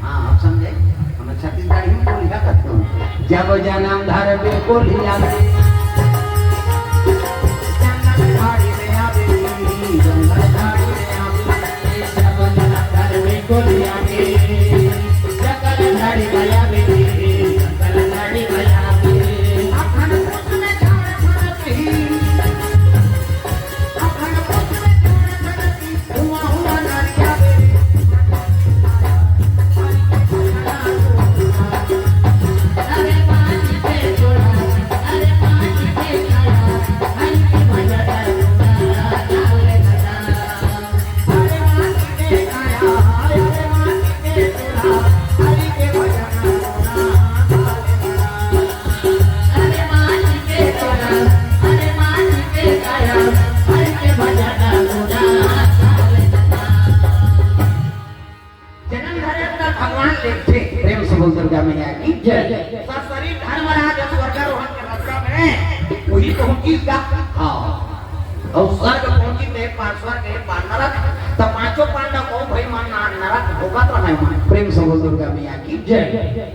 हाँ, आप समझे? हम छत्तीसगढ़ी में कोलिहा कहते हैं। जब जन्म धरबे कोलिहा में, जंगल झाड़ी में आवे, जंगल झाड़ी में आवे। जब जन्म धरबे कोलिहा में, जंगल झाड़ी में आवे, जंगल झाड़ी में आवे। अखन कुछ में झाड़ फरत ही। जन्म धरे अंदर भगवान लेथे। प्रेम से बोल दुर्गा मैया की जय। सशरीर धर्मराज स्वर्गारोहण के रस्ता में वही पहुंचिस गा। हाँ। अउ स्वर्ग पहुंचिस ते पार स्वर्ग हे, पार नरक। त पांचों पांडव कहूं भई मन ना नरक भोगत रहय मन। प्रेम से बोल दुर्गा मैया की जय।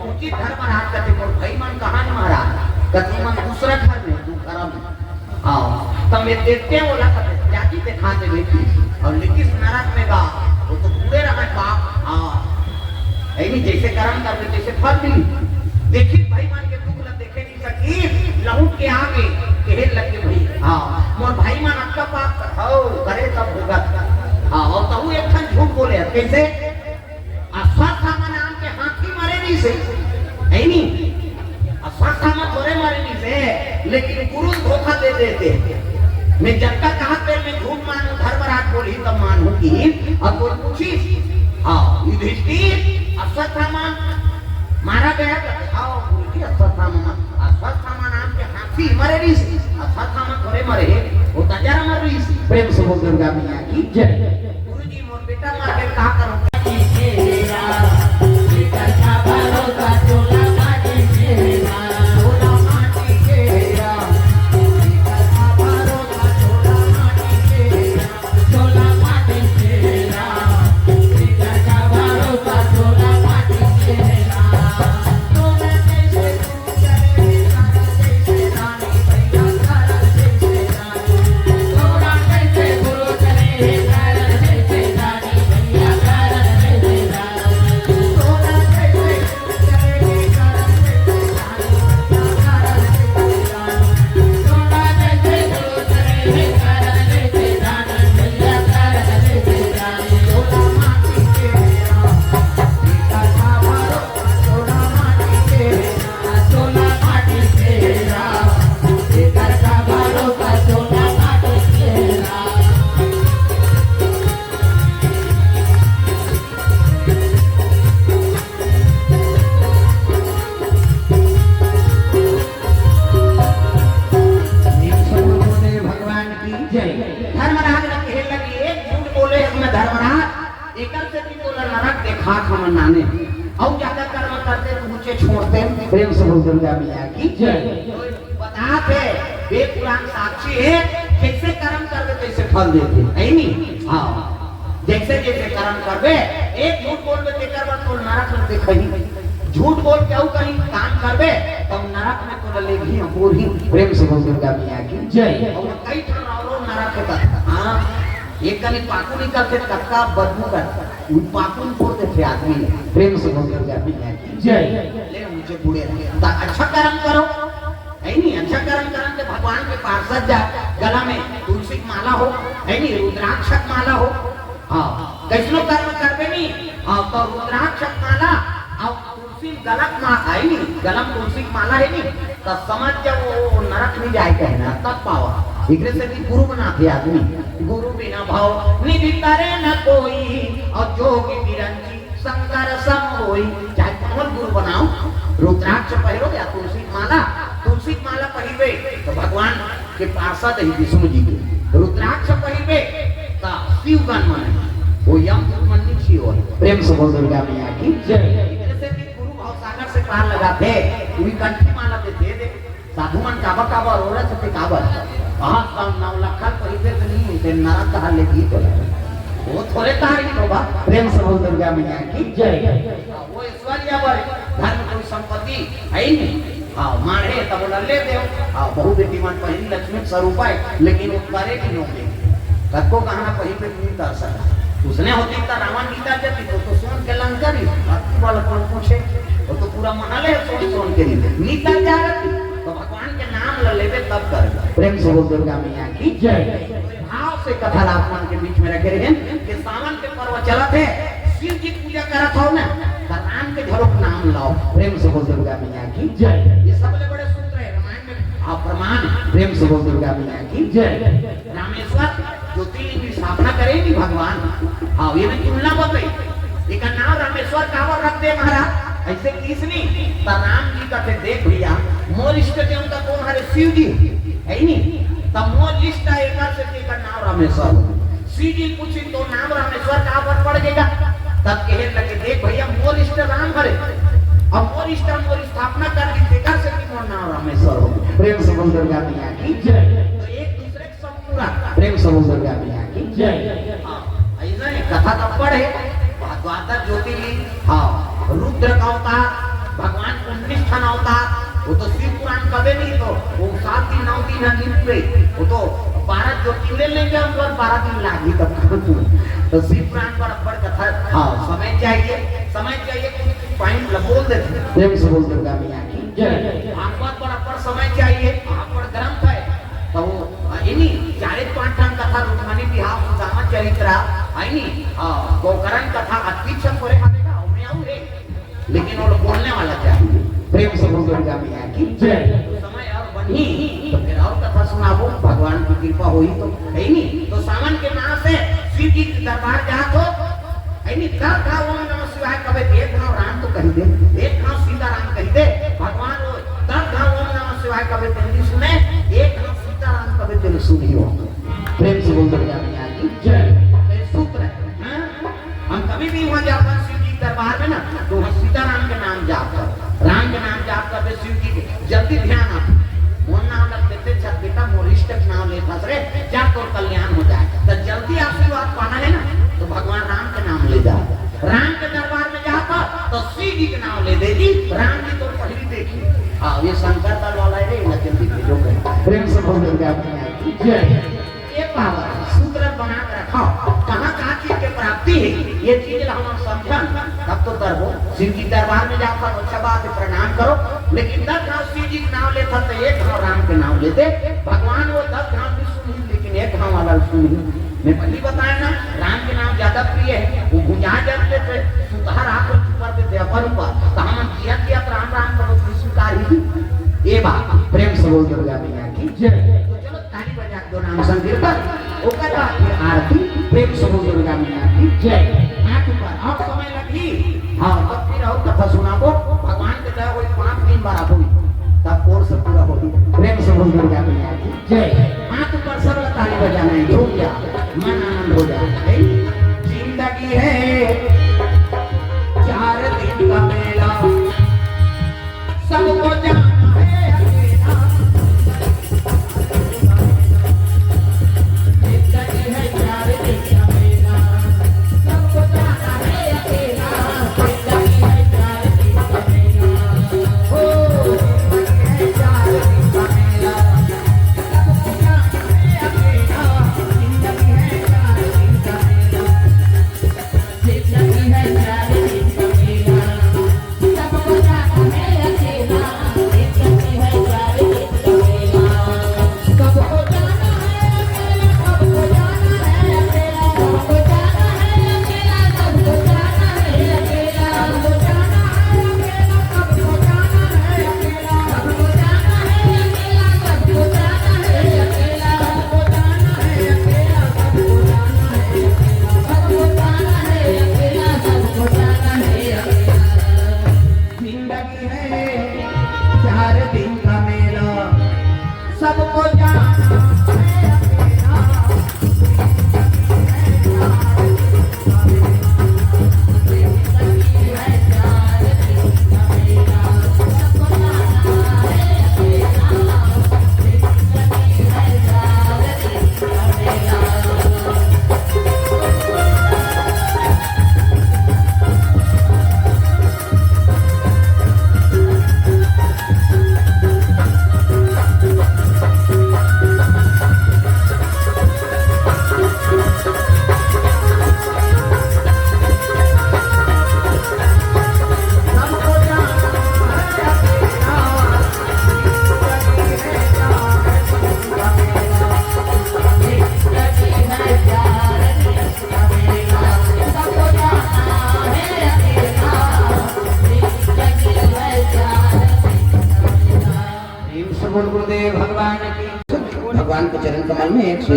पहुंचिस धर्मराज कथे, "मोर भई मन कहां हे महाराज?" कथे, "मन दूसरा घर में, तू घर में।" हाँ, त मैं देखते हैं बोला, जाके देखा दे बेटी। अउ लेकिस नरक में गा, वो तो पूरे रहय पाप। हाँ, अइनी जइसे करम करबे, तइसे फल मिली। देखिस भई मन के दुख ल देखे नइ सकिस, लहुट के आगे, कहे लगे भई, हाँ, मोर भई मन अतका पाप हव, करे तब भोगत। हाँ, अउ तहूं एक ठन झूठ बोले, कइसे? अश्वत्थामा नाम के हाथी मरे नइ हे, हे नी? अश्वत्थामा थोरे मरे नइ हे, लेकिन गुरु धोखा दे देथे। मैं जतका कहत हे, मैं झूठ मानूं, धर्मराज बोलही तब मानहूं कि, अउ कोई पूछिस, हाँ, युधिष्ठिर, अश्वत्थामा मारा गया? कथे, हाँ, गुरुजी, अश्वत्थामा, अश्वत्थामा नाम के हाथी मरे रहिस, अश्वत्थामा थोरे मरे हे, वो त जरा मर रहिस। प्रेम से बोल दुर्गा मैया की जय। गुरुजी, मोर बेटा मर गे, का करों? भगवान की जय। धर्मराज ल कहे लगे, एक झूठ बोले हस मैं धर्मराज, एकर सेती तोला नरक देखात हंव नाने। अउ जादा कर्म करते तो मुझे छोड़ते। प्रेम से बोल दुर्गा मैया की जय। बतात हे, वेद पुराण साक्षी हे, जइसे करम करबे तइसे फल देथे, हे नी? हाँ, जइसे जइसे करम करबे, एक झूठ बोलबे तेकर बर तोर नरक में देखही, झूठ बोल के अउ कहीं काम करबे तब नरक में तोला लेगही अमूरही। प्रेम से बोल दुर्गा मैया की जय। अउ कई ठन अउ नरक के कथा, हाँ, एक कनी पाकू निकलथे, कतका बदबू करथे, उ पाकू में फोर देथे आदमी ला। प्रेम से बोल दुर्गा मैया की जय। ले ऊंचे बूढ़े रहे। त अच्छा करम करो, हे नी? अच्छा करम करम के भगवान के पार्षद जा, गला में तुलसी के माला हो, हे नी? रुद्राक्ष के माला हो। हाँ, कइसनो करम करबे नी, हाँ, त रुद्राक्ष के माला अउ तुलसी के गला के मा-, हे नी? गला में तुलसी के माला हे नी? त समझ जा वो, वो नरक नहीं जाय कहना, तब पावा। एकरे से भी गुरु बनाथे आदमी। गुरु बिना भव निधि तरे न कोई, अउ जोगी बिरंची संकर सम होई। चाहे कौन गुरु बनाओ, रुद्राक्ष पहिरो या तुलसी माला, तुलसी माला पहिरबे त भगवान के पार्षद ही विष्णु जी के, रुद्राक्ष पहिरबे त शिव गण मन, वो यम दूत मन नहीं शिव होई। प्रेम से बोल दुर्गा मैया की जय। एकरे से भी गुरु भव सागर से पार लगाथे, उही कंठी माला दे दे दे। साधु मन काबर काबर रो रहे थे, काबर? आज का नौ लखन पहिरबे तो नहीं, ते नरक कहा ले गीत हो। वो थोड़े तारीफ होगा। प्रेम से बोल दुर्गा मैया की जय। वो ऐश्वर्या बर घर में कोई संपत्ति हे नहीं। हाँ, माढ़े तब बोला ले दे। हाँ, बहु बेटी मन पहिरी लक्ष्मी के स्वरूप हे, लेकिन वो करे भी नहीं दे। कतको गहना पहिर में नहीं कर सका। उसने होती त रावण नीता जती तो, तो सोन के लंका नहीं, भक्ति वाला कौन पूछे? वो तो पूरा महल हे सोन, सोन के नहीं। नीता जा रही, तो भगवान के नाम ल लेबे तब कर। प्रेम से बोल दुर्गा मैया की जय। भाव से कथा ला आप मन के बीच में रखे रहे कि सावन के पर्व चलत हे, शिव जी पूजा करत हो ना, त राम के घरो नाम लाओ। प्रेम से बोल दुर्गा मैया की जय। ये सबले बड़े सूत्र हे रामायण में, हाँ, प्रमाण। प्रेम से बोल दुर्गा मैया की जय। रामेश्वर ज्योतिर्लिंग की स्थापना करे नी भगवान। हाँ, ये भी तुलना बताई। एक नाम रामेश्वर काबर रख दे महाराज, ऐसे किस नहीं? त राम जी कथे, देख भैया, मोर इष्ट देवता कौन हरे? शिव जी, हे नी? त मोर इष्ट एकर से एकर नाम रामेश्वर। शिव जी पूछी, तो नाम रामेश्वर काबर पड़ गया? तब कहे लगे, देख भैया, मोर इष्ट राम हरे, अब मोर इष्ट मोर स्थापना कर दी, तेकर से कि मोर नाम रामेश्वर हो। प्रेम से बोल दुर्गा मैया की जय। तो एक दूसरे के सब पूरा। प्रेम से बोल दुर्गा मैया की जय। हाँ, ऐसा है, कथा तो पढ़े, द्वादश ज्योतिर्लिंग, हाँ, रुद्र का अवतार, भगवान उन्नीस ठन अवतार, वो तो शिव पुराण कबे नहीं तो, वो सात दिन नौ दिन है दिन पे, वो तो बारह ज्योतिर्लिंग लेंगे हम लोग, बारह दिन लागी तब। तो शिव पुराण पर बड़ कथा, हाँ, समय चाहिए, समय चाहिए, कुछ पॉइंट ल बोल देते। प्रेम से बोल दुर्गा मैया की जय। भागवत पर अब्बड़ समय चाहिए, अब्बड़ ग्रंथ है, तो वो, आ, इन्हीं चारे पांच ठन कथा, रुक्मणी बिहाव, सुदामा चरित्र, आ, इन्हीं, आ, गोकर्ण कथा, अति अच्छा थोरे खाने का, हमें आऊ है, लेकिन वो लोग बोलने वाला चाहिए। प्रेम से बोल दुर्गा मैया की जय। तो समय और बनी, तो फिर और कथा सुनाबो, भगवान की कृपा होई तो, हे नी? तो सावन के मास हे, शिव जी के दरबार जात हो, हे नी? दस घाव ओम नमः शिवाय कबे, एक घाव राम तो कही दे, एक घाव सीताराम कही दे, भगवान वो दस घाव ओम नमः शिवाय कबे तेरी सुने, एक घाव सीताराम कबे तेरी सुनी हो। प्रेम से बोल दुर्गा मैया की जय। ये सूत्र है, हाँ? हम कभी भी वहाँ जाते हैं शिव जी के दरबार में ना, तो वहाँ सीताराम के नाम जाप कर, राम के नाम जाप कर दे शिव जी के, जल्दी ध्यान आप, मोर नाम रख देते, छत बेटा मोर इष्ट के नाम ले फंस रे, जा तोर कल्याण हो जाए। तो जल्दी आशीर्वाद पाना है ना, तो भगवान राम के नाम ले जा, राम के दरबार में जाकर तो शिव जी के नाम ले दे जी, राम जी तो पहली देखी। हाँ, ये शंकर दल वाला है रे, इन्हें जल्दी भेजो कहीं। प्रेम से बोल दुर्गा मैया की जय। ये पावर सूत्र बना के रखो, कहाँ कहाँ चीज के प्राप्ति है, ये चीज ला हम समझन, तब तो करबो। शिव जी दरबार में जाकर अच्छा बात है, प्रणाम करो, लेकिन दस घाव शिव जी के नाम लेता तो एक घाव राम के नाम लेते, भगवान वो दस घाव भी सुनी, लेकिन एक घाव वाला सुनी। मैं पहली बताया ना, राम के नाम ज्यादा प्रिय है, वो भुंजा जाते थे, सुतहा रात में ऊपर देते, अपन ऊपर, तो हम जिया जिया राम राम करो, तो स्वीकार ही। ये बात प्रेम से बोल दुर्गा मैया की जय। तो चलो ताली बजा दो नाम संकीर्तन, ओकर बाद फिर आरती। प्रेम से बोल दुर्गा मैया की जय। हाथ ऊपर, अब समय लगी। हाँ, तब फिर और कथा सुनाबो। भगवान के दया होई, पाँच दिन बार आप होई, तब और सब पूरा होई। प्रेम से बोल दुर्गा मैया की जय। हाथ ऊपर, सब ताली बजाना है, झूम जा, मन आनंद हो जाए। जिंदगी है चार दिन का मेला,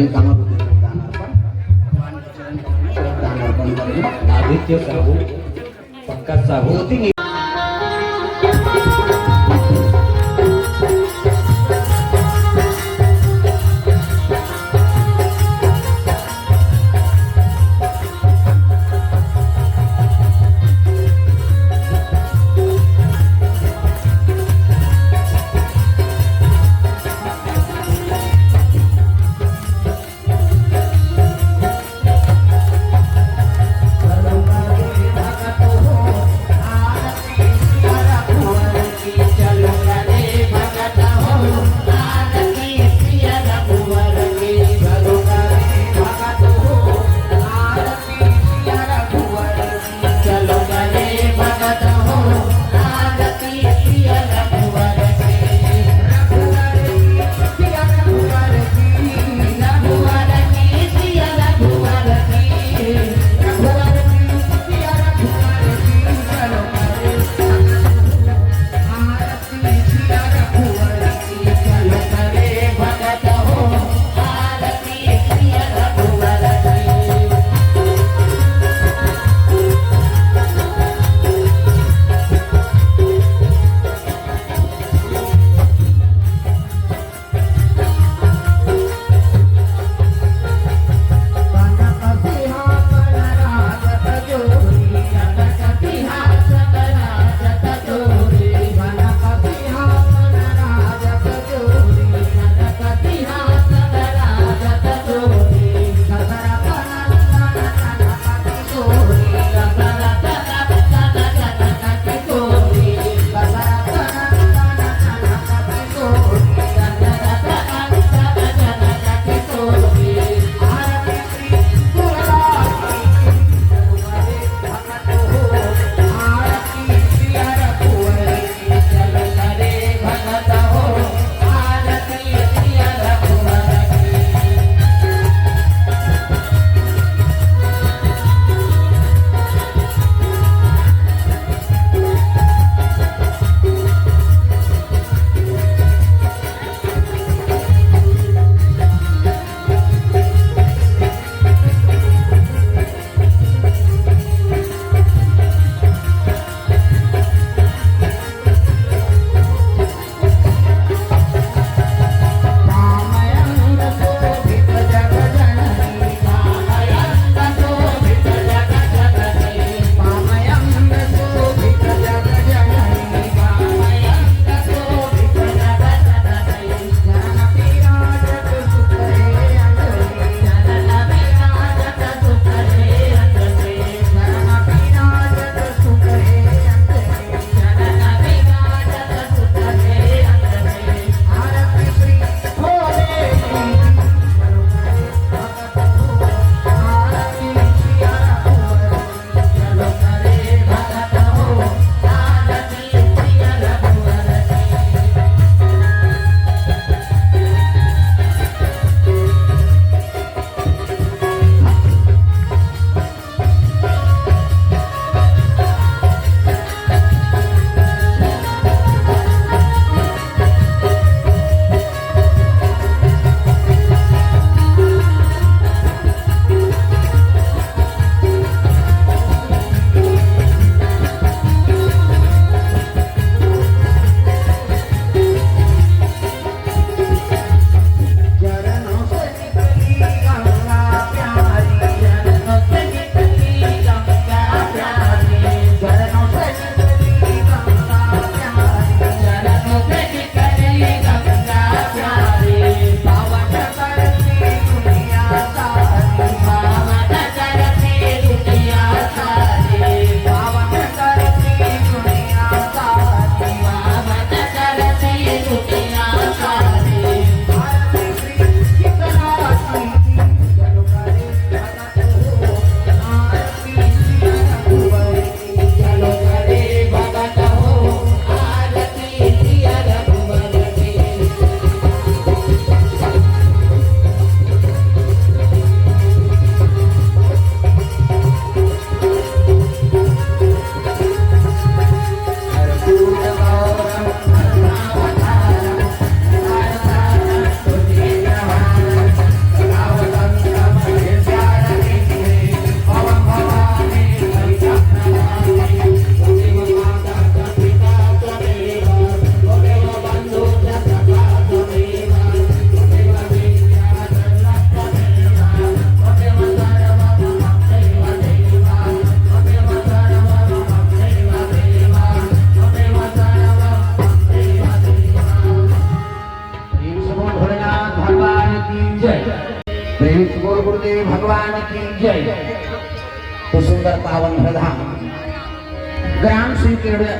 दान अर्पण, भगवान के चरण कमल में दान अर्पण करना। आदित्य साहू, पक्का साहू। जय। तो सुंदर पावन प्रधान ग्राम श्री केवड़िया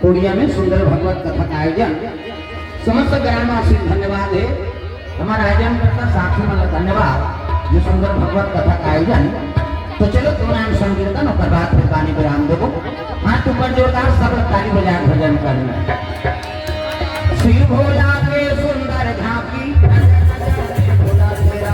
कुड़िया में सुंदर भगवत कथा का आयोजन। समस्त ग्रामवासी धन्यवाद हे, हमर आयोजन करता साथी मन ला धन्यवाद जो सुंदर भगवत कथा का आयोजन। तो चलो दो नाम संकीर्तन, ओकर बाद फिर बानी विराम देबो। हाथ ऊपर जोरदार, सब ताली बजा के भजन करना। श्री भोला के सुंदर झांकी, नजर नजर में भोला तेरा।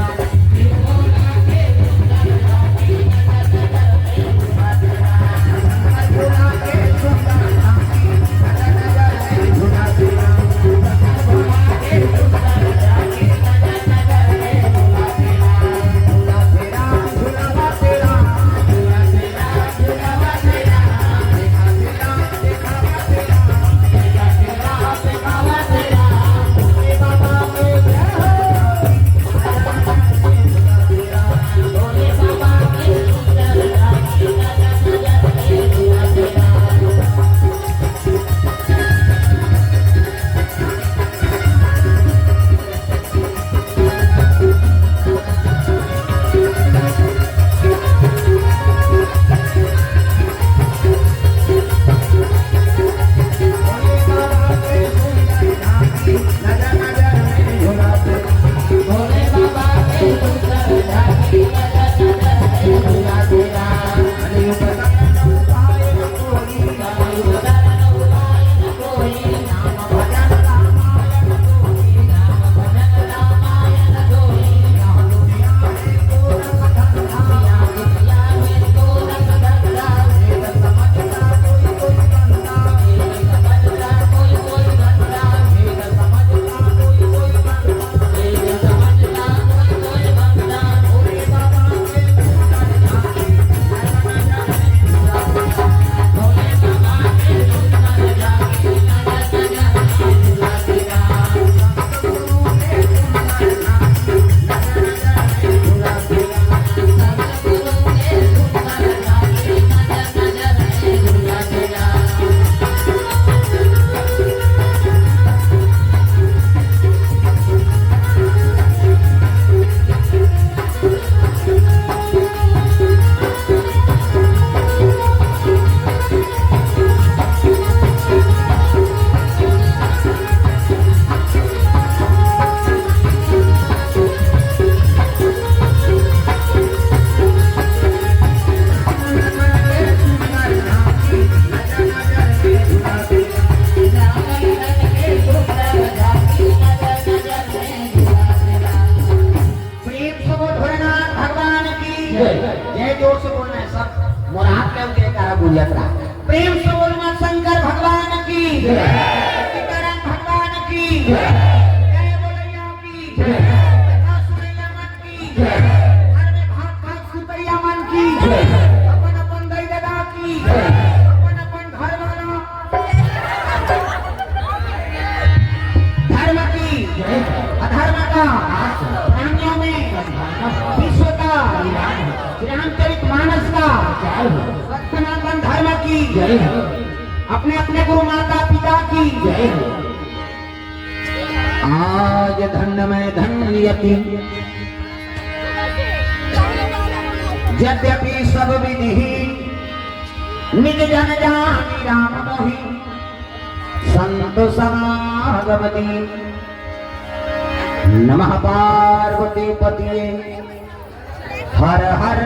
प्रेम से बोल भोलेनाथ भगवान की जय। जय। जोर से बोलना है सब, मोर हाथ में जयकारा गूंजत रहा। प्रेम से बोल माँ शंकर भगवान की जय। सीताराम भगवान की जय। जय बोलैया की जय। कथा सुनैया मन की जय। घर में भाग भाग सुतैया मन की जय। अपन अपन दाई ददा की जय। अपन अपन घर वाला धर्म की, अधर्म का, प्राणियों में विश्व का, श्री रामचरित मानस का, सनातन धर्म की, अपने अपने गुरु माता पिता की। आज धन्य मैं धन्य यति, यद्यपि सब विधि निज जन जानी राम मोहि संत समागम दीन। नमः पार्वती पतिये हर हर